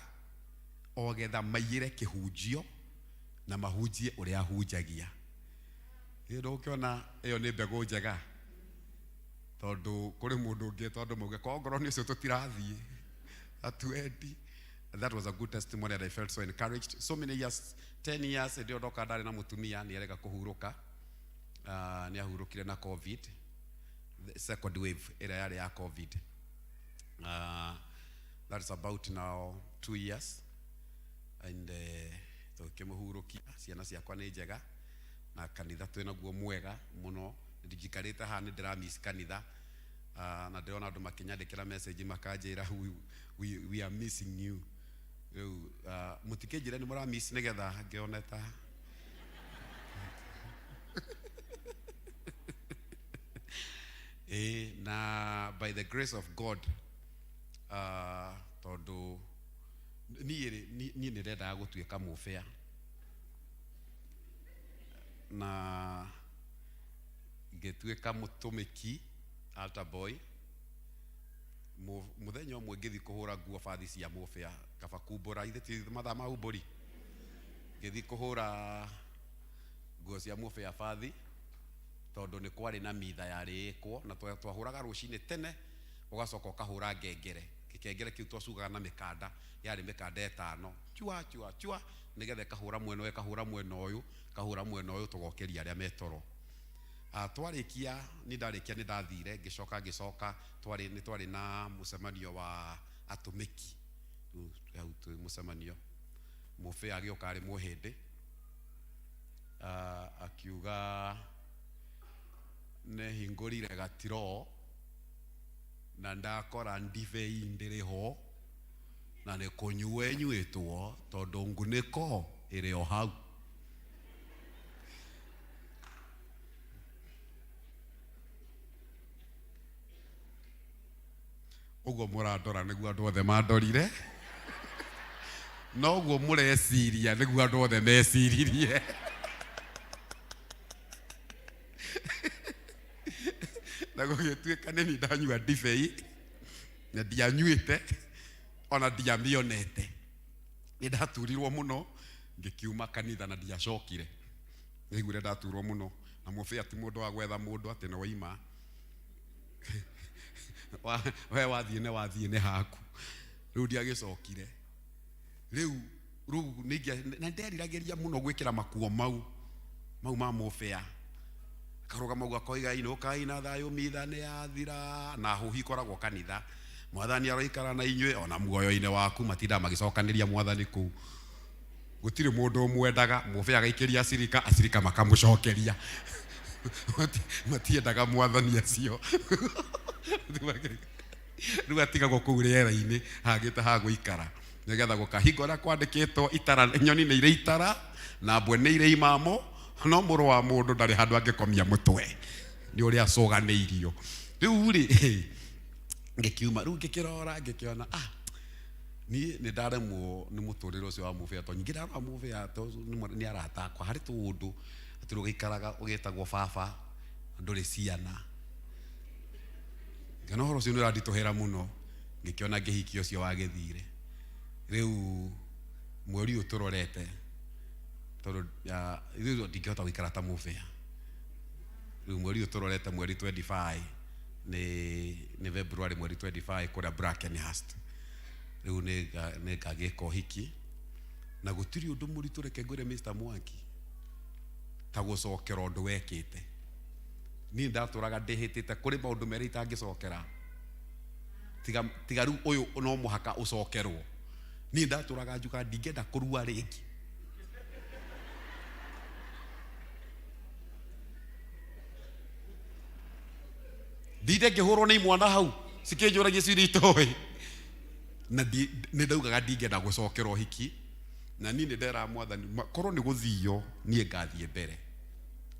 o getha maiyĩre kĩhunjio na mahunjie ũrĩa ahunjagia. Ĩ ndũkĩona ĩyo nĩ mbegũ njega tondũ kũrĩ mũndũ ũngĩ tondũ mauge kwa ongorwo nĩ ũcio tũtirathiĩ atuendi. That was a good testimony and I felt so encouraged. So many years, 10 years, hĩndĩ ĩyo ndoka ndarĩ na mũtumia nĩ arega kũhurũka. Nĩ ahurũkire na COVID, the second wave ĩrĩa yarĩ ya COVID. That is about now 2 years. And tũkĩmũhurũkia, ciana ciakwa nĩ njega na kanitha twĩnaguo mwega mũno. Njikarĩte haha nĩ ndĩramiss kanitha. Na ndĩrona andũ makĩnyandĩkĩra message makanjĩra we are missing you. Rĩu mũtikĩnjĩre nĩ mũramiss nĩgetha ngĩone ta Ĩĩ, na by the grace of God, tondũ niĩ rĩ, niĩ nĩ ndendaga gũtuĩka mũbĩa na ngĩtuĩka mũtũmĩki, altar boy. Mũthenya ũmwe ngĩthiĩ kũhũra nguo bathi cia mũbĩa, kaba kumbũra, ithe ti mathaa ma umbũri, ngĩthiĩ kũhũra nguo cia mũbĩa bathi tondũ nĩ kwarĩ na mitha yarĩ ĩkwo, na twahũraga rũcinĩ tene, ũgacoka ũkahũra ngengere. Gĩkengere kĩu twacugaga na mĩkanda, yarĩ mĩkanda 5, chua chua chua, nĩgetha ĩkahũra mwena ũyũ, ĩkahũra mwena ũyũ, ĩkahũra mwena ũyũ, tũgokĩria arĩa metoro. Twarĩkia, niĩ ndarĩkia nĩ ndathire, ngĩcoka ngĩcoka, nĩ twarĩ na mũcemanio wa atũmĩki. Rĩu hau twĩ mũcemanio, mũbĩa agĩũka arĩ mũhĩndĩ, akiuga nĩhingũrire gatiro na ndakora ndibei ndĩrĩ ho na nĩ kũnyua ĩnyuĩtwo tondũ ngunĩko ĩrĩ o hau. Ũguo mũrandora nĩguo andũ othe mandorire, na ũguo mũreciria nĩguo andũ othe meciririe. Na gũgĩtuĩka nĩ niĩ ndanyua ndibei na ndianyuĩte ona ndiamĩonete. Nĩ ndaturirwo mũno ngĩkiuma kanitha na ndiacokire. Nĩaiguire ndaturwo mũno, na mũbĩa ti mũndũ wa gwetha mũndũ atĩ nĩ waima. We wathiĩ nĩ wathiĩ nĩ haku. Rĩu ndiagĩcokire. Rĩu, rĩu nĩingĩa, na nderiragĩria mũno gwĩkĩra makuo mau, mau ma mũbĩa. Akarũgama ũguo akoiga, inũkai na thayũ mitha nĩ yathira, na huhi ikoragwo kanitha. Mwathani aroikara na inyuĩ ona muoyo-inĩ waku, matindaga magĩcokanĩria mwathani kũu. Gũtirĩ mũndũ ũmwendaga, mũbĩa agaikĩria acirika, acirika makamũcokeria. Matiendaga mwathani acio. Rĩu atigagwo kũu rĩera-inĩ hagĩte ha gũikara, nĩgetha gũkahingo ũrĩa kwandĩkĩtwo, itara, nyoni nĩ irĩ itara na mbwe nĩ irĩ imamo, no mũrũ wa mũndũ ndarĩ handũ angĩkomia mũtwe nĩ ũrĩa acũganĩirio. Rĩu rĩ, ngĩkiuma, rĩu ngĩkĩrora ngĩkĩona, niĩ nĩ ndaremwo nĩ mũtũrĩre ũcio wa mũbĩa, tondũ nyingĩ ndarora mũbĩa tondũ nĩ arata akwa, harĩ tũũndũ atĩ ũgĩikaraga ũgĩtagwo baba ndũrĩ ciana. Ngĩona ũhoro ũcio nĩ ũranditũhĩra mũno, ngĩkĩona ngĩhikia ũcio wagĩthire. Rĩu mweri ũyũ tũrorete, tondũ rĩu ndingĩhota gũikara ta mũbĩa. Rĩu mweri ũyũ tũrorete, mweri 25, nĩ February mweri 25 kũrĩa Brackenhurst. Rĩu nĩ ngagĩka ũhiki, na gũtirĩ ũndũ mũritũ, reke ngwĩre Mr. Mwangi, ta gũcokera ũndũ wekĩte. Niĩ ndatũraga ndĩhĩtĩte kũrĩ maũndũ merĩ itangĩcokera, tiga rĩu ũyũ no mũhaka ũcokerwo. Niĩ ndatũraga njugaga ndingĩenda kũrua rĩngĩ. Ndinde ngĩhũrwo nĩ imwana hau cikĩnjũragia ciũria itoĩ, na nĩ ndaugaga ndingĩenda gũcokera ũhiki, na niĩ nĩ nderaga mwathani korwo nĩ gũthio niĩ ngathiĩ mbere,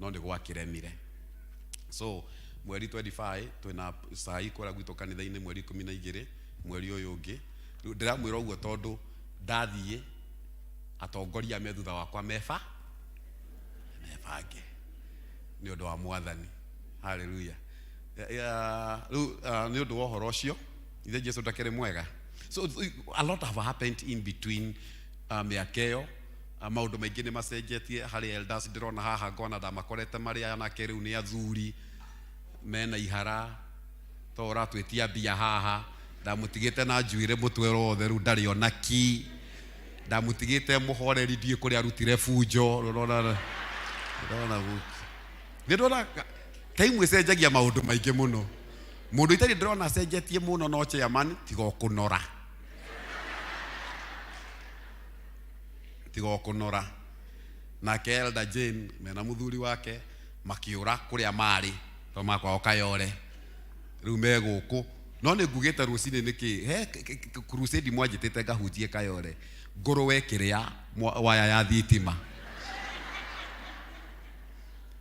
no nĩ gwakĩremire. So mweri 25 twĩna cai kũrĩa gwitũ kanitha-inĩ, mweri 12 mweri ũyũ ũngĩ. Rĩu ndĩramwĩra ũguo tondũ ndathiĩ atongoria me thutha wakwa mebange nĩ ũndũ wa mwathani. Hallelujah. Rĩu nĩ ũndũ wa ũhoro ũcio, ithe Jesu ndakĩrĩ mwega. So a lot have happened in between mĩaka ĩyo. Maũndũ maingĩ nĩ macenjetie harĩ elders ndĩrona haha, ngona ndamakorete marĩ anake, rĩu nĩ athuri mena ihara, to ũratwĩtia mbia haha, ndamũtigĩte na njuĩrĩ mũtwe wothe, rĩu ndarĩ ona ki, ndamũtigĩte mũhoreri, ndiũĩ kũrĩa arutire bunjo. Ũrona, ndĩrona nĩ ndona time ĩcenjagia maũndũ maingĩ mũno. Mũndũ itarĩ ndĩrona acenjetie mũno no chairman, tiga o kũnora, tiga o kũnora. Nake Elder Jane mena mũthuri wake makĩũra kũrĩa marĩ tondũ makwao Kayore, rĩu me gũkũ. No nĩ ngugĩte rũcinĩ nĩkĩ he crusade mwanjĩtĩte ngahunjie Kayore, ngũrwe kĩrĩa waya ya thitima.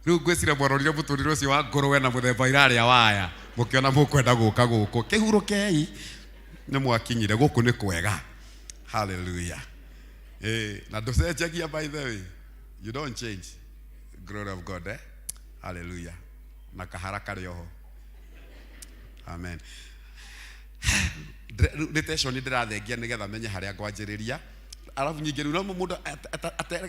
Rĩu ngwĩciria mwarorire mũtũrĩre ũcio wa ngũrwe na mũthemba irarĩa waya, Mũkĩona mũkwenda gũka gũkũ, kĩhurũkei, nĩ mwakinyire gũkũ nĩ kwega. Hallelujah. Na ndũcenjagia, by the way, you don't change. Glory of God, eh? Hallelujah. Na kahara karĩ oho. Amen. Nĩ tension ndĩrathengia nĩgetha menye harĩa ngwanjĩrĩria. Arabu nyingĩ rĩu no mũndũ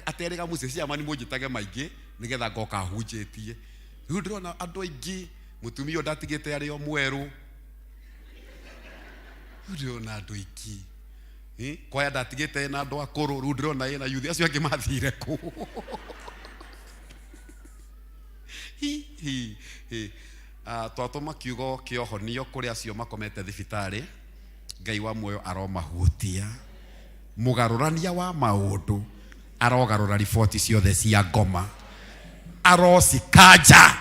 aterĩga mũciĩ ciamani mũnjĩtage maingĩ nĩgetha ngoka hunjĩtie. Rĩu ndĩrona andũ aingĩ, mũtumia ũyũ ndatigĩte arĩ o mwerũ. Rĩu ndĩrona andũ aingĩ. Kwaya ndatigĩte ĩna andũ akũrũ, rĩu ndĩrona ĩna youth, acio angĩ mathire kũ? Hi, hi, hi. Twatũma kiugo kĩa ũhonio kũrĩ acio makomete thibitarĩ. Ngai wa muoyo aromahutia, mũgarũrania wa maũndũ arogarũra riboti ciothe cia ngoma, arocikanja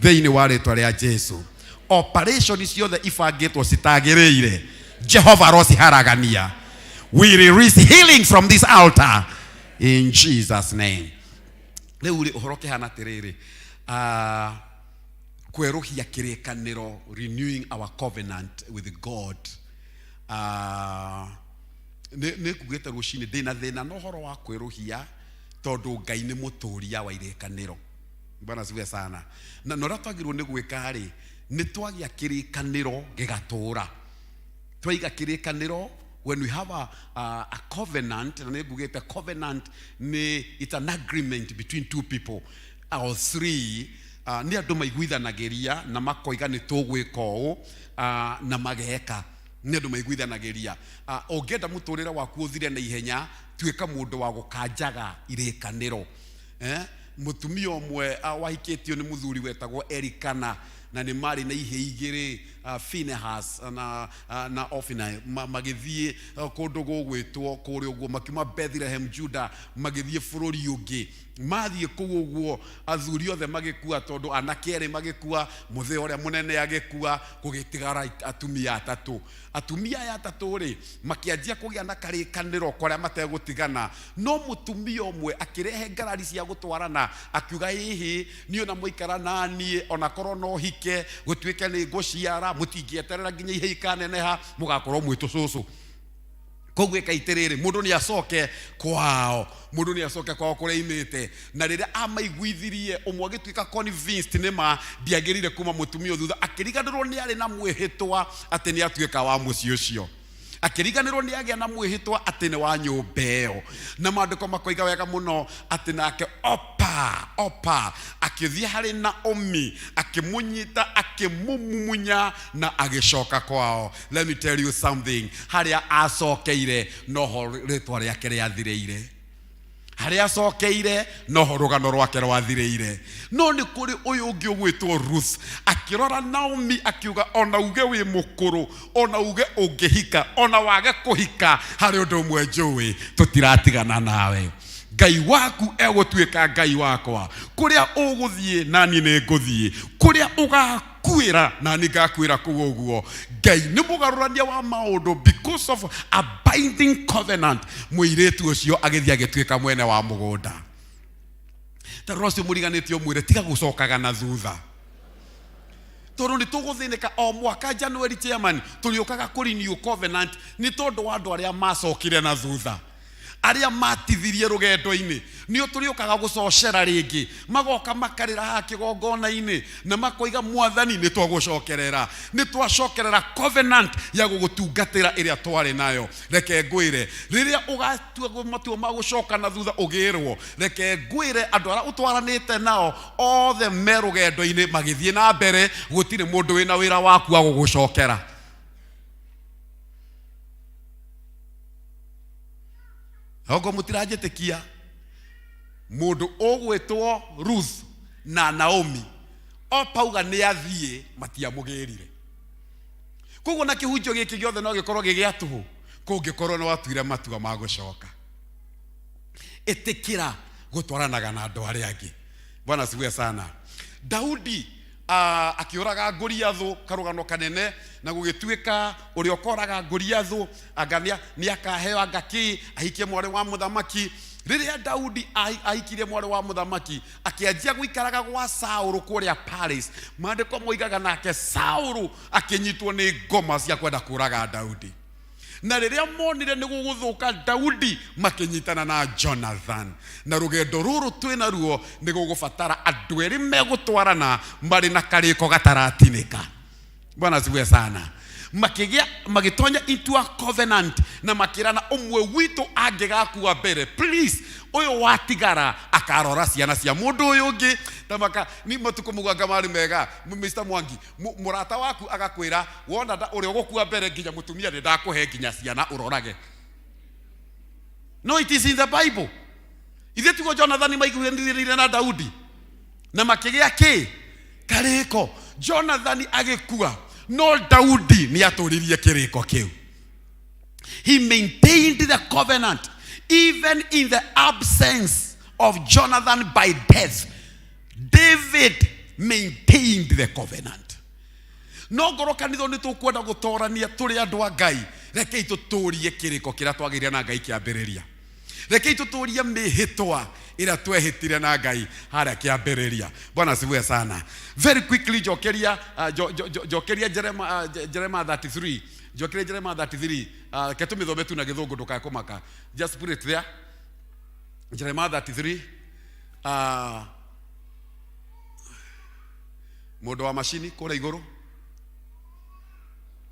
thĩinĩ wa rĩtwa rĩa Jesu. Operation ciothe ibangĩtwo citagĩrĩire, Jehova arociharagania. We release healing from this altar in Jesus name. Rĩu rĩ, ũhoro ũkĩhana atĩrĩrĩ, kwerũhia kĩrĩkanĩro, renewing our covenant with God. Nĩ ngugĩte rũcinĩ ndĩna thĩna na ũhoro wa kwerũhia, tondũ Ngai nĩ mũtũria wa irĩkanĩro. Bwana asifiwe sana. Na ũrĩa twagĩrĩirwo nĩ gwĩka rĩ, nĩ twagĩa kĩrĩkanĩro gĩgatũra. Twaiga kĩrĩkanĩro, when we have a covenant, na nĩ ngugĩte covenant nĩ it's an agreement between two people or three, nĩ andũ maiguithanagĩria na makoiga nĩ tũgwĩka ũũ, na mageka. Nĩ andũ maiguithanagĩria. Ũngĩenda mũtũrĩre waku ũthire na ihenya, tuĩka mũndũ wa gũkanjaga irĩkanĩro. Mũtumia ũmwe wahikĩtio nĩ mũthuri wetagwo Elikana, na nĩ marĩ na ihĩĩ igĩrĩ, Phinehas na Ophni, magĩthiĩ kũndũ gũgwĩtwo kũrĩa ũguo, makiuma Bethlehem Juda magĩthiĩ bũrũri ũngĩ. Mathiĩ kũu ũguo athuri othe magĩkua, tondũ anake erĩ magĩkua, mũthee ũrĩa mũnene agĩkua, gũgĩtigara atumia atatũ. Atumia aya atatũ rĩ, makĩanjia kũgĩa na karĩkanĩro karĩa mategũtigana. No mũtumia ũmwe akĩrehe ngarari cia gũtwarana, akiuga ĩhĩ, niĩ ona mũikara na niĩ, ona korwo no hike, gũtuĩke nĩ ngũciara, mũtingĩeterera nginya ihĩĩ ikaneneha, mũgakorwo mwĩ tũcũcũ. Koguo ĩka itĩrĩrĩ, mũndũ nĩ acoke kwao, mũndũ nĩ acoke kwao kũrĩa aimĩte. Na rĩrĩa amaiguithirie, ũmwe agĩtuĩka convinced nĩ ma ndiagĩrĩire kuma mũtumia ũyũ thutha, akĩriganĩrwo nĩ arĩ na mwĩhĩtwa atĩ nĩ atuĩka wa mũciĩ ũcio. Akĩriganĩrwo nĩ agĩa na mwĩhĩtwa atĩ nĩ wa nyũmba ĩyo. Na maandĩko makoiga wega mũno atĩ nake Opa akĩthiĩ harĩ Naomi, akĩmũnyita, akĩmũmumunya na agĩcoka kwao. Let me tell you something, harĩa acokeire noho rĩtwa rĩake rĩathirĩire. Harĩa acokeire noho rũgano rwake rwathirĩire. No nĩ kũrĩ ũyũ ũngĩ ũgwĩtwo Ruth, akĩrora Naomi akiuga, ona uge wĩ mũkũrũ, ona uge ũngĩhika, ona wage kũhika, harĩ ũndũ ũmwe njũĩ, tũtiratigana nawe. Ngai waku egũtuĩka Ngai wakwa, kũrĩa ũgũthiĩ nani nĩ ngũthiĩ, kũrĩa ũgakuĩra nani ngakuĩra kũu ũguo. Ngai nĩ mũgarũrania wa maũndũ, because of a binding covenant. Mũirĩtu ũcio agĩthiĩ agĩtuĩka mwene wa mũgũnda. Ta rora ũcio mũriganĩtie ũmwĩre tiga gũcokaga na thutha, tondũ nĩ tũgũthĩnĩka o mwaka January chairman tũrĩũkaga kũ renew covenant nĩ tondũ wa andũ arĩa macokire na thutha, arĩa matithirie rũgendo-inĩ. Nĩo tũrĩũkaga gũcocera rĩngĩ, magoka makarĩra haha kĩgongona-inĩ na makoiga, Mwathani, nĩ twagũcokerera, nĩ twacokerera covenant ya gũgũtungatĩra ĩrĩa twarĩ nayo. Reke ngwĩre, rĩrĩa ũgatua matua ma gũcoka na thutha ũgĩrwo, reke ngwĩre, andũ arĩa ũtwaranĩte nao othe me rũgendo-inĩ magĩthiĩ na mbere, gũtirĩ mũndũ wĩna wĩra waku wa gũgũcokera. Hongo mũtiranjĩtĩkia, mũndũ ũgwĩtwo Ruth na Naomi opauga nĩ athiĩ, matiamũgĩrire. Koguo na kĩhunjio gĩkĩ gĩothe no gĩkorwo gĩ gĩa tũhũ kũngĩkorwo nĩ watuire matua ma gũcoka. Ĩtĩkĩra gũtwaranaga na andũ arĩa angĩ. Bwana asifiwe sana. Daudi akĩũraga Goliathũ, karũgano kanene, na gũgĩtuĩka ũrĩa ũkoraga Goliathũ anga nĩ akaheo anga kĩ, ahikie mwarĩ wa mũthamaki. Rĩrĩa Daudi ahikirie mwarĩ wa mũthamaki, akĩanjia gũikaraga gwa Saũlũ kũrĩa Paris. Maandĩko moigaga nake Saũlũ akĩnyitwo nĩ ngoma cia kwenda kũraga Daudi. Na rĩrĩa monire nĩ gũgũthũka Daudi, makĩnyitana na Jonathan. Na rũgendo rũrũ twĩ naruo nĩ gũgũbatara andũ erĩ megũtwarana marĩ na karĩko gataratinĩka. Bwana asifiwe sana. Makĩgĩa magĩtonya into a covenant na makĩrana ũmwe witũ angĩgakua mbere, please ũyũ watigara akarora ciana cia mũndũ ũyũ ũngĩ. Ta maka ni matukũ mũgwanja marĩ mega. Mr. Mwangi, mũrata waku agakwĩra wona ũrĩa ũgũkua mbere nginya mũtumia nĩ ndakũhe nginya ciana ũrorage. No, it is in the Bible. Ithuĩ tiguo Jonathan maiguanĩire na Daudi na makĩgĩa kĩ karĩko. Jonathan agĩkua, no Daudi nĩ atũririe kĩrĩko kĩu. He maintained the covenant even in the absence of Jonathan by death. David maintained the covenant. No ngorwo kanitha nĩ tũkwenda gũtorania tũrĩ andũ a Ngai, rekei tũtũrie kĩrĩko kĩrĩa twagĩire na Ngai kĩambĩrĩria. Rekei tũtũrie mĩhĩtwa ĩrĩa twehĩtire na Ngai harĩa kĩambĩrĩria. Bwana asifiwe sana. Very quickly njokeria, njokeria Jeremiah 33. Njokeria Jeremiah 33. Reke tũmĩthome tu na gĩthũngũ ndũkae kũmaka. Just put it there. Jeremiah 33. Mũndũ wa macini kũrĩa igũrũ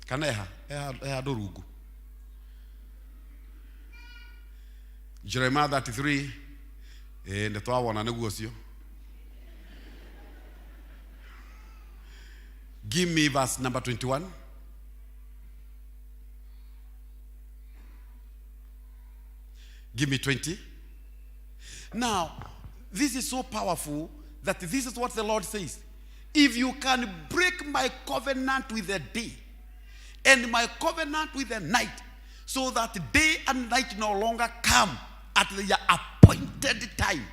kana eha eha handũ rungu. Jeremiah 33. Nĩ twawona nĩguo ũcio. Give me verse number 21. Give me 20. Now, this is so powerful that this is what the Lord says. If you can break my covenant with the day and my covenant with the night, so that day and night no longer come at their appointed time,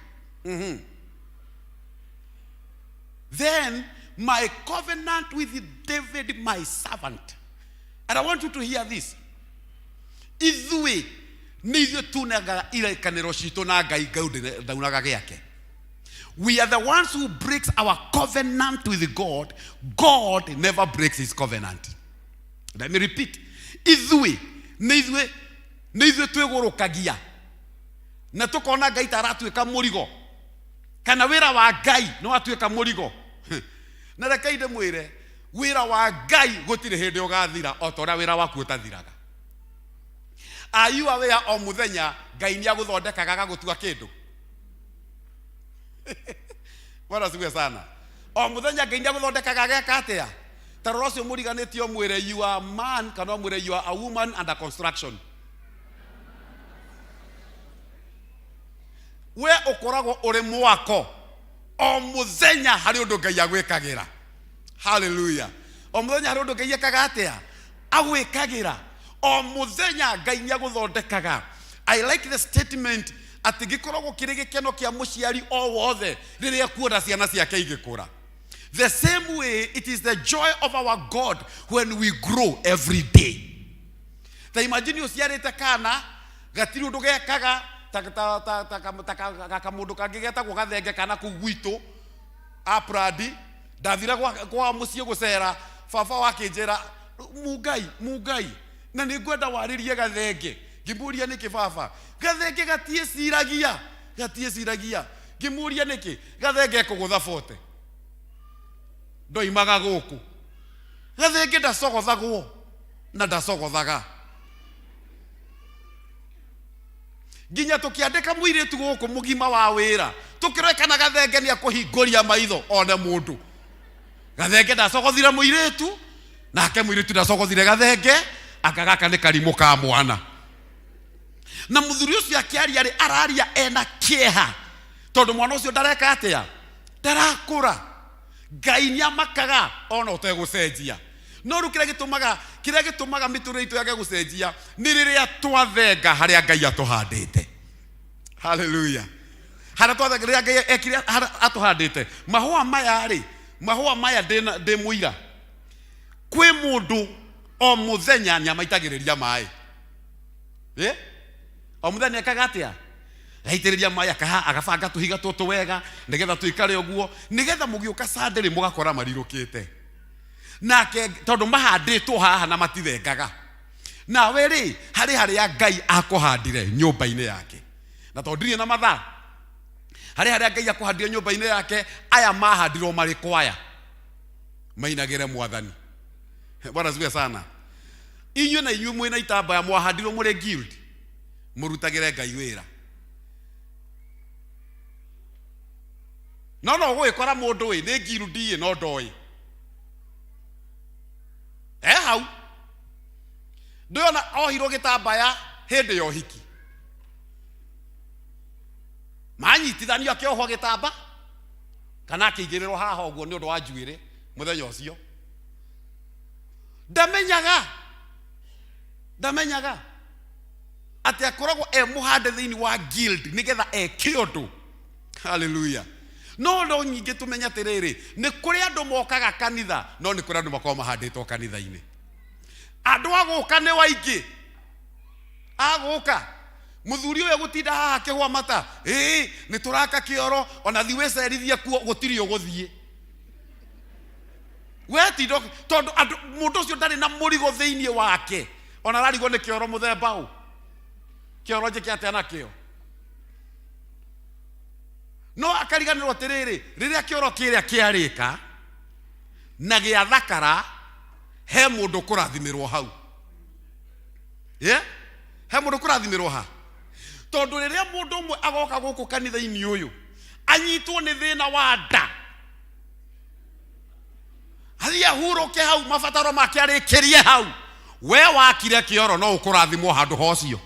then my covenant with David, my servant. And I want you to hear this. Ithuĩ nĩ ithuĩ tunaga irĩkanĩro citũ na Ngai, Ngai ndaunaga gĩake. We are the ones who breaks our covenant with God. God never breaks his covenant. Let me repeat. Ithuĩ nĩ ithuĩ nĩ ithuĩ twĩgũrũkagia na tũkona Ngai ta aratuĩka mũrigo, kana wĩra wa Ngai nĩ watuĩka mũrigo. Na rekei ndĩmwĩre, wĩra wa Ngai gũtirĩ hĩndĩ ũgathira, o ta ũrĩa wĩra waku ũtathiraga. Are you aware o mũthenya Ngai nĩ agũthondekaga agagũtua kĩndũ? Bwana asifiwe sana. O mũthenya Ngai nĩ agũthondekaga ageka atĩa? Ta rora ũcio mũriganĩtie ũmwĩre you are a man, kana ũmwĩre you are a woman under construction. We ũkoragwo ũrĩ mwako o mũthenya harĩ ũndũ Ngai agwĩkagĩra. Hallelujah. O mũthenya harĩ ũndũ Ngai ekaga atĩa? Agwĩkagĩra. O mũthenya Ngai nĩ agũthondekaga. I like the statement atĩ gĩkoragwo kĩrĩ gĩkeno kĩa mũciari o wothe rĩrĩa kuona ciana ciake igĩkũra. The same way it is the joy of our God when we grow every day. Ta imagine ũciarĩte kana gatirĩ ũndũ gekaga ta kamũndũ kangĩ getagwo gathenge kana kũu gwitũ aprandi. Ndathire kwa mũciĩ gũcera, baba wakĩnjĩra Mungai, Mungai, na nĩ ngwenda warĩrie gathenge. Ngĩmũria nĩkĩ baba? Gathenge gatiĩciragia, gatiĩciragia. Ngĩmũria nĩkĩ? Gathenge ekũgũtha bote. Ndoimaga gũkũ. Gathenge ndacogothagwo na ndacogothaga. Nginya tũkĩandĩka mũirĩtu gũkũ mũgima wa wĩra, tũkĩrore kana gathenge nĩ akũhingũria maitho one mũndũ. Gathenge ndacogothire mũirĩtu, nake mũirĩtu ndacogothire gathenge, anga gaka nĩ karimũ ka mwana. Na mũthuri ũcio akĩaria rĩ, araria ena kĩeha tondũ mwana ũcio ndareka atĩa? Ndarakũra. Ngai nĩ amakaga ona ũtegũcenjia. No rĩu kĩrĩa gĩtũmaga mĩtũrĩre itũ yage gũcenjia nĩ rĩrĩa twathenga harĩa Ngai atũhandĩte. Hallelujah. Harĩa twathenga, rĩrĩa Ngai ekire harĩa atũhandĩte. Mahũa maya rĩ, mahũa maya ndĩ mũira. Kwĩ mũndũ o mũthenya nĩ amaitagĩrĩria maĩ. O mũthenya nĩ ekaga atĩa? Agaitĩrĩria maĩ akaha agabanga tũhiga tũtũ wega nĩgetha tũikare ũguo nĩgetha mũgĩũka Sunday rĩ mũgakora marirũkĩte. Nake tondũ mahandĩtwo haha na matithengaga. Nawe rĩ harĩ harĩa Ngai akũhandire nyũmba-inĩ yake. Na tondũ ndirĩ na mathaa harĩ harĩa Ngai akũhandire nyũmba-inĩ yake, aya mahandirwo marĩ kwaya mainagĩre Mwathani. Bwana asifiwe sana. Inyuĩ na inyuĩ mwĩna itambaya mwahandirwo mũrĩ guild mũrutagĩre Ngai wĩra. No no ũgũgĩkora mũndũ ĩ nĩ guild ĩ no ndoĩ e hau ndũyona ohirwo gĩtambaya hĩndĩ ya ũhiki manyitithanio akĩohwo gĩtamba kana akĩigĩrĩrwo haha ũguo nĩ ũndũ wa njuĩrĩ mũthenya ũcio ndamenyaga ndamenyaga atĩ akoragwo e mũhande thĩinĩ wa guild nĩgetha eke ũndũ. Haleluya. No no nyingĩ tũmenye atĩrĩrĩ, nĩ kũrĩ andũ mokaga kanitha no nĩ kũrĩ andũ makoragwo mahandĩtwo kanitha-inĩ. Andũ a gũka nĩ waingĩ agũka mũthuri ũyũ gũtinda haha akĩhũa mata, ĩĩ nĩ tũraka kĩoro ona thi wĩcerithie kuo gũtirĩ ũgũthiĩ we tinda tondũ andũ mũndũ ũcio ndarĩ na mũrigo thĩinĩ wake ona ararigwo nĩ kĩoro mũthemba ũ kĩoro njĩke atĩa nakĩo no akariganĩrwo atĩrĩrĩ rĩrĩa kĩoro kĩrĩa kĩarĩka na gĩathakara he mũndũ kũrathimĩrwo hau. Yeah? He mũndũ kũrathimĩrwo ha tondũ rĩrĩa mũndũ ũmwe agoka gũkũ kanitha-inĩ ũyũ anyitwo nĩ thĩna wa nda athiĩ ahurũke hau mabataro make arĩkĩrie hau, we wakire kĩoro no ũkũrathimwo handũ ha ũcio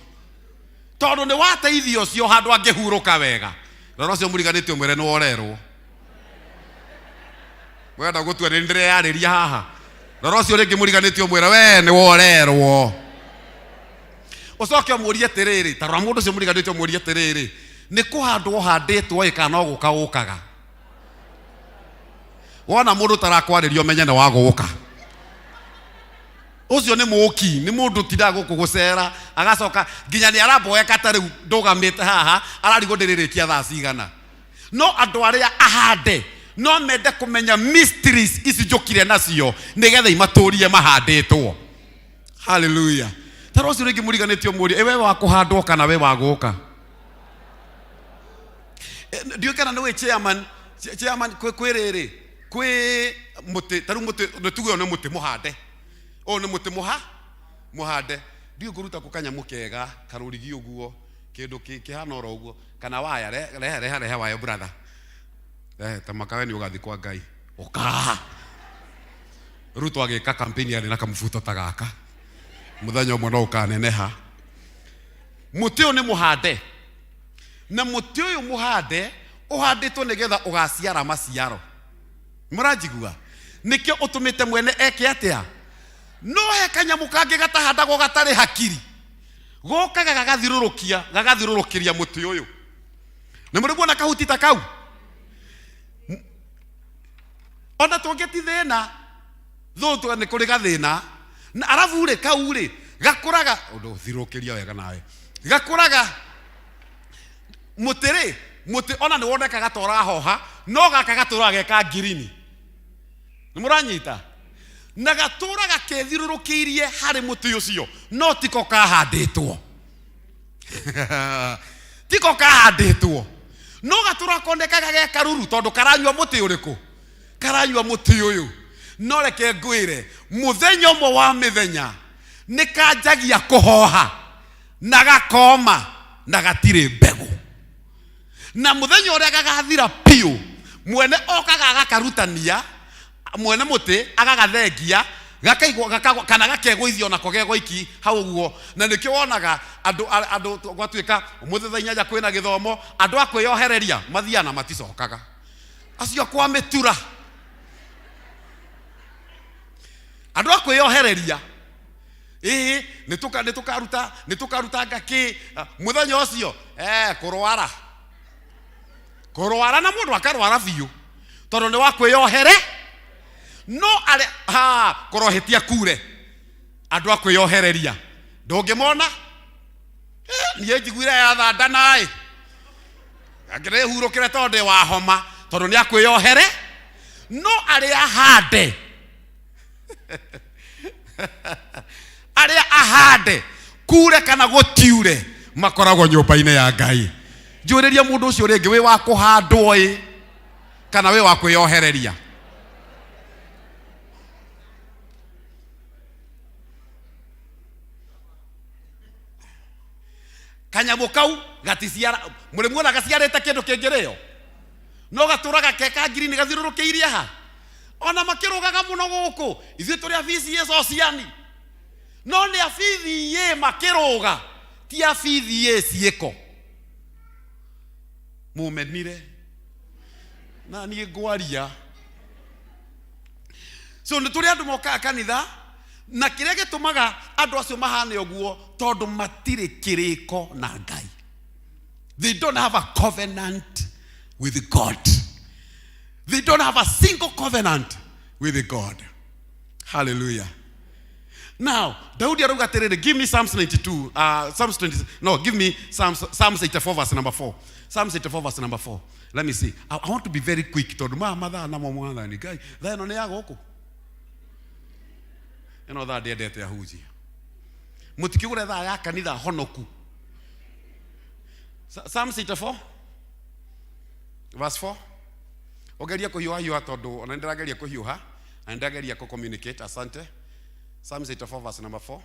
tondũ nĩ wateithia ũcio handũ angĩhurũka wega. Rora ũcio mũriganĩtie ũmwĩre nĩ worerwo wenda gũtua nĩ ndĩreyarĩria haha. Rora ũcio rĩngĩ mũriganĩtie ũmwĩre we nĩ worerwo. Ũcoke ũmũrie atĩrĩrĩ, ta rora mũndũ ũcio mũriganĩtie ũmũrie atĩrĩrĩ, nĩ kũhandwo ũhandĩtwo ĩ kana no gũka ũkaga? Wona mũndũ tarakwarĩria ũmenye nĩ wa gũka. Ũcio nĩ mũki, nĩ mũndũ ũtindaga gũkũ gũcera agacoka nginya nĩ aramboeka ta rĩu ndũgamĩte haha ararigwo ndĩrĩrĩkia thaa cigana. No andũ arĩa ahande no mende kũmenya mysteries ici njũkire nacio nĩgetha imatũrie mahandĩtwo. Haleluya. Ta rora ũcio rĩngĩ mũriganĩtie ũmũrie, ĩ we wa kũhandwo kana we wa gũka? Ndiũĩ kana nĩ wĩ chairman, chairman kwĩ rĩrĩ, kwĩ mũtĩ, ta rĩu mũtĩ, nĩ tuge ũyũ nĩ mũtĩ mũhande. Ũyũ nĩ mũtĩ mũhande. Ndiũĩ ngũruta kũ kanyamũ kega, karũrigi ũguo, kĩndũ kĩhana oro ũguo, kana waya, rehe, rehe, rehe waya brother. Rehe, ta maka we nĩ ũgathiĩ kwa Ngai. Ũka. Ruto agĩka campaign yarĩ na kamũbuto ta gaka. Mũthenya ũmwe no ũkaneneha. Mũtĩ ũyũ nĩ mũhande. Na mũtĩ ũyũ mũhande ũhandĩtwo nĩgetha ũgaciara maciaro. Mũranjigua? Nĩkĩo ũtũmĩte mwene eke atĩa? No he kanyamũ kangĩ gatahandagwo gatarĩ hakiri. Gokaga gagathirũrũkia, gagathirũrũkĩria mũtĩ ũyũ. Nĩ mũrĩ muona kahuti ta kau? Ona tũngĩ ti thĩna, thũ nĩ kũrĩ gathĩna. Na arabu rĩ, kau rĩ, gakũraga, ũndũ thirũrũkĩria wega nawe. Gakũraga mũtĩ rĩ, mũtĩ ona nĩ wonekaga ta ũrahoha, no gaka gatũraga ge ka ngirini. Nĩ mũranyita? Na gatũraga kethiũrũrũkĩirie harĩ mũtĩ ũcio, no tiko kahandĩtwo. Tiko kahandĩtwo. No gatũraga konekaga ge karuru tondũ karanyua mũtĩ ũrĩkũ? Karanyua mũtĩ ũyũ. No reke ngwĩre, mũthenya ũmwe wa mĩthenya nĩ kanjagia kũhoha na gakoma na gatirĩ mbegũ. Na mũthenya ũrĩa gagathira piũ, mwene okaga agakarutania, mwene mũtĩ agagathengia, gakaigwo, gakagwa, kana gakegũithia onako ge goiki hau ũguo. Na nĩkĩo wonaga andũ, andũ gwatuĩka ũmũthĩ thaa inyanya kwĩna gĩthomo, andũ a kwĩyohereria mathiaga na maticokaga. Acio kwa mĩtura. Andũ a kwĩyohereria. Ĩĩ, nĩ tũkaruta, nĩ tũkaruta ngakĩ mũthenya ũcio, kũrwara. Kũrwara na mũndũ akarwara biũ tondũ nĩ wa kwĩyohere. No arĩa, ha, kũrohĩtia kure. Andũ a kwĩyohereria. Ndũngĩmona? Niĩ njiguire ya thanda naĩ. Angĩrĩhurũkĩre tondũ ndĩ wa homa, tondũ nĩ akwĩyohere. No arĩa ahande, arĩa ahande kure kana gũtiure, makoragwo nyũmba-inĩ ya Ngai. Njũrĩria mũndũ ũcio rĩngĩ, wĩ wa kũhandwo ĩ kana wĩ wa kwĩyohereria? Kanyamũ kau gaticiara, mũrĩ muona gaciarĩte kĩndũ kĩngĩrĩo? No gatũraga ke ka ngirini gathiũrũrũkĩirie ha, ona makĩrũgaga mũno gũkũ. Ithuĩ tũrĩ a BCA sociani, no nĩ a BCA makĩrũga, ti a BCA ciĩko. Mũmenire na niĩ ngwaria. So nĩ tũrĩ andũ mokaga kanitha, na kĩrĩa gĩtũmaga andũ acio mahane ũguo tondũ matirĩ kĩrĩko na Ngai. They don't have a covenant with God. They don't have a single covenant with God. Hallelujah. Now, Daudi arauga atĩrĩrĩ, give me Psalms 92, Psalms 20, no, give me Psalms 84 verse number 4. Psalms 84 verse number 4. Let me see. I want to be very quick tondũ maya mathaa namo mwathani Ngai, thaa ĩno nĩ ya gũkũ. Ĩno thaa ndĩendete ahunjia. Mũtikĩgũre thaa ya kanitha honoku. Psalms 84 verse 4. Ũgerie kũhiũha hiũha tondũ ona nĩndĩrageria kũhiũha na nĩndĩrageria kũ communicate. Asante. Psalms 84 verse number 4.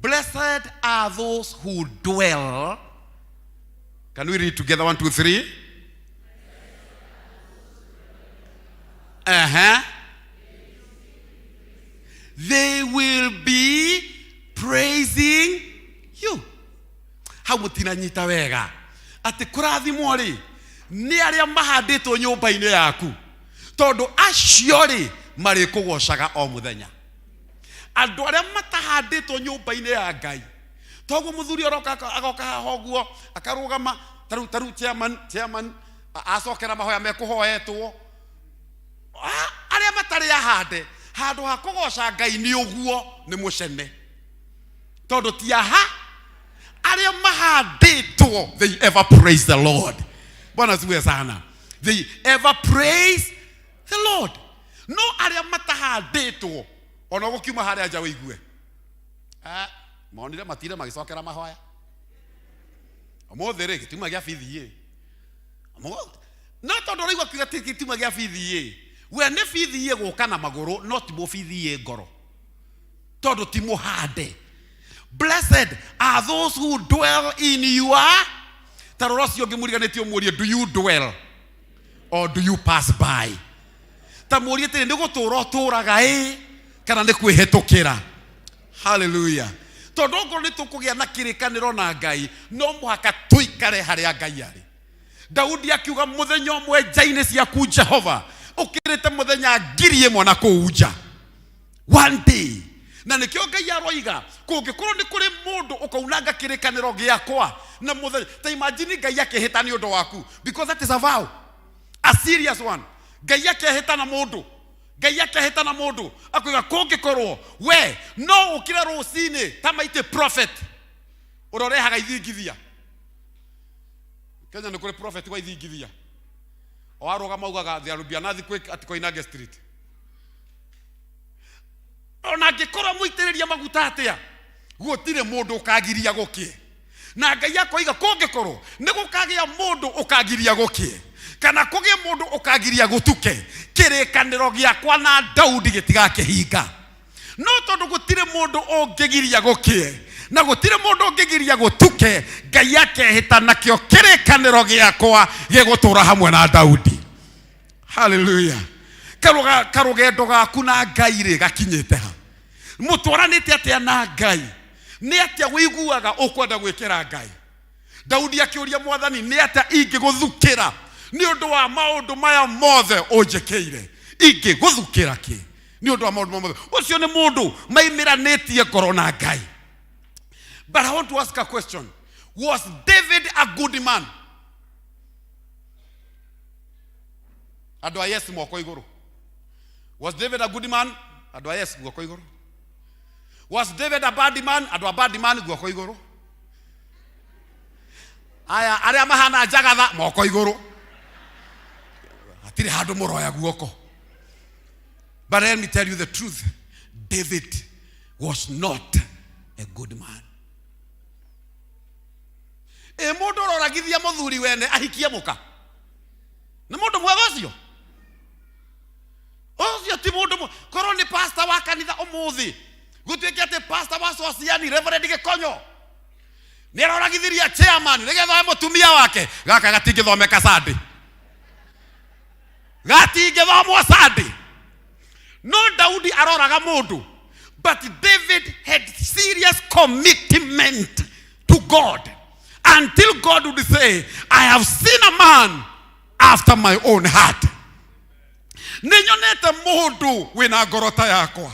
Blessed are those who dwell. Can we read together? 1, 2, 3. Uh-huh. They will be praising you. Hau mũtinanyita wega atĩ kũrathimwo rĩ nĩ arĩa mahandĩtwo nyũmba-inĩ yaku, tondũ acio rĩ marĩkũgocaga o mũthenya. Andũ arĩa matahandĩtwo nyũmba-inĩ ya Ngai, toguo mũthuri aroka agoka haha ũguo akarũgama, tarĩu chairman acokera mahoya mekũhoetwo. Arĩa matarĩ ahande handũ ha kũgoca Ngai nĩ ũguo nĩ mũcene, tondũ ti aha. Arĩa mahandĩtwo, they ever praise the Lord. Bwana asifiwe sana. They ever praise the Lord. No arĩa matahandĩtwo, ona gũkiuma harĩa nja ũigue, monire matire magĩcokera mahoya ũmũthĩ rĩ, gĩtiuma gĩa BCA. No tondũ ũraigua kiuga ti gĩtiuma gĩa BCA, we nĩ BCA gũka na magũrũ, no ti mũ BCA ngoro, tondũ ti mũhande. Blessed are those who dwell in your. Ta rora ũcio ũngĩ mũriganĩtie ũmũrie, do you dwell or do you pass by? Ta mũrie atĩrĩ, nĩ gũtũra ũtũraga ĩ kana nĩ kwĩhĩtũkĩra? Hallelujah. Tondũ ongorwo nĩ tũkũgĩa na kĩrĩkanĩro na Ngai, no mũhaka tũikare harĩa Ngai arĩ. Daudi akiuga mũthenya ũmwe nja-inĩ ciaku Jehova ũkĩrĩte mũthenya 1000 na kũu nja. One day. Na nĩkĩo Ngai aroiga kũngĩkorwo nĩ kũrĩ mũndũ ũkaunanga kĩrĩkanĩro gĩakwa na mũthenya, ta imagine Ngai akĩhĩta nĩ ũndũ waku, because that is a vow, a serious one. Ngai akehĩta na mũndũ, Ngai akehĩta na mũndũ akoiga kũngĩkorwo we no ũkĩre rũcinĩ ta maitĩ prophet ũrĩa ũrehaga ithingithia. Kenya nĩ kũrĩ prophet wa ithingithia, o arũgama augaga there will be an earthquake at Koinange Street. Ona angĩkorwo mũitĩrĩria maguta atĩa, gũtirĩ mũndũ ũkagiria gũkĩe. Na Ngai akoiga kũngĩkorwo nĩ gũkagĩa mũndũ ũkagiria gũkĩe kana kũgĩe mũndũ ũkagiria gũtuke, kĩrĩkanĩro gĩakwa na Daudi gĩtigakĩhinga. No tondũ gũtirĩ mũndũ ũngĩgiria gũkĩe na gũtirĩ mũndũ ũngĩgiria gũtuke, Ngai akehĩta nakĩo kĩrĩkanĩro gĩakwa gĩgũtũra hamwe na Daudi. Hallelujah. Karũgendo gaku na Ngai rĩ gakinyĩte ha? Mũtwaranĩte atĩa na Ngai? Nĩ atĩa ũiguaga ũkwenda gwĩkĩra Ngai? Daudi akĩũria Mwathani, nĩ atĩa ingĩgũthukĩra nĩ ũndũ wa maũndũ maya mothe ũnjĩkĩire? Ingĩgũthukĩra kĩ nĩ ũndũ wa maũndũ maya mothe? Ũcio nĩ mũndũ maimĩranĩtie ngoro na Ngai. But I want to ask a question. Was David a good man? Andũ a yes moko igũrũ. Was David a good man? Andũ a yes guoko igũrũ. Was David a bad man? Andũ a bad man guoko igũrũ. Aya arĩa mahana njagatha moko igũrũ, hatirĩ handũ mũroya guoko. But let me tell you the truth, David was not a good man. Ĩ mũndũ ũroragithia mũthuri wene ahikie mũka nĩ mũndũ mwega ũcio? Ũcio ti mũndũ korwo nĩ pastor wa kanitha ũmũthĩ, gũtuĩke atĩ pastor wa Sociani, Reverend Gĩkonyo, nĩ aroragithiria chairman nĩgetha oe mũtumia wake, gaka gatingĩthomeka Sunday, gatingĩthomwo Sunday. No Daudi aroraga mũndũ, but David had serious commitment to God until God would say, "I have seen a man after my own heart." Nĩ nyonete mũndũ wĩna ngoro ta yakwa.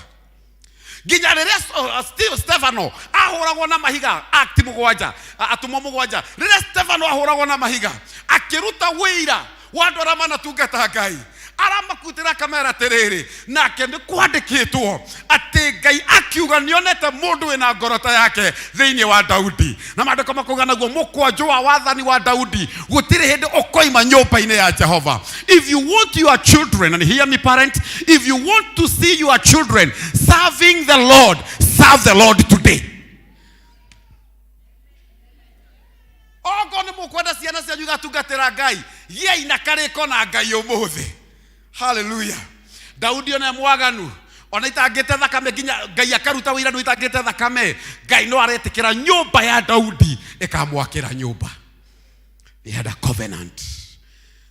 Nginya rĩrĩa Stefano ahũragwo na mahiga, Act 7, atũmwo 7, rĩrĩa Stefano ahũragwo na mahiga akĩruta wĩira wa andũ arĩa manatungata Ngai, aramakutĩra akamera atĩrĩrĩ, nake nĩ kwandĩkĩtwo atĩ Ngai akiuga nĩonete mũndũ wĩna ngoro ta yake thĩinĩ wa Daudi, na maandĩko makauga naguo mũkwanjũ wa wathani wa Daudi gũtirĩ hĩndĩ ũkoima nyũmba-inĩ ya Jehova. If you want your children, and hear me parent, if you want to see your children serving the Lord, serve the Lord today. Okorwo nĩ mũkwenda ciana cianyu igatungatĩra Ngai, gĩai na karĩko na Ngai ũmũthĩ. Haleluya. Daudi ona mwaganu, ona itangĩte thakame, nginya Ngai akaruta wĩira nĩ itangĩte thakame, Ngai no aretĩkĩra nyũmba ya Daudi ĩkamwakĩra nyũmba. They had a covenant.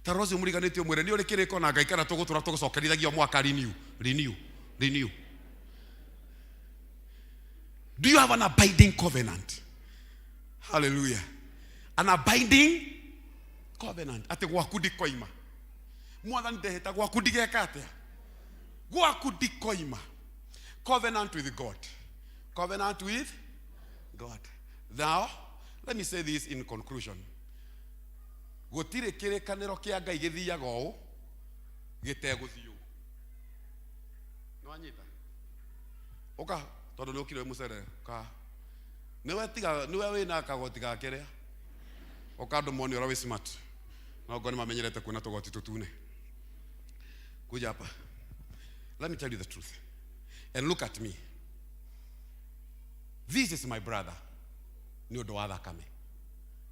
Ta rora ũcio mũriganĩtie, ũmwĩre nĩ ũrĩ kĩrĩko na Ngai, kana tũgũtũra tũgũcokerithagia o mwaka, renew, renew, renew. Do you have an abiding covenant? Hallelujah. An abiding covenant, atĩ gwaku ndikoima, Mwathani, ndehĩta gwaku ndigeka atĩa, gwaku ndikoima. Covenant with God, covenant with God. Now let me say this in conclusion: gũtirĩ kĩrĩkanĩro kĩa Ngai gĩthiaga ũũ gĩtegũthiĩ ũũ. Nĩwanyita? Ũka, tondũ nĩ ũkire mũcere ka nĩwe, tiga nĩwe wĩna kagoti ga kĩrĩa ũka, andũ mone ũrĩa wĩ smart. No ngone mamenyerete kuona tũgoti tũtune. Kuja hapa, let me tell you the truth, and look at me. This is my brother nĩ ũndũ wa thakame,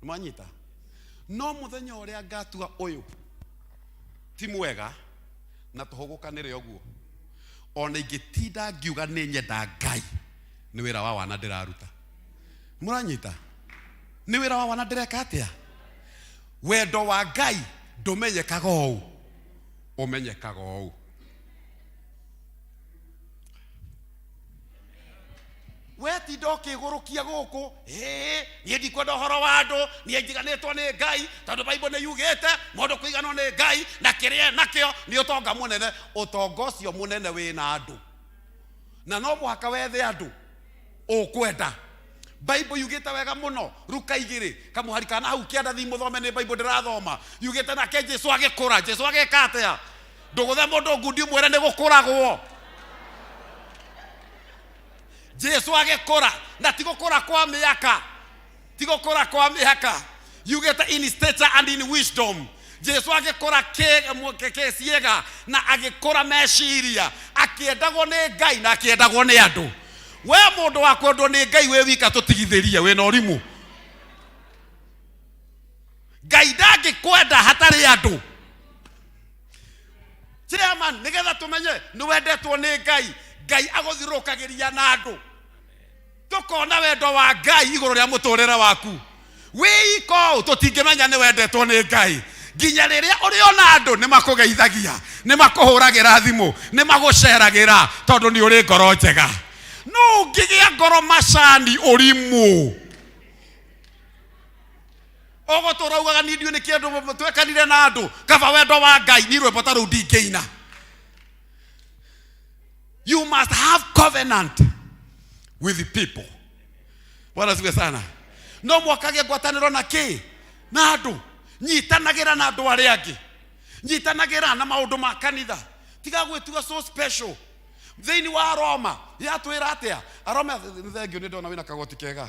nĩmwanyita? No mũthenya ũrĩa ngatua ũyũ ti mwega na tũhũgũkanĩre ũguo, ona ingĩtinda ngiuga nĩ nyenda Ngai, nĩ wĩra wa wana ndĩraruta. Mũranyita? Nĩ wĩra wa wana ndĩreka atĩa? Wendo wa Ngai ndũmenyekaga ũũ, ũmenyekaga ũũ. We tinda ũkĩgũrũkia gũkũ, ĩĩ niĩ ndikwenda ũhoro wa andũ, niĩ njiganĩtwo nĩ Ngai, tondũ Bible nĩ yugĩte mũndũ kũiganwo nĩ Ngai na kĩrĩa nakĩo nĩ ũtonga mũnene. Ũtonga ũcio mũnene wĩna andũ, na no mũhaka wethe andũ ũkwenda. Bible yugĩte wega mũno, Ruka 2 kamũhari kana hau kĩanda, thiĩ mũthome, nĩ Bible ndĩrathoma. Yugĩte nake Jesu agĩkũra. Jesu agĩka atĩa? Ndũgũthe mũndũ ngundi mwĩre nĩ gũkũragwo. Jesu agĩkũra, na ti gũkũra kwa mĩaka, ti gũkũra kwa mĩaka, yugĩte in stature and in wisdom. Jesu agĩkũra kĩciĩga na agĩkũra meciria, akĩendagwo nĩ Ngai na akĩendagwo nĩ andũ. We mũndũ wa kwendwo nĩ Ngai wĩ wika, tũtigithĩrie wĩna ũrimũ. Ngai ndangĩkwenda hatarĩ andũ. Chairman, nĩgetha tũmenye nĩ wendetwo nĩ Ngai, Ngai agũthiũrũrũkagĩria na andũ, tũkona wendo wa Ngai igũrũ rĩa mũtũrĩre waku. Wĩ iko ũũ tũtingĩmenya nĩ wendetwo nĩ Ngai nginya rĩrĩa ũrĩona andũ nĩ makũgeithagia, nĩ makũhũragĩra thimũ, nĩ magũceragĩra, tondũ nĩ ũrĩ ngoro njega. No ũngĩgĩa ngoro macani, ũrimũ ũgũtũra ugaga niĩ ndiũĩ nĩ kĩndũ twekanire na andũ, kaba wendo wa Ngai. Niĩ rwĩmbo ta rũu ndingĩina. You must have covenant with the people. Bwana asifiwe sana. No mwakage ngwatanĩro na kĩ? Na andũ. Nyitanagĩra na andũ arĩa angĩ, nyitanagĩra na maũndũ ma kanitha, tiga gwĩtua so special. Thĩinĩ wa Roma yatwĩra atĩa? Aroma, nĩ thengio nĩ ndona wĩna kagoti kega.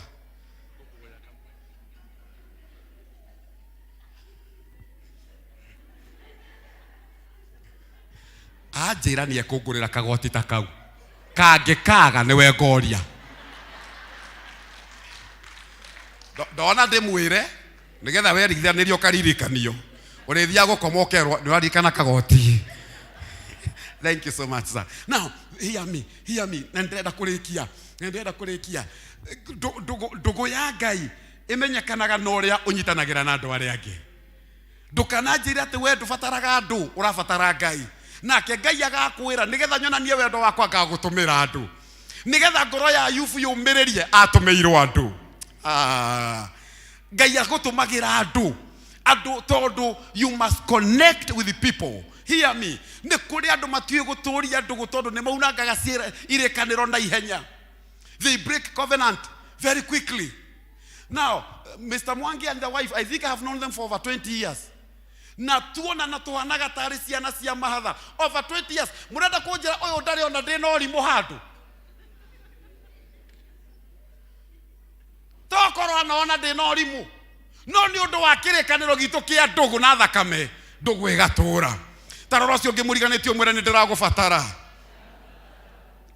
Anjĩra nĩ ekũngũrĩra kagoti ta kau kangĩkaga nĩwe ngoria. Ndona ndĩmwĩre nĩgetha werigithanĩrio ũkaririkanio ũrĩthiaga gũkoma ũkerwo nĩ ũraririkana kagoti. Thank you so much, sir. Now hear me, hear me. Na ndĩrenda kũrĩkia, na ndĩrenda kũrĩkia. Ndũgũ ya Ngai ĩmenyekanaga na ũrĩa ũnyitanagĩra na andũ arĩa angĩ. Ndũkananjĩre atĩ we ndũbataraga andũ, ũrabatara Ngai. Nake Ngai agakwĩra nĩgetha nyonanie wendo wakwa ngagũtũmĩra andũ, nĩgetha ngoro ya Ayubu yũmĩrĩrie atũmĩirwo andũ. Ngai agũtũmagĩra andũ, andũ tondũ you must connect with the people. Hear me, nĩ kũrĩ andũ matiũĩ gũtũria ndũgũ tondũ nĩ maunangaga irĩkanĩro na ihenya. They break covenant very quickly. Now, Mr. Mwangi and the wife, I think I have known them for over 20 years. Na tuona na tuhanaga tarĩ ciana cia mahatha over 20 years. Mũrenda kũnjĩra ũyũ ndarĩ ona ndĩ na ũrimũ handũ? Tokorwo anaona ndĩ na ũrimũ, no nĩ ũndũ wa kĩrĩkanĩro gitũ kĩa ndũgũ na thakame, ndũgũ ĩgatũra. Ta rora ũcio ũngĩ mũriganĩtie ũmwĩre nĩ ndĩragũbatara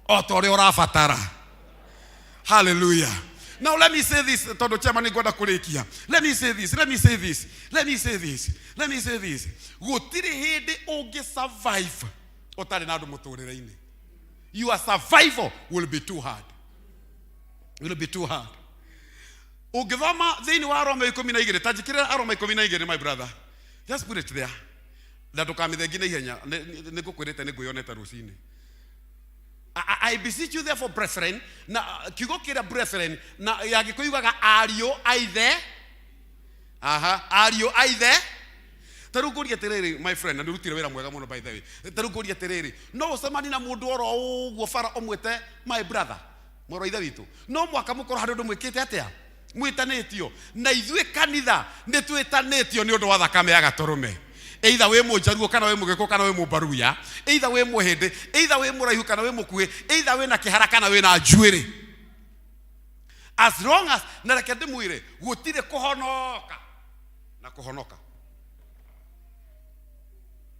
o ta ũrĩa ũrabatara. Hallelujah. Now let me say this, tondũ chairman nĩ ngwenda kũrĩkia. Let me say this, let me say this, let me say this, let me say this. Gũtirĩ hĩndĩ ũngĩ survive ũtarĩ na andũ mũtũrĩre-inĩ. Your survival will be too hard. Will be too hard. Ũngĩthoma thĩinĩ wa Aroma 12, ta njĩkĩrĩra Aroma 12, my brother. Just put it there. Na ndũkamĩthengie na ihenya, nĩ ngũkwĩrĩte nĩ ngwĩyonete rũcinĩ. I beseech you therefore, brethren, na kiugo kĩrĩa brethren na ya Gĩkũyũ yugaga ariũ a ithe. Aha, ariũ a ithe. Ta rĩu ngũrie atĩrĩrĩ, my friend, na nĩ ũrutire wĩra mwega mũno by the way. Ta rĩu ngũrie atĩrĩrĩ, no ũcemanie na mũndũ oro ũguo bara ũmwĩte my brother, mũrũ wa ithe witũ? No mũhaka mũkorwo harĩ ũndũ mwĩkĩte atĩa? Mwĩtanĩtio. Na ithuĩ kanitha nĩ twĩtanĩtio nĩ ũndũ wa thakame ya gatũrũme. Either wĩ mũnjaruo kana wĩ mũgĩkũyũ kana wĩ mũmbaruya, either wĩ mũhĩndĩ, either wĩ mũraihu kana wĩ mũkuhĩ, either wĩ na kĩhara kana wĩ na njuĩrĩ. As long as, na reke ndĩmwĩre, gũtirĩ kũhonoka na kũhonoka.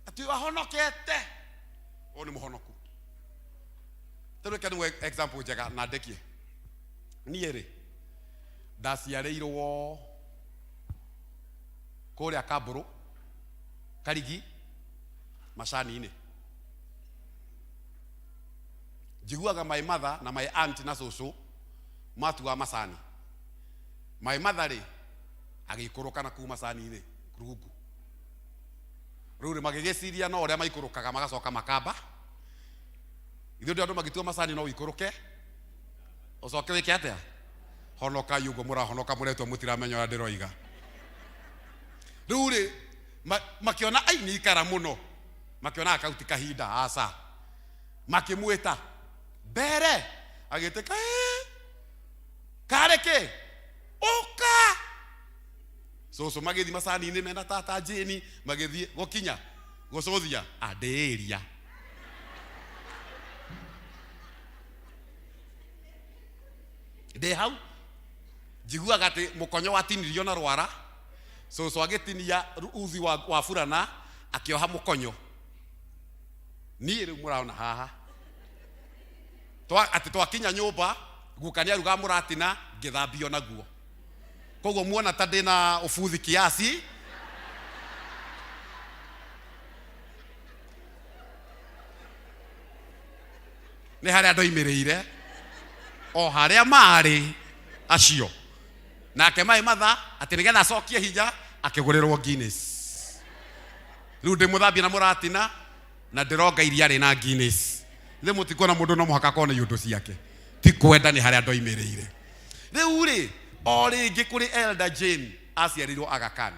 Atĩ wahonokete, ũyũ nĩ mũhonoku. Ta rĩu reke nĩwe example njega na ndĩkie. Niĩ rĩ, ndaciarĩirwo kũrĩa Kambũrũ, Karigi, macani-inĩ. Njiguaga my mother na my aunt na cũcũ matuaga macani. My mother rĩ, agĩikũrũka na kũu macani-inĩ rungu. Rĩu rĩ, magĩgĩciria no ũrĩa maikũrũkaga magacoka makamba. Ithuĩ ndĩ andũ magĩtua macani no ũikũrũke, ũcoke wĩke atĩa? Honokai ũguo mũrahonoka mũretwo mũtiramenya ũrĩa ndĩroiga. Rĩu rĩ, makĩona ai nĩ ikara mũno, makĩona gaka ti kahinda, aca. Makĩmwĩta mbere, agĩtĩka, ĩĩ, karĩ kĩ? Ũka! Cũcũ magĩthiĩ macani-inĩ mena tata Jane, magĩthiĩ gũkinya gũcũthia andĩĩria. Ndĩ hau njiguaga atĩ mũkonyo watinirio na rwara, cũcũ agĩtinia uthi wa burana akĩoha mũkonyo. Niĩ rĩu mũraona haha atĩ twakinya nyũmba guka nĩ arugaga mũratina ngĩthambio naguo. Koguo muona ta ndĩna ũbuthi kiasi. Nĩ harĩa ndoimĩrĩire o harĩa marĩ acio. Nake maĩ matha atĩ nĩgetha acokie hinya akĩgũrĩrwo Guinness. Rĩu ndĩmũthambia na mũratina na ndĩronga iria rĩna Guinness. Ithe mũtikuona mũndũ no mũhaka akorwo na iũndũ ciake. Ti kwenda nĩ harĩa ndoimĩrĩire. Rĩu rĩ, o rĩngĩ kũrĩ Elder Jane aciarirwo Aga Khan.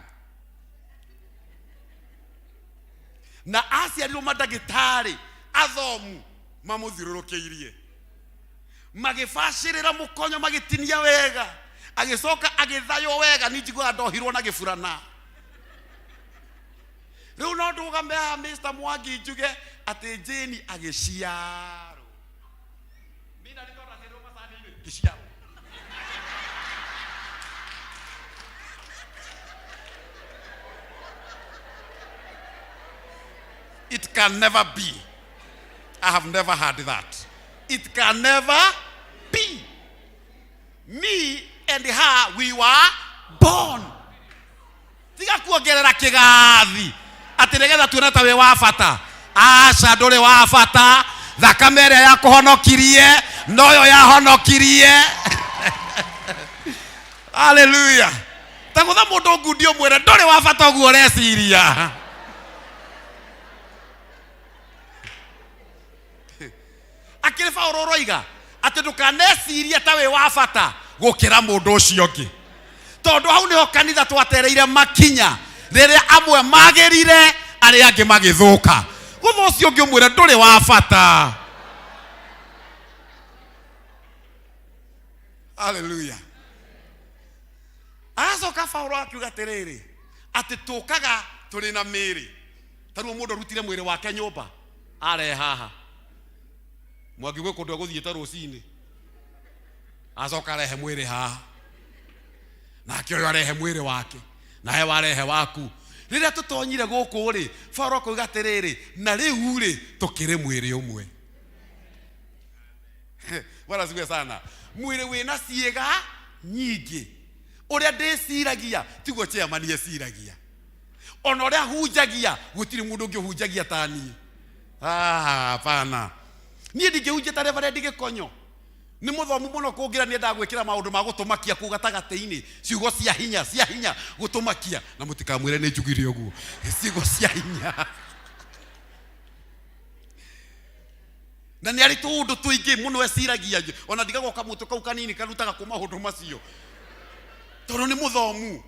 Na aciarirwo mandagĩtarĩ athomu mamũthiũrũrũkĩirie. Magĩbacĩrĩra mũkonyo magĩtinia wega. Agĩcoka agĩthaywo wega, niĩ njiguaga ndohirwo na gĩburana. Rĩu no ndũgame haha Mr. Mwangi njuge atĩ Jane agĩciarwo. Mina nĩ tondũ aciarirwo macani-inĩ, ngĩciarwo. It can never be. I have never heard that. It can never be. Me and her, we were born. Tiga kuongerera kĩgathi atĩ nĩgetha tuone ta wĩ wa bata. Aca, ndũrĩ wa bata. Thakame ĩrĩa yakũhonokirie noyo yahonokirie. Haleluya. Ta gũtha mũndũ ngundi ũmwĩre ndũrĩ wa bata ũguo ũreciria. Akĩrĩ Paũlũ ũroiga atĩ ndũkanecirie ta wĩ wa bata gũkĩra mũndũ ũcio ũngĩ, tondũ hau nĩho kanitha twatereire makinya rĩrĩa amwe magĩrire arĩa angĩ magĩthũka. Gũtha ũcio ũngĩ ũmwĩre ndũrĩ wa bata. Haleluya. Agacoka Paũlũ akiuga atĩrĩrĩ, atĩ tũkaga tũrĩ na mĩĩrĩ. Ta rĩu mũndũ arutire mwĩrĩ wake nyũmba arehe haha, Mwangi gwĩ kũndũ egũthiĩte rũcinĩ, acoka arehe mwĩrĩ haha, nake ũyũ arehe mwĩrĩ wake, nawe warehe waku. Rĩrĩa tũtonyire gũkũ rĩ, Paũlũ akoiga atĩrĩrĩ, na rĩu rĩ tũkĩrĩ mwĩrĩ ũmwe. Bwana asifiwe sana. Mwĩrĩ wĩna ciĩga nyingĩ. Ũrĩa ndĩciragia tiguo chairman eciragia, ona ũrĩa hunjagia gũtirĩ mũndũ ũngĩ ũhunjagia ta niĩ. Hapana, niĩ ndingĩhunjia ta Reverend Gĩkonyo. Nĩ mũthomu mũno kũngĩra, nĩendaga gwĩkĩra maũndũ ma gũtũmakia kũu gatagatĩ-inĩ, ciugo cia hinya, cia hinya gũtũmakia, na mũtikamwĩre nĩ njugire ũguo, ciugo cia hinya. Na nĩ arĩ tũũndũ tũingĩ mũno eciragia, ona ndigagwo kamũtũ kau kanini karutaga kũ maũndũ macio, tondũ nĩ mũthomu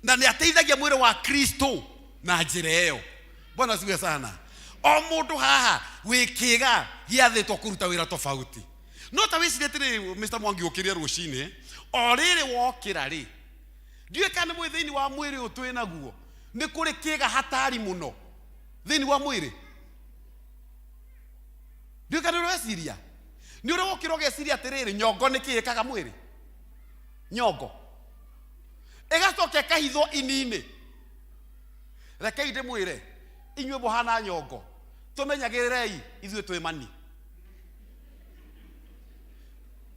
na nĩ ateithagia mwĩrĩ wa Kristo na njĩra ĩyo. Bwana asifiwe sana. O mũndũ haha wĩ kĩga gĩathĩtwo kũruta wĩra tofauti. No ta wĩcirie atĩrĩrĩ, Mr. Mwangi, ũkĩrĩe rũcinĩ o rĩrĩ wokĩra rĩ, ndiũĩ kana nĩ mũĩ thĩinĩ wa mwĩrĩ ũyũ twĩ naguo nĩ kũrĩ kĩga hatari mũno thĩinĩ wa mwĩrĩ. Ndiũĩ kana nĩ ũreciria, nĩ ũrĩ wokĩra ũgeciria atĩrĩrĩ, nyongo nĩ kĩ ĩkaga mwĩrĩ? Nyongo ĩgacoka ĩkahithwo ini-inĩ. Rekei ndĩmwĩre, inyuĩ mũhana nyongo, tũmenyagĩrĩrei ithuĩ twĩ mani.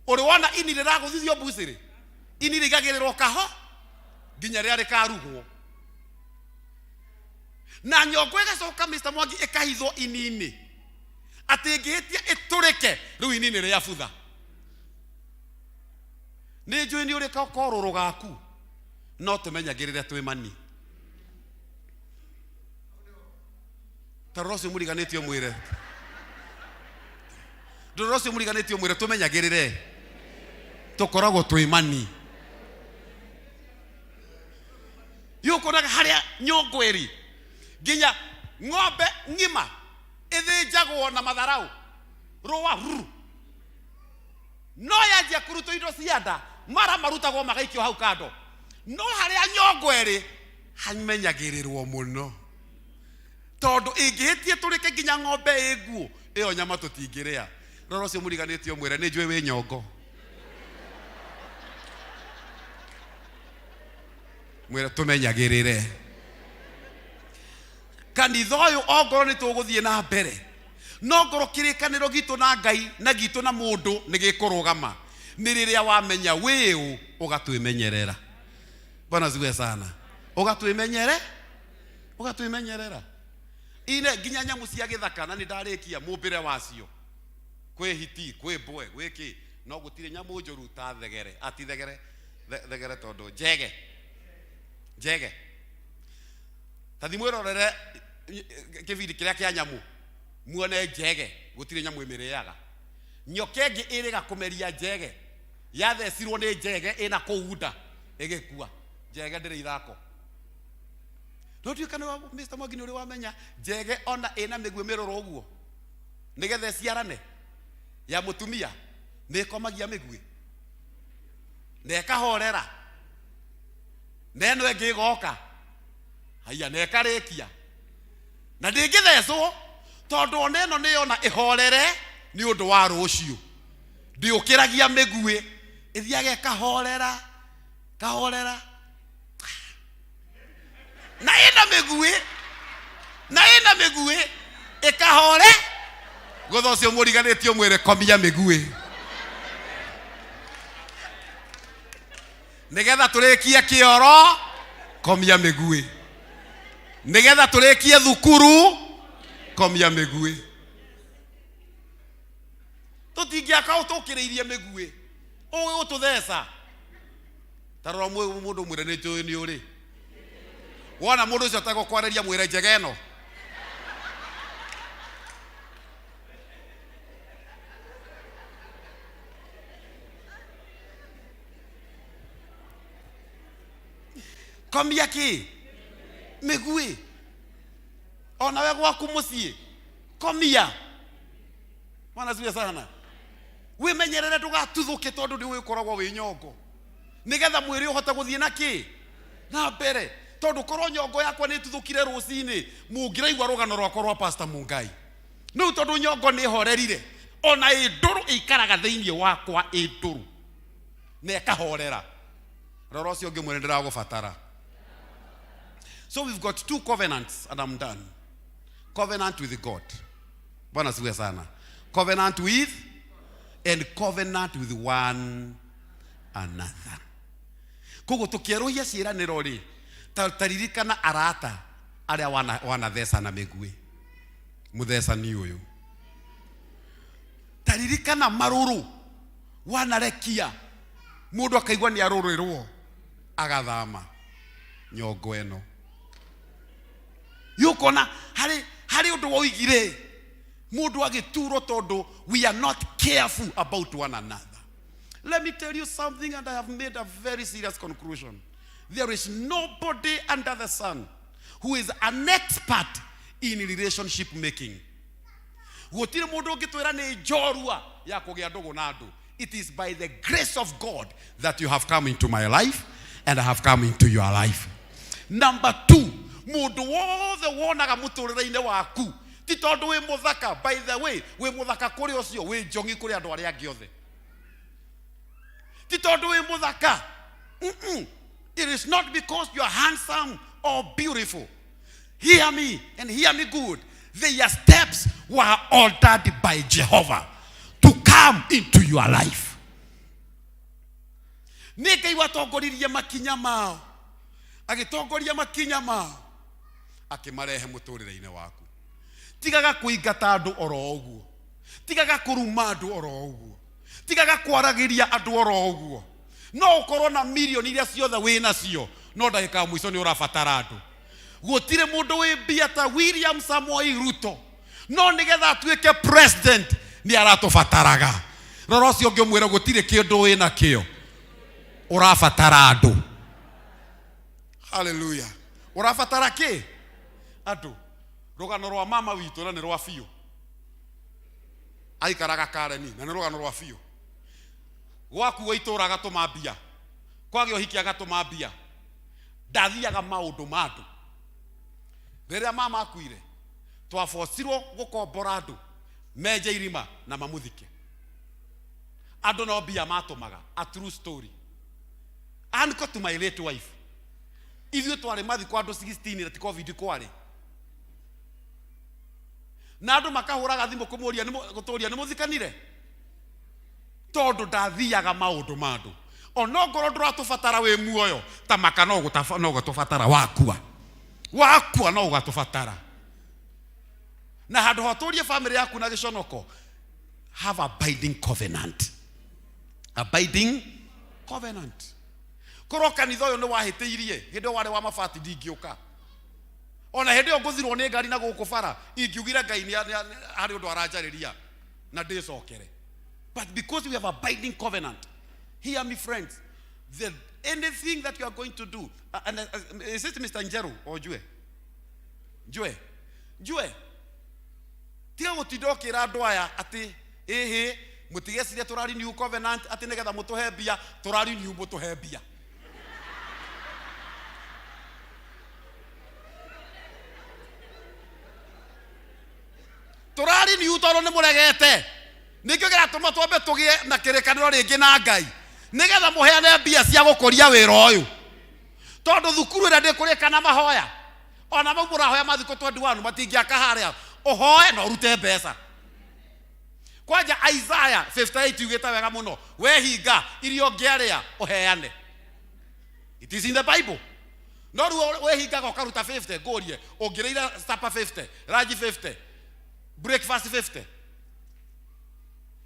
Ũrĩ wona ini rĩragũthithio mbucĩrĩ? Ini rĩigagĩrĩrwo kaho nginya rĩrĩa rĩkarugwo. Na nyongo ĩgacoka, Mr. Mwangi, ĩkahithwo ini-inĩ, atĩ ĩngĩhĩtia ĩtũrĩke, rĩu ini nĩ rĩabutha. Nĩ njũĩ nĩ ũrĩ korũrũ gaku, no tũmenyagĩrĩre twĩ mani. Ta rora ũcio mũriganĩtie ũmwĩre, rora ũcio mũriganĩtie ũmwĩre tũmenyagĩrĩre, tũkoragwo twĩ mani. Yũkonaga harĩa nyongo ĩrĩ, nginya ng'ombe ng'ima ĩthĩnjagwo na matharau rũa ruru, no yanjia kũrutwo indo cia nda, mara marutagwo magaikio hau kando. No harĩa nyongo ĩrĩ hamenyagĩrĩrwo mũno, tondũ ĩngĩhĩtie tũrĩke nginya ng'ombe ĩ nguũ, ĩyo nyama tũtingĩrĩa. Rora ũcio mũriganĩtie ũmwĩre nĩ njũĩ wĩ nyongo. Mwĩre tũmenyagĩrĩre kanitha ũyũ, ongorwo nĩ tũgũthiĩ na mbere, no ngorwo kĩrĩkanĩro gitũ na Ngai na gitũ na mũndũ nĩ gĩkũrũgama, nĩ rĩrĩa wamenya wĩũ ũgatwĩmenyerera. Bwana asifiwe sana. Ũgatwĩmenyere, ũgatwĩmenyerera ine nginya nyamũ cia gĩthaka. Na nĩ ndarĩkia mũmbĩre wacio, kwĩ hiti, kwĩ mbwe, gwĩ kĩ, no gũtirĩ nyamũ njũru ta thegere. Ati thegere, thegere, tondũ njege, njege ta thi mwĩrorere kĩbindi kĩrĩa kĩa nyamũ, muone njege, gũtirĩ nyamũ ĩmĩrĩaga. Nyoka ĩngĩ ĩrĩga kũmeria njege, yathecirwo nĩ njege ĩna kũu nda ĩgĩkua. Njege ndĩrĩ ithako. No ndiũĩ kana Mr. Mwangi nĩ ũrĩ wamenya njege ona ĩna mĩguĩ mĩrũrũ ũguo, nĩgetha ĩciarane ya mũtumia nĩ ĩkomagia mĩguĩ na ĩkahorera, na ĩno ĩngĩ ĩgoka haiya na ĩkarĩkia, na ndĩngĩthecwo, tondũ ona ĩno nĩyona ĩhorere nĩ ũndũ wa rũciũ. Ndĩũkĩragia mĩguĩ, ĩthiaga ĩkahorera kahorera, na ĩna mĩguĩ, na ĩna mĩguĩ ĩkahore. Gũtha ũcio mũriganĩtie ũmwĩre komia mĩguĩ. Nĩgetha tũrĩkie kĩoro, komia mĩguĩ. Nĩgetha tũrĩkie thukuru, komia mĩguĩ. Tũtingĩaka ũtũkĩrĩirie mĩguĩ. Ũĩ gũtũtheca. Ta rora mũndũ mwĩre nĩ njũĩ nĩ ũrĩ. Wona mũndũ ũcio ategũkwarĩria mwĩre njega ĩno. Komia kĩ? Mĩguĩ. Onawe gwaku mũciĩ. Komia. Bwana asifiwe sana. Wĩmenyerere ndũgatuthũke tondũ nĩ ũkoragwo wĩ nyongo. Nĩgetha mwĩrĩ ũhote gũthiĩ na kĩ? Na mbere. Tondũ korwo nyongo yakwa nĩ ĩtuthũkire rũcinĩ, mũngĩraigua rũgano rwakwa rwa Pastor Mungai. Rĩu tondũ nyongo nĩ ĩhorerire, ona ĩ ndũrũ ĩikaraga thĩinĩ wakwa ĩ ndũrũ. Na ĩkahorera. Rora ũcio ũngĩ mwĩre ndĩragũbatara. So we've got two covenants and I'm done. Covenant with God. Bwana asifiwe sana. Covenant with and covenant with one another. Koguo tũkĩerũhia ciĩranĩro rĩ, ta ririkana arata arĩa wanatheca na mĩguĩ. Mũthecani ũyũ. Ta ririkana marũrũ wanarekia mũndũ akaigua nĩ arũrĩrwo agathama nyongo ĩno. Yũkona harĩ ũndũ woigire mũndũ agĩturwo tondũ we are not careful about one another. Let me tell you something, and I have made a very serious conclusion. There is nobody under the sun who is an expert in relationship making. Gũtirĩ mũndũ ũngĩtwĩra nĩ njorua ya kũgĩa ndũgũ na andũ. It is by the grace of God that you have come into my life and I have come into your life. Number two, mũndũ wothe wonaga mũtũrĩre-inĩ waku ti tondũ wĩ mũthaka. By the way, wĩ mũthaka kũrĩ ũcio, wĩ njongi kũrĩ andũ arĩa angĩ othe. Ti tondũ wĩ mũthaka. It is not because you are handsome or beautiful. Hear me and hear me good. Their steps were ordered by Jehovah to come into your life. Nĩ Ngai watongoririe makinya mao, agĩtongoria makinya mao, akĩmarehe mũtũrĩre-inĩ waku. Tigaga kũingata andũ oro ũguo, tigaga kũruma andũ oro ũguo, tigaga kwaragĩria andũ oro ũguo. No ũkorwo na mirioni iria ciothe wĩ nacio, no ndagĩka ya mũico nĩ ũrabatara andũ. Gũtirĩ mũndũ wĩ mbia ta William Samoei Ruto, no nĩgetha atuĩke president nĩ aratũbataraga. Rora ũcio ũngĩ ũmwĩre gũtirĩ kĩndũ wĩ nakĩo, ũrabatara andũ. Hallelujah. Ũrabatara kĩ? Andũ. Rũgano rwa mama witũ na nĩ rwa biũ. Aikaraga Kareni na nĩ rũgano rwa biũ. Gwakuo itũra agatũma mbia, kwagĩa ũhiki agatũma mbia. Ndathiaga maũndũ ma andũ. Rĩrĩa mama akuire, twabocirwo gũkombora andũ menje irima na mamũthike. Andũ no mbia matũmaga. A true story. Uncle to my late wife. Ithuĩ twarĩ mathiko andũ 16 na ti COVID kwarĩ. Na andũ makahũraga thimũ kũmũria nĩ gũtũria nĩ mũthikanire? Tondũ ndathiaga maũndũ ma andũ. Onongorwo ndũratũbatara wĩ muoyo, ta maka no ũgatũbatara wakua. Wakua no ũgatũbatara. Na handũ ha ũtũrie family yaku na gĩconoko, have a binding covenant. A binding covenant. Korwo kanitha ũyũ nĩ wahĩtĩirie, hĩndĩ ĩyo warĩ wa mabati ndingĩũka. Ona hĩndĩ ĩyo ngũthirwo nĩ ngari na gũkũ bara, ingiugire Ngai harĩ ũndũ aranjarĩria na ndĩcokere. But because we have a binding covenant, hear me friends, the anything that you are going to do, and is it Mr. Njeru or Njue? Njue. Njue. Tiga gũtinda ũkĩra andũ aya atĩ ĩhĩ mũtigecirie tũra renew covenant atĩ nĩgetha mũtũhe mbia, tũra renew mũtũhe mbia. Tũra renew tondũ nĩ mũregete. Nĩkĩo kĩratũma twambe tũgĩe na kĩrĩkanĩro rĩngĩ na Ngai, nĩgetha mũheane mbia cia gũkũria wĩra ũyũ. Tondũ thukuru ĩrĩa ndĩkũrĩka na mahoya, ona mau mũrahoya mathikũ 21 matingĩaka harĩa, ũhoe na ũrute mbeca. Kwanja Isaiah 58 yugĩte wega mũno, wehinga iria ũngĩarĩa ũheane. It is in the Bible. No rĩu wehingaga ũkaruta 50, ngũrie ũngĩrĩire supper 50, lunch 50, breakfast 50.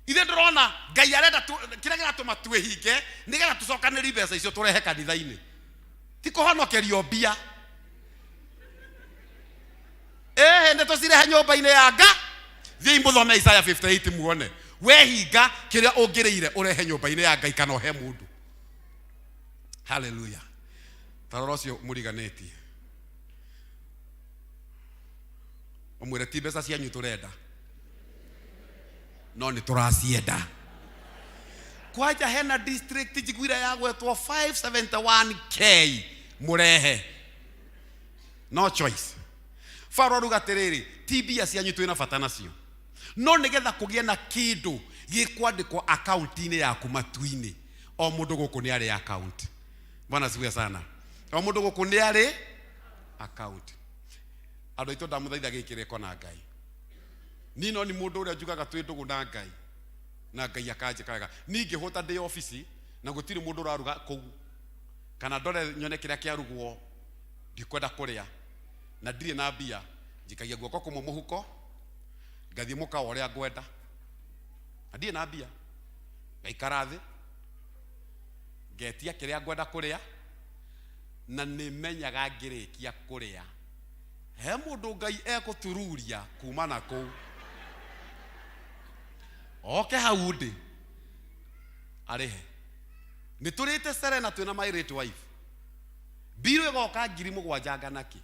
Ithe ndĩrona Ngai arenda kĩrĩa kĩratũma twĩhinge nĩgetha tũcokanĩrie mbeca icio tũrehe kanitha-inĩ, ti kũhonokerio mbia. Ĩhĩ, nĩ tũcirehe nyũmba-inĩ ya nga. Thiĩi mũthome Isaiah 58 muone wehinga kĩrĩa ũngĩrĩire ũrehe nyũmba-inĩ ya Ngai kana ũhe mũndũ. Haleluya. Tarora ũcio mũriganĩtie ũmwĩre ti mbeca cianyu tũrenda, no nĩ tũracienda. Kwanja hena district njiguire ya gwetwo 571K mũrehe, no choice. Faro aruga atĩrĩrĩ, ti mbia cianyu twĩna bata nacio, no nĩgetha kũgĩe na kĩndũ gĩkwandĩkwo akaunti-inĩ yaku matu-inĩ. O mũndũ gũkũ nĩ arĩ account. Bwana asifiwe sana. O mũndũ gũkũ nĩ arĩ account. Andũ aitũ, ndamũthaitha gĩkĩrĩko na Ngai. Niĩ no nĩ mũndũ ũrĩa njugaga twĩ ndũgũ na Ngai, na Ngai akanjĩka wega. Niĩ ngĩhũta ndĩ obici na gũtirĩ mũndũ ũraruga kũu, kana ndore nyone kĩrĩa kĩarugwo, ndikwenda kũrĩa na ndirĩ na mbia, njikagia guoko kũmwe mũhuko ngathiĩ mũkawa ũrĩa ngwenda na ndirĩ na mbia, ngaikara thĩ ngetia kĩrĩa ngwenda kũrĩa, na nĩ menyaga ngĩrĩkia kũrĩa he mũndũ Ngai ekũtururia kuma na kũu oke hau ndĩ arĩhe. Nĩ tũrĩte Serena twĩna my late wife, mbirũ ĩgoka 7,000 nganakĩ.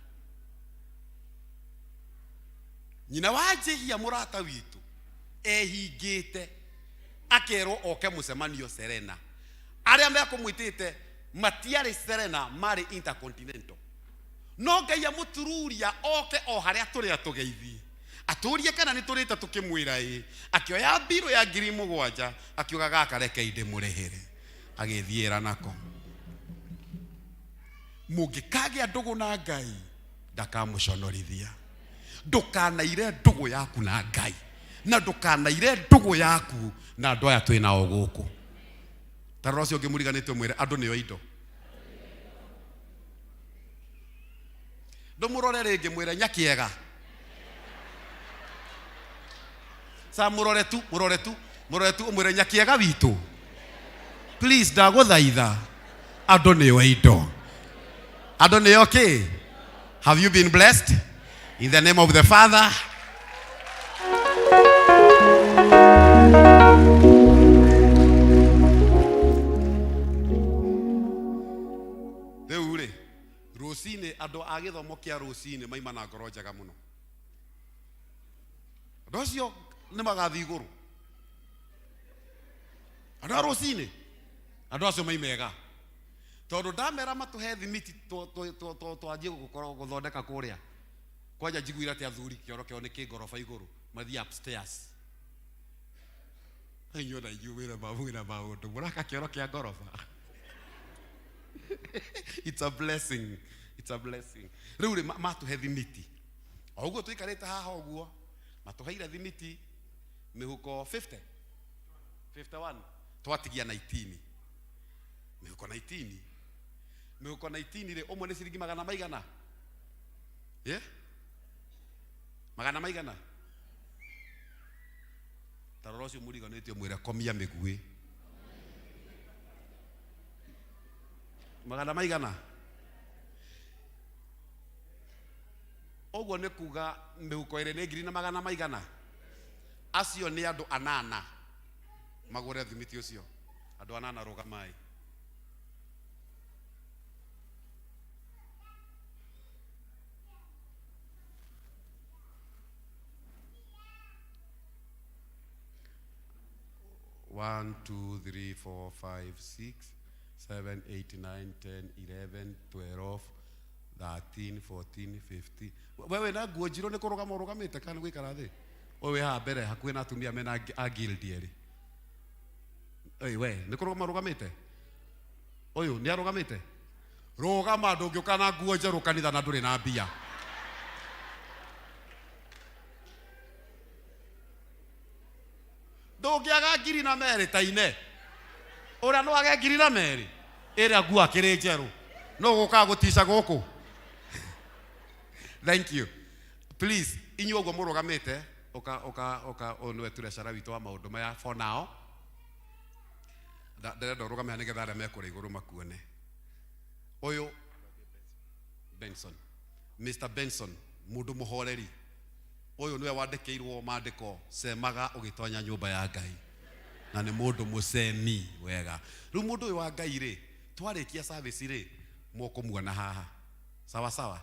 Nyina wa njĩhia mũrata witũ ehingĩte akerwo oke mũcemanio Serena. Arĩa mekũmwĩtĩte matiarĩ Serena, marĩ Intercontinental. No Ngai amũtururia oke o harĩa tũrĩ atũgeithie, atũrie kana nĩ tũrĩte, tũkĩmwĩra ĩ. Akĩoya mbirũ ya 7,000 akiuga gaka rekei ndĩmũrĩhĩre, agĩthiĩra nako. Mũngĩkagĩa ndũgũ na Ngai ndakamũconorithia. Ndũkanaire ndũgũ yaku na Ngai, na ndũkanaire ndũgũ yaku na andũ aya twĩ nao gũkũ. Tarora ũcio ũngĩ mũriganĩtio, mwĩre andũ nĩo indo. Ndũmũrore rĩngĩ, mwĩre nyakĩega sa, mũrore tu, mũrore tu, mũrore tu, ũmwĩre nyakĩega witũ, please, ndagũthaitha, andũ nĩo indo, andũ nĩo kĩ. Have you been blessed? In the name of the Father. Rĩu rĩ, rũcinĩ andũ a gĩthomo kĩa rũcinĩ maima na ngoro njega mũno. Andũ acio nĩ magathiĩ igũrũ. Andũ a rũcinĩ, andũ acio maimega, tondũ ndamera matũhe thimiti twanjie gũkorwo gũthondeka kũrĩa. Kwanja njiguire atĩ athuri kĩoro kĩao nĩ kĩ ngoroba igũrũ, mathiĩ upstairs. Inyuĩ na inyuĩ wĩna maũndũ mũraka kĩoro kĩa ngoroba. It's a blessing, it's a blessing. Rĩu rĩ, matũhe thimiti o ũguo tũikarĩte haha ũguo, matũheire thimiti mĩhuko 50, 51, twatigia 19 mĩhuko. 19 mĩhuko, 19 rĩ, ũmwe nĩ ciringi magana maigana? Yeah? Magana maigana? Tarora ũcio mũriganĩtio, mwĩre komia mĩguĩ. Magana maigana ũguo nĩ kuga mĩhuko ĩrĩ nĩ ngiri na magana maigana. Acio nĩ andũ anana magũre thimiti ũcio. Andũ anana, rũgamai. One, two, three, four, five, six, seven, eight, nine, 10, 11, 12, 13, 14, 15. Wewe na nguo njirũ nĩ kũrũgama ũrũgamĩte kana nĩ gũikara thĩ? Ũyũ wĩ haha mbere hakuhĩ na atumia mena a guild erĩ. Ĩĩ, we nĩ kũrũgama ũrũgamĩte? Ũyũ nĩ arũgamĩte? Rũgama, ndũngĩũka na nguo njerũ kanitha na ndũrĩ na mbia. Ndũngĩaga ngiri na merĩ ta ine. Ũrĩa no age ngiri na merĩ ĩrĩa nguo akĩrĩ njerũ. No gũkaga gũtica gũkũ. Thank you. Please, inyuĩ ũguo mũrũgamĩte, ũka ũka ũka ũyũ nĩwe treasurer witũ wa maũndũ maya for now. Ndĩrenda ũrũgame haha nĩgetha arĩa me kũrĩa igũrũ makuone. Ũyũ Benson, Mr. Benson, mũndũ mũhoreri. Ũyũ nĩwe wandĩkĩirwo maandĩko cemaga ũgĩtonya nyũmba ya Ngai. Na nĩ mũndũ mũcemi wega. Rĩu mũndũ ũyũ wa Ngai rĩ, twarĩkia service rĩ, mũkũmuona haha. Sawa sawa,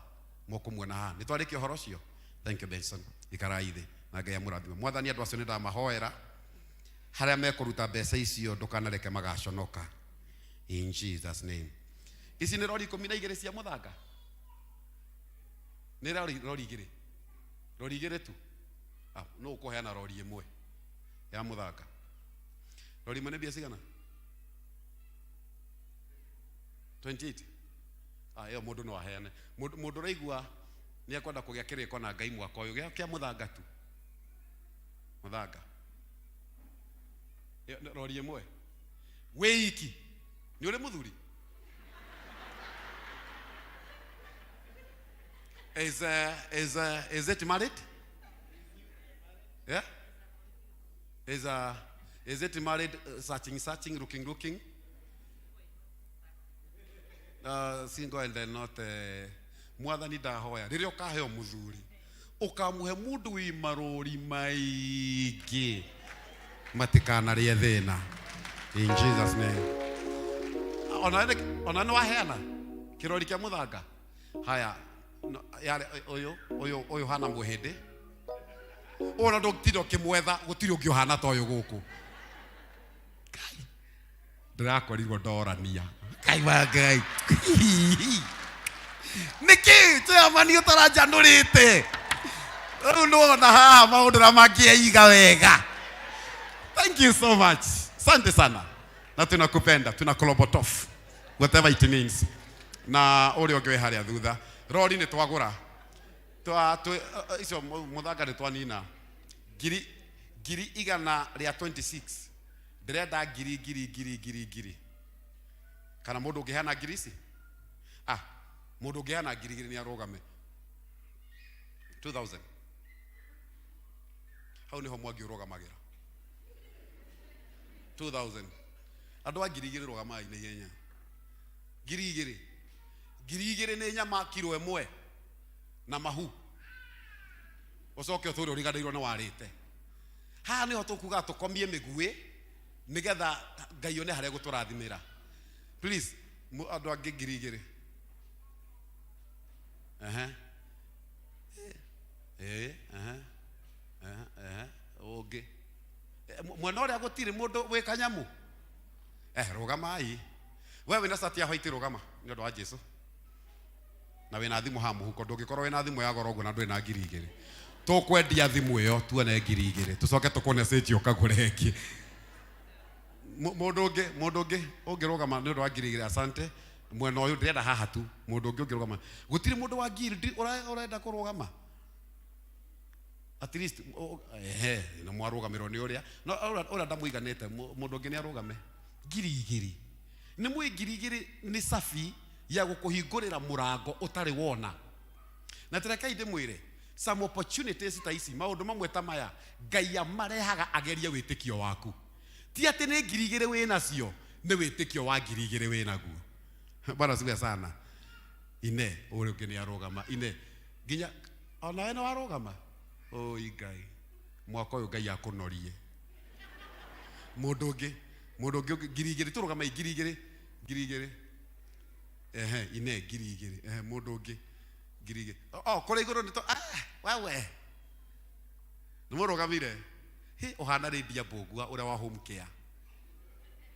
mũkũmuona haha. Nĩ twarĩkia ũhoro ũcio? Thank you Benson. Ikarai thĩ na Ngai amũrathime. Mwathani andũ acio nĩ ndamahoera harĩa mekũruta mbeca icio ndũkanareke magaconoka. In Jesus name. Ici nĩ rori 12 cia mũthanga? Nĩ rori rori igĩrĩ. Rori igĩrĩ tu. Ah, no ũkũheana rori ĩmwe ya mũthanga. Rori ĩmwe nĩ mbia cigana? 28. Ah, ĩyo mũndũ no aheane. Mũndũ mũndũ ũraigua nĩ ekwenda kũgĩa kĩrĩko na Ngai mwaka ũyũ, gĩa kĩa mũthanga tu. Mũthanga. Ĩyo nĩ rori ĩmwe. Wĩ iki. Nĩ ũrĩ mũthuri? Is is is it married? Yeah? Is is it married? Searching, searching, looking, looking. Single and then not mwathani ndahoya rĩrĩa ũkaheo mũthuri ũkamũhe mũndũ wĩ marũri maingĩ matikanarĩe thĩna in Jesus name. Ona ona nĩ waheana kĩrori kĩa mũthanga haya no, yarĩ ũyũ ũyũ ũyũ hana mũhĩndĩ ũyũ na ndũtinda ũkĩmwetha gũtirĩ ũngĩ ũhana ta ũyũ gũkũ. Ngai, ndĩrakorirwo ndorania Ngai wa Ngai nĩkĩ chairman ũtaranjanũrĩte rĩu nĩwona haha maũndũ na mangĩeiga wega. Thank you so much, asante sana na tunakupenda, tunakolobotof whatever it means. Na ũrĩa ũngĩ wĩ harĩa thutha rori nĩ twagũra twa tũ icio mũthanga nĩ twanina ngiri ngiri igana rĩa 26 ndĩrenda ngiri ngiri ngiri ngiri ngiri kana mũndũ ũngĩheana ngiri ici ah mũndũ ũngĩheana ngiri igĩrĩ nĩ arũgame 2000 hau nĩho mwangi ũrũgamagĩra 2000 andũ a ngiri igĩrĩ rũgamai na ihenya ngiri igĩrĩ ngiri igĩrĩ nĩ nyama kiro ĩmwe na mahu ũcoke ũtũre ũriganĩirwo nĩ warĩte haha nĩho tũkuga tũkomie mĩguĩ nĩgetha Ngai one harĩa gũtũrathimĩra. Please andũ angĩ ngiri igĩrĩ ehe ĩĩ ehe ehe ehe ũngĩ mwena ũrĩa gũtirĩ mũndũ wĩ kanyamũ rũgamai we wĩna cati ya white rũgama nĩ ũndũ wa Jesu na wĩna thimũ haha mũhuko ndũngĩkorwo wĩna thimũ ya goro ũguo na ndũrĩ na ngiri igĩrĩ tũkwendia thimũ ĩyo tuone ngiri igĩrĩ tũcoke tũkũne cĩnji ũkagũre ĩngĩ. Mũndũ ũngĩ mũndũ ũngĩ ũngĩrũgama nĩ ũndũ wa ngiri igĩrĩ asante mwena ũyũ ndĩrenda haha tu mũndũ ũngĩ ũngĩrũgama gũtirĩ mũndũ wa ngiri ũrenda kũrũgama at least ehe nĩ mwarũgamĩrwo nĩ ũrĩa no ũrĩa ndamũiganĩte mũndũ ũngĩ nĩ arũgame ngiri igĩrĩ nĩ mwĩ ngiri igĩrĩ nĩ cabi ya gũkũhingũrĩra mũrango ũtarĩ wona na terekai ndĩmwĩre some opportunities ta ici maũndũ mamwe ta maya Ngai amarehaga agerie wĩtĩkio waku ti atĩ nĩ ngiri igĩrĩ wĩ nacio nĩ wĩtĩkio wa ngiri igĩrĩ wĩ naguo. Bwana asifiwe sana. Ine ũrĩa ũngĩ nĩ arũgama ine nginya onawe nĩ warũgama oi Ngai mwaka ũyũ Ngai akũnorie mũndũ ũngĩ mũndũ ũngĩ ngiri igĩrĩ tũrũgamai ngiri igĩrĩ ngiri igĩrĩ ehe ine ngiri igĩrĩ ehe mũndũ ũngĩ ngiri igĩrĩ o kũrĩa igũrũ nĩ ah wewe nĩ mũrũgamire hi ũhana Lydia Mbũgua ũrĩa wa home care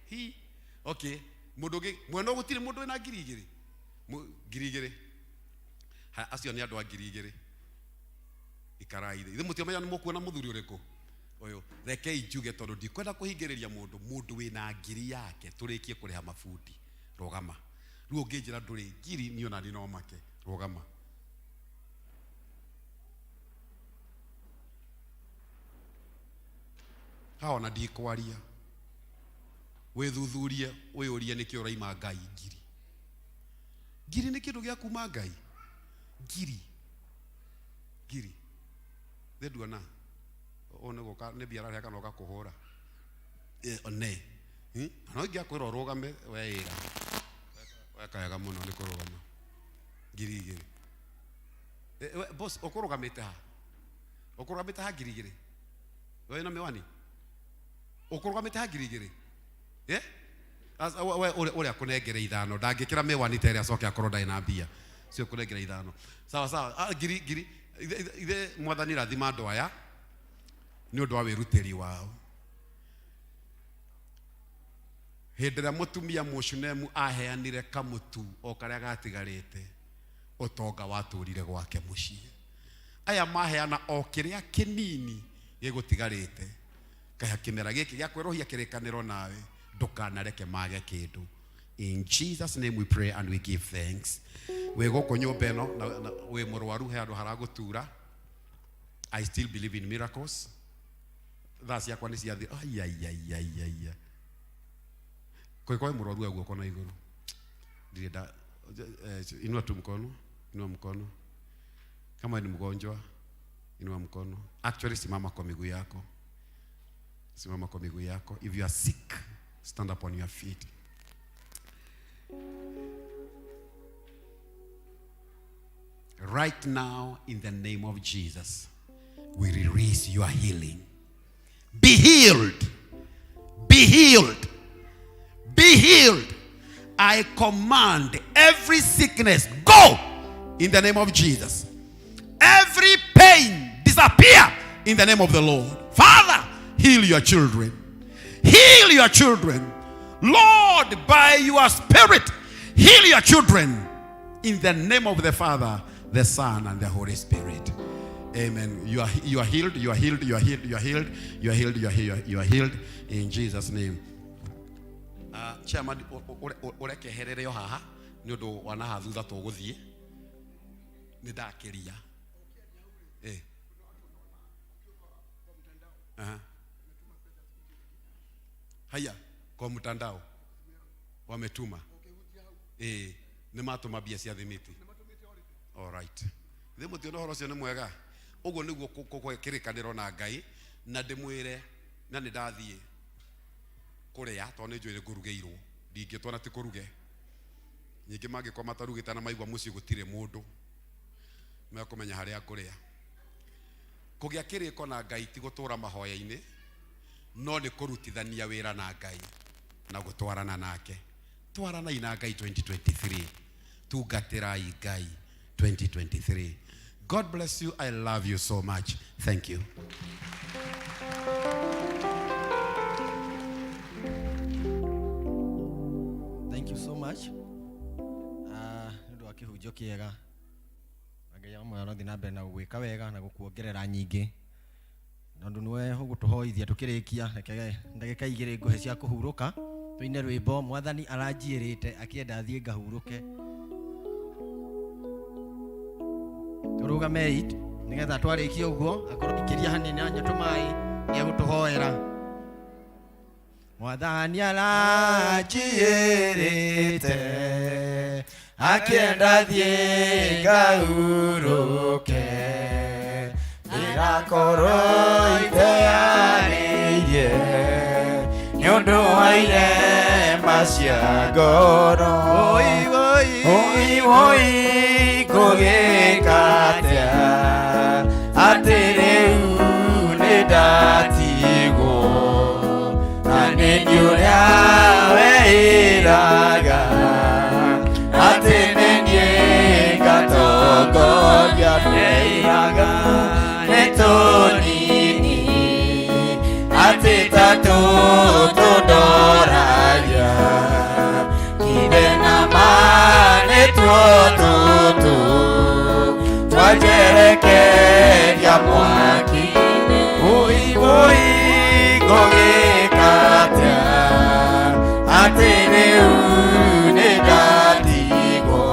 hi okay mũndũ ũngĩ mwena ũyũ gũtirĩ mũndũ wĩna ngiri igĩrĩ ngiri igĩrĩ ha acio nĩ andũ a ngiri igĩrĩ ikarai thĩ ithuĩ mũtiomenya nĩ mũkuona mũthuri ũrĩkũ ũyũ rekei njuge tondũ ndikwenda kũhingĩrĩria mũndũ mũndũ wĩna ngiri yake tũrĩkie kũrĩha mabundi rũgama rĩu ũngĩnjĩra ndũrĩ ngiri niĩ ona niĩ no make rũgama Haha ona ndikwaria. Wĩthuthurie wĩyũrie nĩkĩ ũraima Ngai ngiri. Ngiri nĩ kĩndũ gĩa kuma Ngai. Ngiri. Ngiri. Thĩ nduona. Ũũ nĩ gũka nĩ mbia ararĩha kana oka kũhũra. Ne. No ingĩakwĩra ũrũgame weĩra. Weka wega mũno nĩ kũrũgama. 2000. We, boss ũkũrũgamĩte ha? Ũkũrũgamĩte ha 2000? We na miwani? Ũkũrũgamĩte ha 2000? Eh? We ũrĩa akũnengere 5 ndangĩkĩra miwani ta ĩrĩa acoke akorwo ndarĩ na mbia. Cio kũnengera 5. Sawa sawa. Ah, ngiri ngiri. Ithe mwathani rathima andũ aya nĩ ũndũ wa wĩrutĩri wao. Hĩndĩ ĩrĩa mũtumia Mũshunemu aheanire kamũtu o karĩa gatigarĩte, ũtonga watũrire gwake mũciĩ. Aya maheana o kĩrĩa kĩnini gĩgũtigarĩte. Kaha kĩmera gĩkĩ gĩa kwerũhia kĩrĩkanĩro nawe, ndũkanareke mage kĩndũ. In Jesus name we pray and we give thanks. Wĩ gũkũ nyũmba ĩno na wĩ mũrwaru, he handũ haragũtura. I still believe in miracles. Thaa ciakwa nĩ ciathi. Ai, ai, ai, ai, ai, ai. Kũngĩkorwo wĩ mũrwaru oya guoko na igũrũ. Ndirĩ nda, inua tu mkono, inua mkono. Kama ni mgonjwa, inua mkono. Actually simama kwa miguu yako. Simama kwa miguu yako. If you are sick, stand up on your feet. Right now, in the name of Jesus, we release your healing. Be healed. Be healed. Be healed. I command every sickness, go in the name of Jesus. Every pain, disappear in the name of the Lord. Father, heal your children. Heal your children. Lord, by your Spirit, heal your children in the name of the Father, the Son, and the Holy Spirit. Amen. You are healed, you are healed, you are healed, you are healed, you are healed, you are healed, you are healed in Jesus' name. Chairman, ũrekeherere o haha nĩ ũndũ wa naha thutha tũgũthiĩ. Nĩ ndakĩria. Aha. Haya, kwa mtandao wametuma. Nĩ matũma mbia cia thimiti. All right. Thĩ mũtiona ũhoro ũcio nĩ mwega. Ũguo nĩguo kĩrĩkanĩro na Ngai, na ndĩmwĩre na nĩ ndathiĩ kũrĩa tondũ nĩ njũĩ ngũrugĩirwo. Ndingĩtwo na ti kũruge. Ningĩ mangĩkorwo matarugĩte na maigua mũciĩ gũtirĩ mũndũ, mekũmenya harĩa ngũrĩa. Kũgĩa kĩrĩko na Ngai ti gũtũra mahoya-inĩ, no nĩ kũrutithania wĩra na Ngai na gũtwarana nake. Twaranai na Ngai 2023. Tungatĩrai Ngai 2023. God bless you. I love you so much. Thank you. Thank you so much. Nĩ ũndũ wa kĩhunjio kĩega. Na Ngai amwe arathiĩ na mbere na gũgwĩka wega na gũkuongerera nyingĩ. Na ũndũ nĩwe ũgũtũhoithia tũkĩrĩkia, reke ndagĩka igĩrĩ ngũhe cia kũhurũka. Tũine rwĩmbo Mwathani aranjiĩrĩte akĩenda thiĩ ngahurũke. Tũrũgamei nĩgetha twarĩkia ũguo akorwo ikĩria hanini anyua tũmaĩ nĩegũtũhoera. Mwathani aranjiĩrĩte akĩenda thiĩ ngahurũke, ndĩrakorwo itearĩirie nĩ ũndũ wa irema cia ngoro. Oi, oi, oi, oi, ngũgĩka atĩa atĩ rĩu nĩ ndatigwo na nĩ niĩ ũrĩa weĩraga atĩ nĩ niĩ ngatongoria. Ndeĩraga nĩ tũnini atĩ ta tũtũ ndoragia kithe na ma nĩ tuo tũtũ twanjerekeria mwaki-inĩ. Oi, oi, ngũgĩka atĩa atĩ rĩu nĩ ndatigwo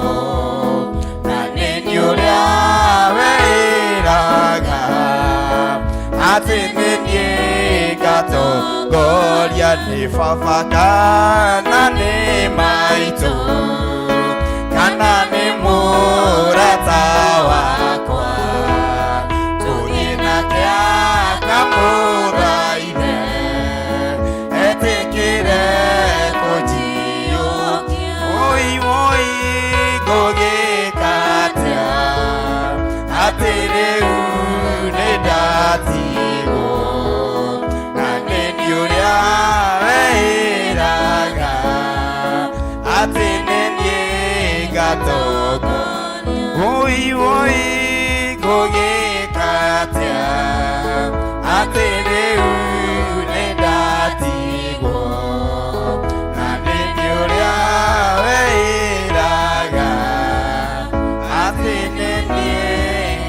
na nĩ niĩ ũrĩa weĩraga atĩ nĩ niĩ Ngatongoria nĩ baba kana nĩ maitũ kana nĩ mũrata wakwa tũthiĩ nake akamũthaithe etĩkĩre kũnjiyũkia oi oi ngũgĩka atĩa atĩ rĩu nĩ ndatigwo na nĩ niĩ ũrĩa weĩraga atĩ nĩ niĩ ngatongoria oi oi ngũgĩka atĩa atĩ rĩu nĩ ndatigwo na nĩ niĩ ũrĩa weĩraga atĩ nĩ niĩ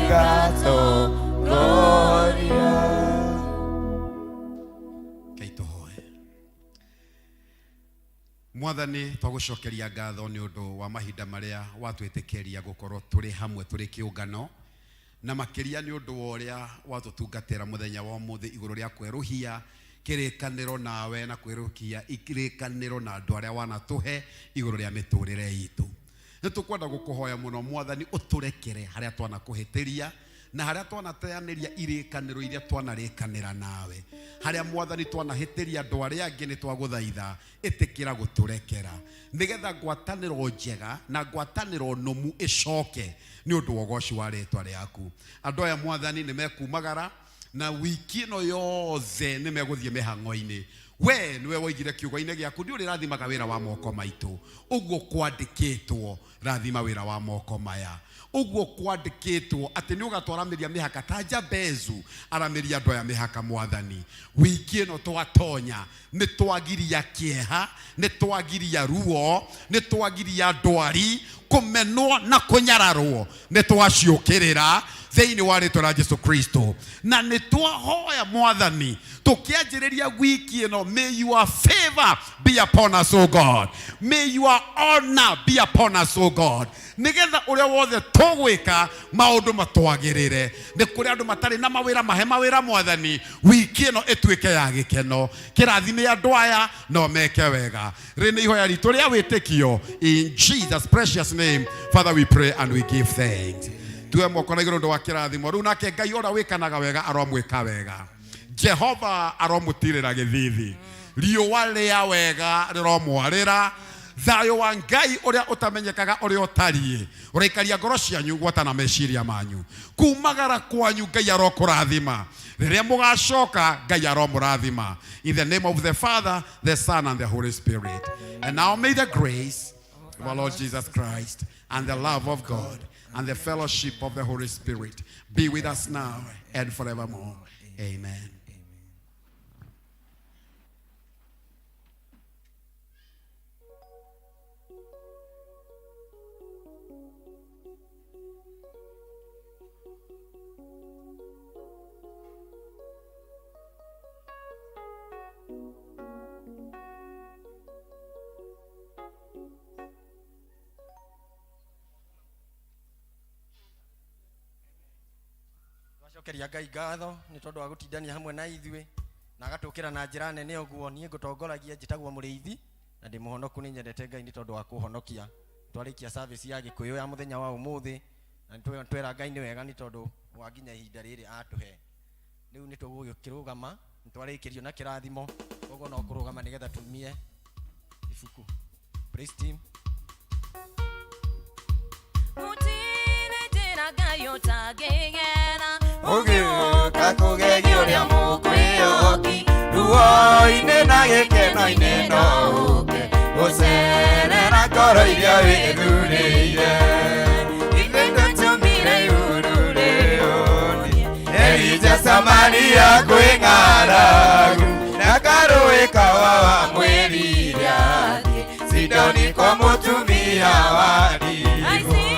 ngatongoria. Ngai tũhoe. Mwathani, twagũcokeria ngatho nĩ ũndũ wa mahinda marĩa watwĩtĩkĩria gũkorwo tũrĩ hamwe tũrĩ kĩũngano, na makĩria nĩ ũndũ wa ũrĩa watũtungatĩra mũthenya wa ũmũthĩ igũrũ rĩa kwerũhia kĩrĩkanĩro nawe na kwerũhia kĩrĩkanĩro na andũ arĩa wanatũhe igũrũ rĩa mĩtũrĩre itũ. Nĩ tũkwenda gũkũhoya mũno Mwathani, ũtũrekere harĩa twanakũhĩtĩria na harĩa twanateanĩria irĩkanĩro iria twanarĩkanĩra nawe, harĩa Mwathani twanahĩtĩria andũ arĩa angĩ, nĩ twagũthaitha ĩtĩkĩra gũtũrekera, nĩgetha ngwatanĩro njega na ngwatanĩro nũmu ĩcoke nĩ ũndũ wa ũgoci wa rĩtwa rĩaku. Andũ aya Mwathani nĩ mekumagara na wiki ĩno yothe nĩ megũthiĩ mĩhang'o-inĩ. We nĩwe woigire kiugo-inĩ gĩaku nĩ ũrĩrathimaga wĩra wa moko maitũ, ũguo kwandĩkĩtwo, rathima wĩra wa moko maya, ũguo kwandĩkĩtwo atĩ nĩ ũgatwaramĩria mĩhaka ta Jabezu aramĩria andũ aya mĩhaka. Mwathani, wiki ĩno twatonya nĩ twagiria kĩeha, nĩ twagiria ruo, nĩ twagiria ndwari, kũmenwo na kũnyararwo, nĩ twaciũkĩrĩra thĩinĩ wa rĩtwa rĩa Jesu Kristo, na nĩ twahoya Mwathani tũkĩanjĩrĩria wiki ĩno, may your favor be upon us, O God, may your honor be upon us, O God, nĩgetha ũrĩa wothe tũgwĩka maũndũ matwagĩrĩre. Nĩ kũrĩ andũ matarĩ na mawĩra, mahe mawĩra Mwathani, wiki ĩno ĩtuĩke ya gĩkeno, kĩrathime andũ aya no meke wega. Rĩ nĩ ihoya ritũ rĩa wĩtĩkio, in Jesus precious name, Father, we pray and we give thanks. Tuwe moko na igũrũ ũndũ wa kĩrathimo rĩu, nake Ngai ũrĩa wĩkanaga wega aromwĩka wega, Jehova aromũtirĩra gĩthithi, riũa rĩa wega rĩromwarĩra, thayũ wa Ngai ũrĩa ũtamenyekaga ũrĩa ũtariĩ ũraikaria ngoro cianyu gwata na meciria manyu. Kumagara kwanyu Ngai arokũrathima, rĩrĩa mũgacoka Ngai aromũrathima. In the name of the Father, the Son and the Holy Spirit. And now may the grace of our Lord Jesus Christ and the love of God and the fellowship of the Holy Spirit be with us now and forevermore. Amen. Twacokeria Ngai ngatho nĩ tondũ wa gũtindania hamwe na ithuĩ na agatũkĩra na njĩra nene ũguo. Niĩ ngũtongoragia, njĩtagwo Mũrĩithi na ndĩ mũhonoku, nĩ nyendete Ngai nĩ tondũ wa kũhonokia. Twarĩkia service ya Gĩkũyũ ya mũthenya wa ũmũthĩ na nĩ twera Ngai nĩ wega nĩ tondũ wa nginya ihinda rĩrĩ atũhe. Rĩu nĩ tũgũkĩrũgama, nĩ twarĩkĩrio na kĩrathimo, koguo no kũrũgama nĩgetha tumie ibuku. Praise team. Gũtirĩ njĩra Ngai ũtangĩgera. Ũgĩũka kũgegia ũrĩa mũkwĩyoki ruo-inĩ na gĩkeno-inĩ, no ũke gũcerera ngoro iria wĩthurĩire. Ithuĩ tũtũmire igũrũ rĩũnie Elija Samaria kwĩ ng'aragu na karũĩ kawa wamwĩrire athiĩ Sidoni kwa mũtumia wa ndigwa.